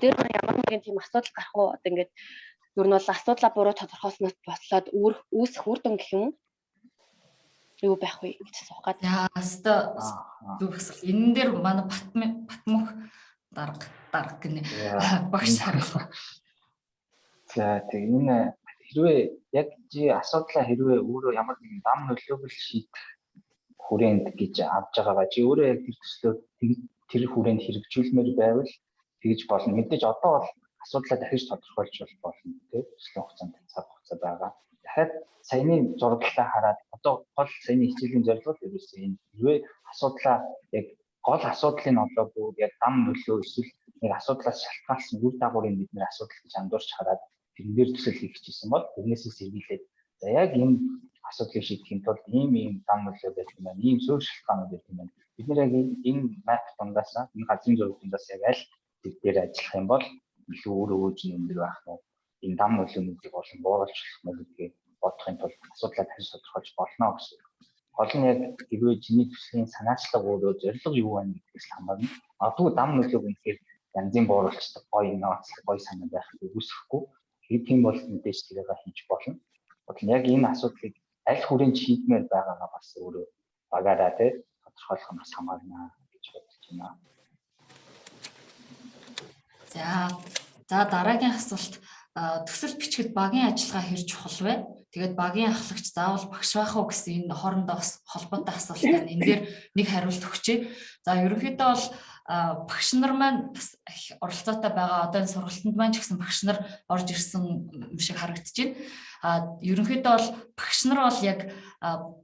тэр ямар нэгэн тийм асуудал гарах уу, одоо ингээд ер нь бол асуудлаа буруу тодорхойлсноос бослоод үүсэх үр дүн гэх юм уу юу байх вэ гэж асуух гад. Яа, өстой зүг асуулт. Энэ дээр манай Батмөх дарга гинэ багш хариулах. За, тэг энэ хэрвээ яг чи асуудлаа хэрвээ өөрөө ямар нэгэн дам нөлөөг л шийдэх хүрээнд гэж авч байгаагаа чи өөрөө яг тэр төслөө тэр хүрээнд хэрэгжүүлмээр байвал тэгж болно. Мэдээж одоо бол Асуудлаа дахиж тодорхойлж болно тий. Төслийн хугацаанд цаг хугацаа байгаа. Дахиад саяны зураглалаа хараад одоо гол саяны хичээлийн зорилго л ерөөсөө энэ хэрвээ асуудлаа яг гол асуудлыг олоогүй яг дам нөлөө эсвэл нэг асуудлаас шалтгаалсан үр дагаврыг бид нэр асуудал гэж андуурч хараад тэрэн дээр төсөл хийх гэжсэн бол тэрнээсээ сэргийлээд за яг энэ асуудлыг шийдэхин тулд ийм ийм дам нөлөө байх юм байна, ийм суурь шалтгаанууд байх юм байна. Бид нэр яг энэ мап дундаас энэ газрын зураг дундаас яг аль зэг дээр ажиллах юм бол илүү өөр өөж нь өндөр байх нь энэ дам нөлөөнүүдийг болон бууруулж болох нь гэдгийг бодохын тулд асуудлаа дахиж тодорхойлж болно гэсэн. Гол нь яг хэрвээ чиний төслийн санаачлага өөрөө зорилго юу байна гэдгээс л хамаарна. Магадгүй дам нөлөөг үнэхээр янзын бууруулцдаг гоё инновацлог гоё санаа байх үгүйсэхгүй. Тэгэхээр тийм бол мэдээж тэрийг хийж болно. Бодол нь яг энэ асуудлыг аль хүрээнд шийдмээр байгаагаа бас өөрөө багаараа тий тодорхойлох нь бас хамаарна гэж бодож байна. За дараагийн асуулт төсөл бичгэд багийн ажиллагаа хэр чухал вэ? Тэгээд багийн ахлагч заавал багш байх уу гэсэн энэ хоорондоо бас холбоотой асуулт байна. Энэ дээр нэг хариулт өгчээ. За ерөнхийдөө бол багш нар маань бас их оролцоотой байгаа. Одоо энэ сургалтанд маань ч гэсэн багш нар орж ирсэн юм шиг харагдаж байна. Ерөнхийдөө бол багш нар бол яг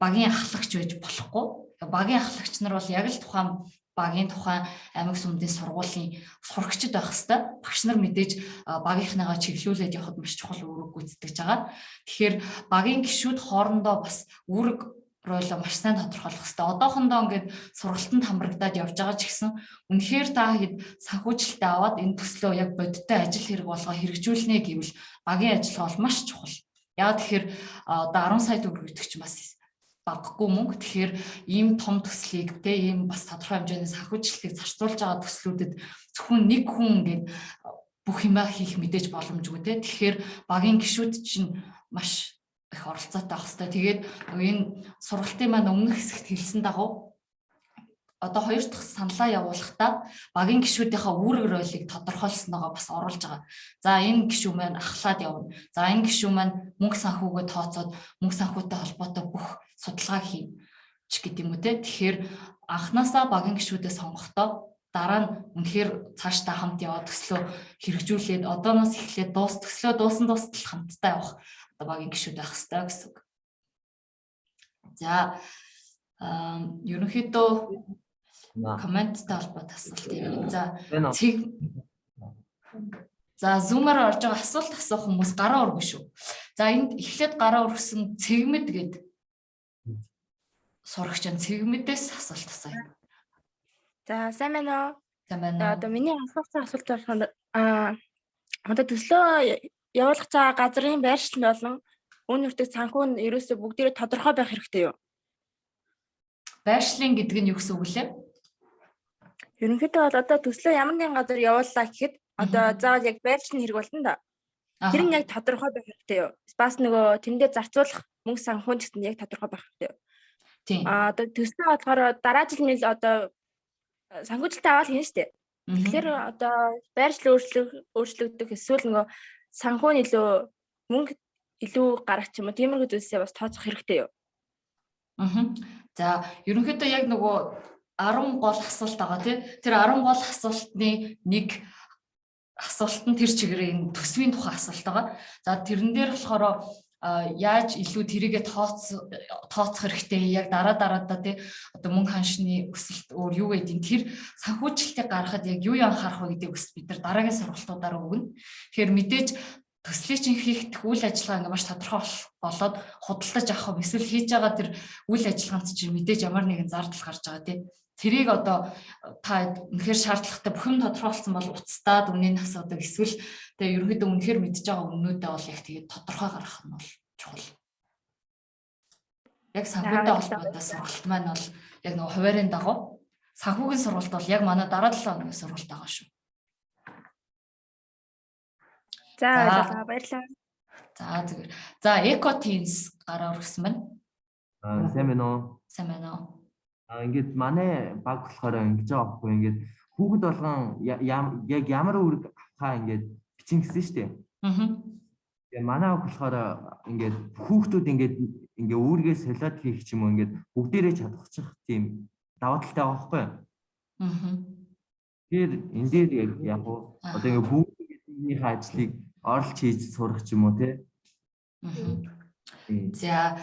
багийн ахлагч байж болохгүй. Багийн ахлагч нар бол яг л тухайн багийн тухайн аймаг сүмдийн сургуулийн сурагчид байх хэвээр. Багш нар мэдээж багийнхныгаа чиглүүлээд явахад маш чухал үүрэг гүйцэтгэж байгаа. Тэгэхээр багийн гишүүд хоорондоо бас үүрэг ройлоо маш сайн тодорхойлох хэвээр. Одоохондоо ингээд сургалтанд хамрагдаад явж байгаа ч гэсэн үнэхээр та хэд санхүүжилтээ аваад энэ төслөө яг бодиттой ажил хэрэг болгоо хэрэгжүүлнэ гэвэл багийн ажиллагаа бол маш чухал. Яг тэгэхээр одоо 10 сая төгрөг гэдэг чинь бас багагүй мөнгө. Тэгэхээр ийм том төслийг те ийм бас тодорхой хэмжээний санхүүжилтийг зарцуулж байгаа төслүүдэд зөвхөн нэг хүн ингээд бүх юмаа хийх мэдээж боломжгүй те. Тэгэхээр багийн гишүүд чинь маш их оролцоотой байх хэвээр. Тэгээд энэ сургалтын маань өмнөх хэсэгт хэлсэн дагуу одоо хоёр дахь саналаа явуулахдаа багийн гишүүдийнхээ үүрэг ролыг тодорхойлсноогоо бас оруулж байгаа. За энэ гишүүн маань ахлаад явна. За энэ гишүүн маань мөнгө санхүүгээ тооцоод мөнгө санхүүтэй холбоотой бүх судалгаа хийнэ ч гэдэг юм уу те. Тэгэхээр анханасаа багийн гишүүдээ сонгохдоо дараа нь үнэхээр цаашдаа хамт яваад төслөө хэрэгжүүлээд одооноос эхлээд төслөө дуусан дуустал хамтдаа явах одоо багийн гишүүд байх хэрэгтэй гэсэн үг. За ерөнхийдөө комменттэй холбоотой асуулт юм. За цэг За Zoom-аар орж байгаа асуулт асуух хүмүүс гараа өргөн шүү. За энд эхлээд гараа өргөсөн цэгмэд гээд сурагч нь цэгмэдээс асуулт асууя. За сайн байна уу? Сайн байна уу? Одоо миний асуусан асуулт болохоор одоо төслөө явуулах цаа газрын байршил болон үн хүртэх санхүү нь ерөөсөө бүгдээрээ тодорхой байх хэрэгтэй юу? Байршлын гэдэг нь юу гэсэн үг лээ? Ерөнхийдөө бол одоо төслөө ямар нэгэн газар явууллаа гэхэд одоо заавал яг байршил нь хэрэг болно да. Тэр нь яг тодорхой байх хэрэгтэй юу? Бас нөгөө тэндээ зарцуулах мөнгө санхүү ч гэсэн яг тодорхой байх хэрэгтэй юу? Тийм. Одоо төслөө болохоор дараа жил мэл одоо санхүүжилтээ аваад хийнэ штэ. Тэгэхээр одоо байршил өөрчлөгдөх эсвэл нөгөө санхүү нь илүү мөнгө илүү гарах ч юм уу тиймэрхүү зүйлсээ бас тооцох хэрэгтэй юу? За ерөнхийдөө яг нөгөө 10 гол асуулт байгаа тий. Тэр 10 гол асуултны нэг асуулт нь тэр чигээр энэ төсвийн тухай асуулт байгаа. За тэрэн дээр болохоор яаж илүү тэрийгэ тооцох хэрэгтэй яг дараа дараадаа тий одоо мөнгө ханшны өсөлт өөр юу гэдгийг тэр санхүүжилтийг гаргахад яг юу анхаарах вэ гэдгийг бас бид нар дараагийн сургалтуудаар өгнө. Тэгэхээр мэдээж төслийн чинь хийх үйл ажиллагаа ингээ маш тодорхой болоод худалдаж авах юм эсвэл хийж байгаа тэр үйл ажиллагаанд чинь мэдээж ямар нэгэн зардал гарч байгаа тий. Тэрийг одоо та үнэхээр шаардлагатай бүх юм тодорхой болсон бол уцтаад үнэнийг асуудаг эсвэл тэгээ ерөнхийдөө үнэхээр мэдж байгаа үннүүдээ бол яг тэгээд тодорхой гаргах нь бол чухал. Яг санхүүтэй холбоотой сургалт маань бол яг нөгөө хуваарийн дагуу санхүүгийн сургалт бол яг манай дараа 7 хоногийн сургалт байгаа шүү. За баярлалаа. Баярлалаа. За зүгээр. За Eco Teens гараа өргөсөн байна. Сайн байна уу? Сайн байна уу? Ингээд манай баг болохоор ингэж байгаа байхгүй ингээд хүүхэд болгон яг ямар үүрэг авахаа ингээд бичин гэсэн шүү дээ. Тэгээ манай баг болохоор ингээд хүүхдүүд ингээд ингээ үүргээ солиод хийх ч юм уу ингээд бүгдээрээ чадахчих тийм даваа талтай байгаа байхгүй юу? Тэгэхээр энэ дээр яг яг одоо ингээ бүгд Биенийхээ ажлыг оролж хийж сурах ч юм уу те. За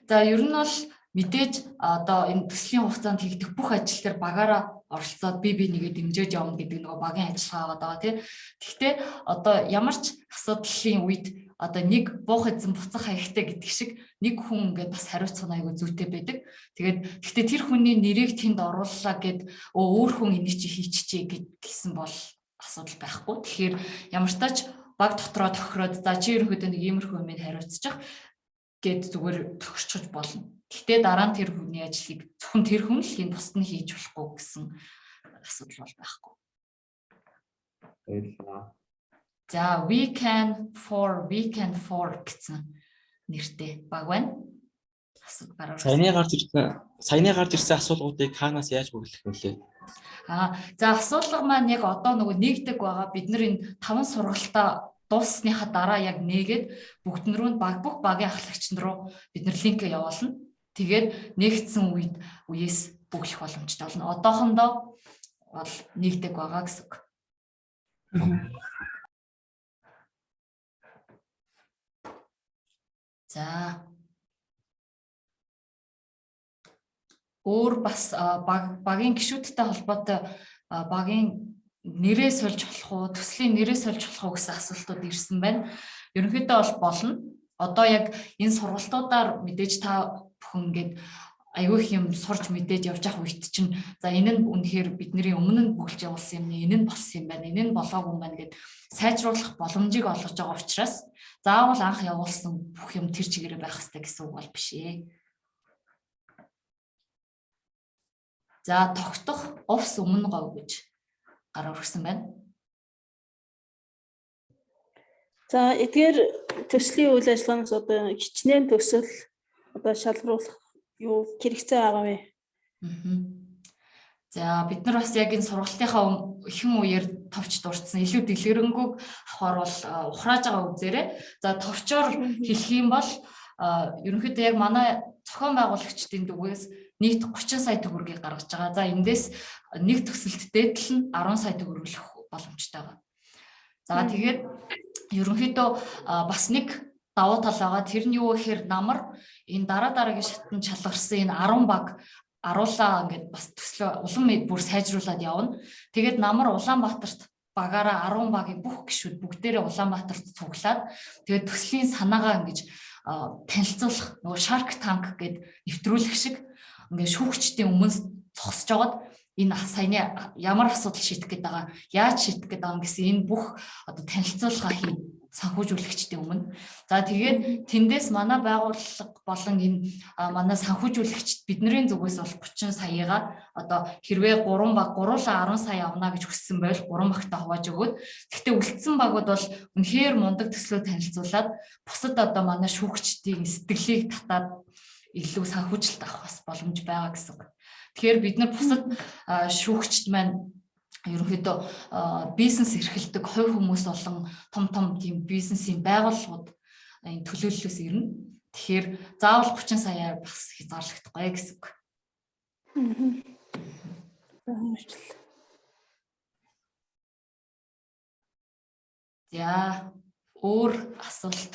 за ер нь бол мэдээж одоо энэ төслийн хугацаанд хийгдэх бүх ажил дээр багаараа оролцоод бие бинийгээ дэмжиж явна гэдэг нөгөө багийн ажиллагаа байгаа тий. Гэхдээ одоо ямар ч асуудлын үед одоо нэг буух эзэн буцах хаягтай гэдэг шиг нэг хүн ингээд бас хариуцах нь айгүй зүйтэй байдаг. Тэгээд гэхдээ тэр хүний нэрийг тэнд орууллаа гэд өөр хүн энийг чи хийчихье гэсэн бол асуудал байхгүй. Тэгэхээр ямар ч тач баг дотроо тохироод за чи ерөнхийдөө нэг иймэрхүү юмыг хариуцчих гэд зүгээр тохирчж болно. Гэхдээ дараа нь тэр хүний ажлыг зөвхөн тэр хүн л хийн бусд нь хийж болохгүй гэсэн асуудал бол байхгүй. Баярлалаа. За we can for we can for гэсэн нэртэй баг байна. Асуу гараа. Саяны гарч ирсэн асуулгуудыг хаанаас яаж бөглөх вэ лээ? За асуулга маань яг одоо нөгөө нэгдэг байгаа. Бид нар энэ 5 сургалтаа дууссныхаа дараа яг нээгээд бүгдэн рүү баг бүх багийн ахлагч нар руу бид нар линкээ явуулна. Тэгээд нэгдсэн үед үеэс бөглөх боломжтой болно. Одоохондоо бол нэгдэг байгаа гэсэн үг. За өөр бас багийн гишүүдтэй холбоотой багийн нэрээ сольж болох уу, төслийн нэрээ сольж болох уу гэсэн асуултууд ирсэн байна. Ерөнхийдөө бол болно. Одоо яг энэ сургалтуудаар мэдээж та бүхэн ингээд аюу их юм сурч мэдээж явж явах үед чинь за энэ нь үнэхээр бидний өмнө нь бөглөж явуулсан юм, энэ нь болсон юм байна, энэ нь болоогүй юм байна гэд сайжруулах боломжийг олгож байгаа учраас заавал анх явуулсан бүх юм тэр чигээрээ байх хэрэгтэй гэсэн үг бол биш ээ. За тогтох увс өмнө говь гэж гар өргөсөн байна. За эдгээр төслийн үйл ажиллагаанаас одоо хичнээн төсөл одоо шалгаруулах юу хэрэгцээ байгаа вэ? За бид нар бас яг энэ сургалтынхаа ихэнх үеэр товч дурдсан. Илүү дэлгэрэнгүй авахар бол ухрааж байгаа үзээрэй. За товчоор хэлэх юм бол ерөнхийдөө яг манай зохион байгуулагчдын дүгээс нийт 30 сая төгрөгийг гаргаж байгаа. За эндээс нэг төсөлт дээдл нь 10 сая төгрөглөх боломжтой байгаа. За тэгээд ерөнхийдөө бас нэг давуу тал байгаа. Тэр нь юу гэхээр намар энэ дараа дараагийн шатанд шалгарсан энэ 10 баг аруулаа ингээд бас төслөө улам бүр сайжруулад явна. Тэгээд намар Улаанбаатарт багаараа 10 багийн бүх гишүүд бүгдээрээ Улаанбаатарт цуглаад тэгээд төслийн санаагаа ингэж танилцуулах нөгөө Shark Tank гээд нэвтрүүлэх шиг ингээд шүүгчдийн өмнө зогсож жогод энэ саяны ямар асуудал шийдэх гээд байгаа, яаж шийдэх гээд байгаа гэсэн энэ бүх одоо танилцуулга хий санхүүжүүлэгчдийн өмнө. За тэгээд тэндээс манай байгууллага болон энэ манай санхүүжүүлэгчд бидний зүгээс бол 30 саягаа одоо хэрвээ 3 баг гуруулаа 10 сая авна гэж хүссэн байл 3 багтаа хувааж өгөөд гэхдээ үлдсэн багууд бол үнэхээр мундаг төслөө танилцуулаад бусад одоо манай шүүгчдийн сэтгэлийг татаад илүү санхүүжилт авах бас боломж байгаа гэсэн үг. Тэгэхээр бид нар бусад шүүгчд маань ерөнхийдөө бизнес эрхэлдэг хувь хүмүүс болон том том тийм бизнесийн байгууллагууд энэ төлөөллөөс ирнэ. Тэгэхээр заавал 30 саяар бас хязгаарлагдахгүй гэсэн үг. За өөр асуулт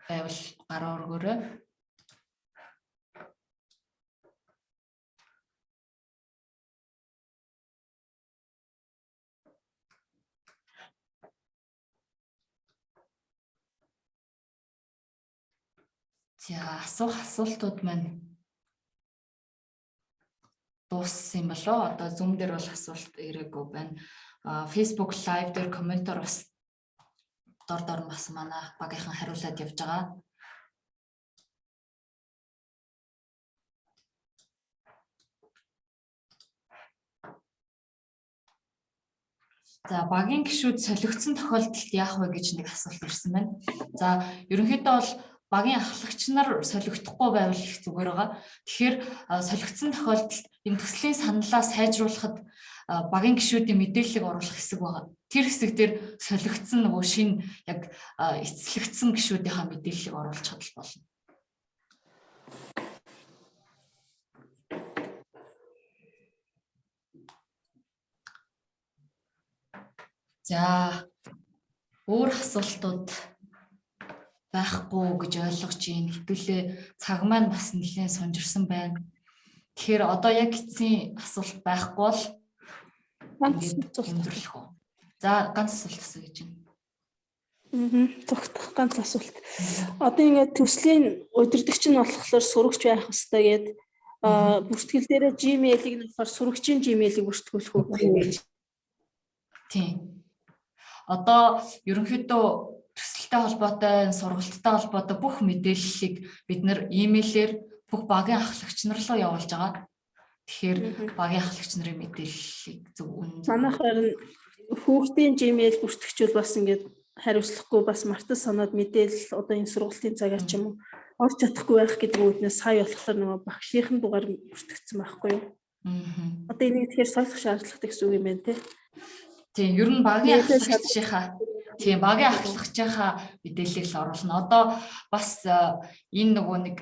байвал гараа өргөөрэй. За асуух асуултууд маань дууссан юм болоо. Одоо Zoom дээр бол асуулт ирээгүй байна. Facebook Live дээр комментоор бас дор дор нь бас манай багийнхан хариулаад явж байгаа. За багийн гишүүд солигдсон тохиолдолд яах вэ гэж нэг асуулт ирсэн байна. За ерөнхийдөө бол багийн ахлагч нар солигдохгүй байвал их зүгээр байгаа. Тэгэхээр солигдсон тохиолдолд энэ төслийн саналаа сайжруулахад багийн гишүүдийн мэдээллийг оруулах хэсэг байгаа. Тэр хэсэг дээр солигдсон нөгөө шинэ яг эцэслэгдсэн гишүүдийнхаа мэдээллийг оруулах чадал болно. За Өөр асуултууд байхгүй гэж ойлгож байна. Хэдүүлээ цаг маань бас нэлээд сунжирсан байна. Тэгэхээр одоо яг эцсийн асуулт байхгүй бол ингээд өндөрлөх үү. За, ганц асуулт асуу гэж байна. Тогтох ганц асуулт. Одоо ингээд төслийн удирдагч нь болохоор сурагч байх ёстой гээд бүртгэл дээрээ Gmail-ийг нь болохоор сурагчийн Gmail-ийг бүртгүүлэх үү? Тийм. Одоо ерөнхийдөө төсөлтэй холбоотой, сургалттай холбоотой бүх мэдээллийг бид нар имэйлээр бүх багийн ахлагч нар руу явуулж байгаа. Тэгэхээр багийн ахлагч нарын мэдээллийг зөв үнэн зөв. Манайх харин хүүхдийн Gmail бүртгэжүүл бас ингээд хариуцлахгүй бас мартаж санаад мэдээлэл одоо энэ сургалтын цагаар ч юм уу орж чадахгүй байх гэдэг үүднээс сая болохоор нөгөө багшийн дугаар бүртгэгдсэн байхгүй юу? Одоо энийг тэгэхээр солих шаардлагатай гэсэн үг юм байна те. Тийм, ер нь багийн ахлагчийнхаа тийм, багийн ахлагчийнхаа мэдээллийг л оруулна. Одоо бас энэ нөгөө нэг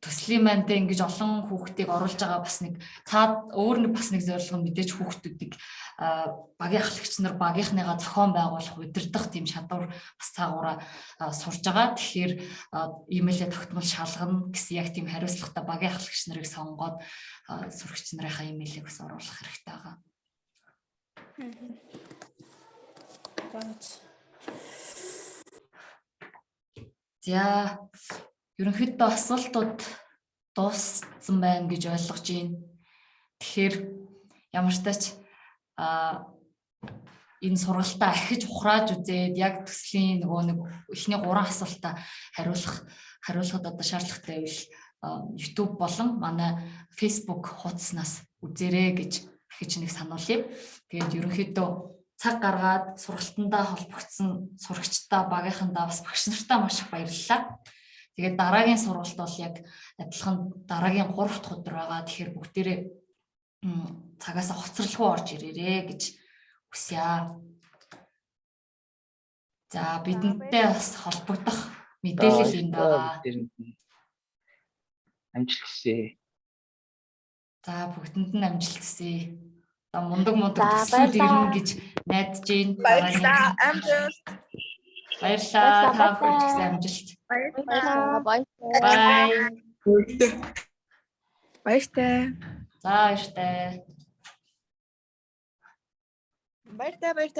төслийн маань те ингэж олон хүүхдийг оруулж байгаа бас нэг цаад өөр нэг бас нэг зорилго нь мэдээж хүүхдүүдийг багийн ахлагч нар багийнхныгаа зохион байгуулах, удирдах тийм чадвар бас цаагаараа сурж байгаа. Тэгэхээр имэйлээ тогтмол шалгана гэсэн яг тийм хариуцлагатай багийн ахлагч нарыг сонгоод сурагч нарынхаа имэйлийг бас оруулах хэрэгтэй байгаа. За, ерөнхийдөө асуултууд дууссан байна гэж ойлгож байна. Тэгэхээр ямар ч тач энэ сургалтаа ахиж ухрааж үзээд яг төслийн нөгөө нэг эхний 3 асуултаа хариулахад одоо шаардлагатай байвал YouTube болон манай Facebook хуудаснаас үзээрэй гэж ахиж нэг сануулъя. Тэгээд ерөнхийдөө цаг гаргаад сургалтандаа холбогдсон сурагчдаа, багийнхандаа, бас багш нартаа маш их баярлалаа. Тэгээд дараагийн сургалт бол яг адилхан дараагийн 3 дахь өдөр байгаа. Тэгэхээр бүгдээрээ цагаасаа хоцролгүй орж ирээрээ гэж хүсье. За, бидэнтэй бас холбогдох мэдээлэл энд байгаа. Амжилт хүсье. За, бүгдэнд нь амжилт хүсье. Одоо мундаг мундаг төслүүд ирнэ гэж найдаж байна. Баярлалаа. Амжилт. Баярлалаа. Та бүхэн ч гэсэн амжилт. Баярлалаа. Бай. Баяртай. За, баяртай. Баяртай, баяртай.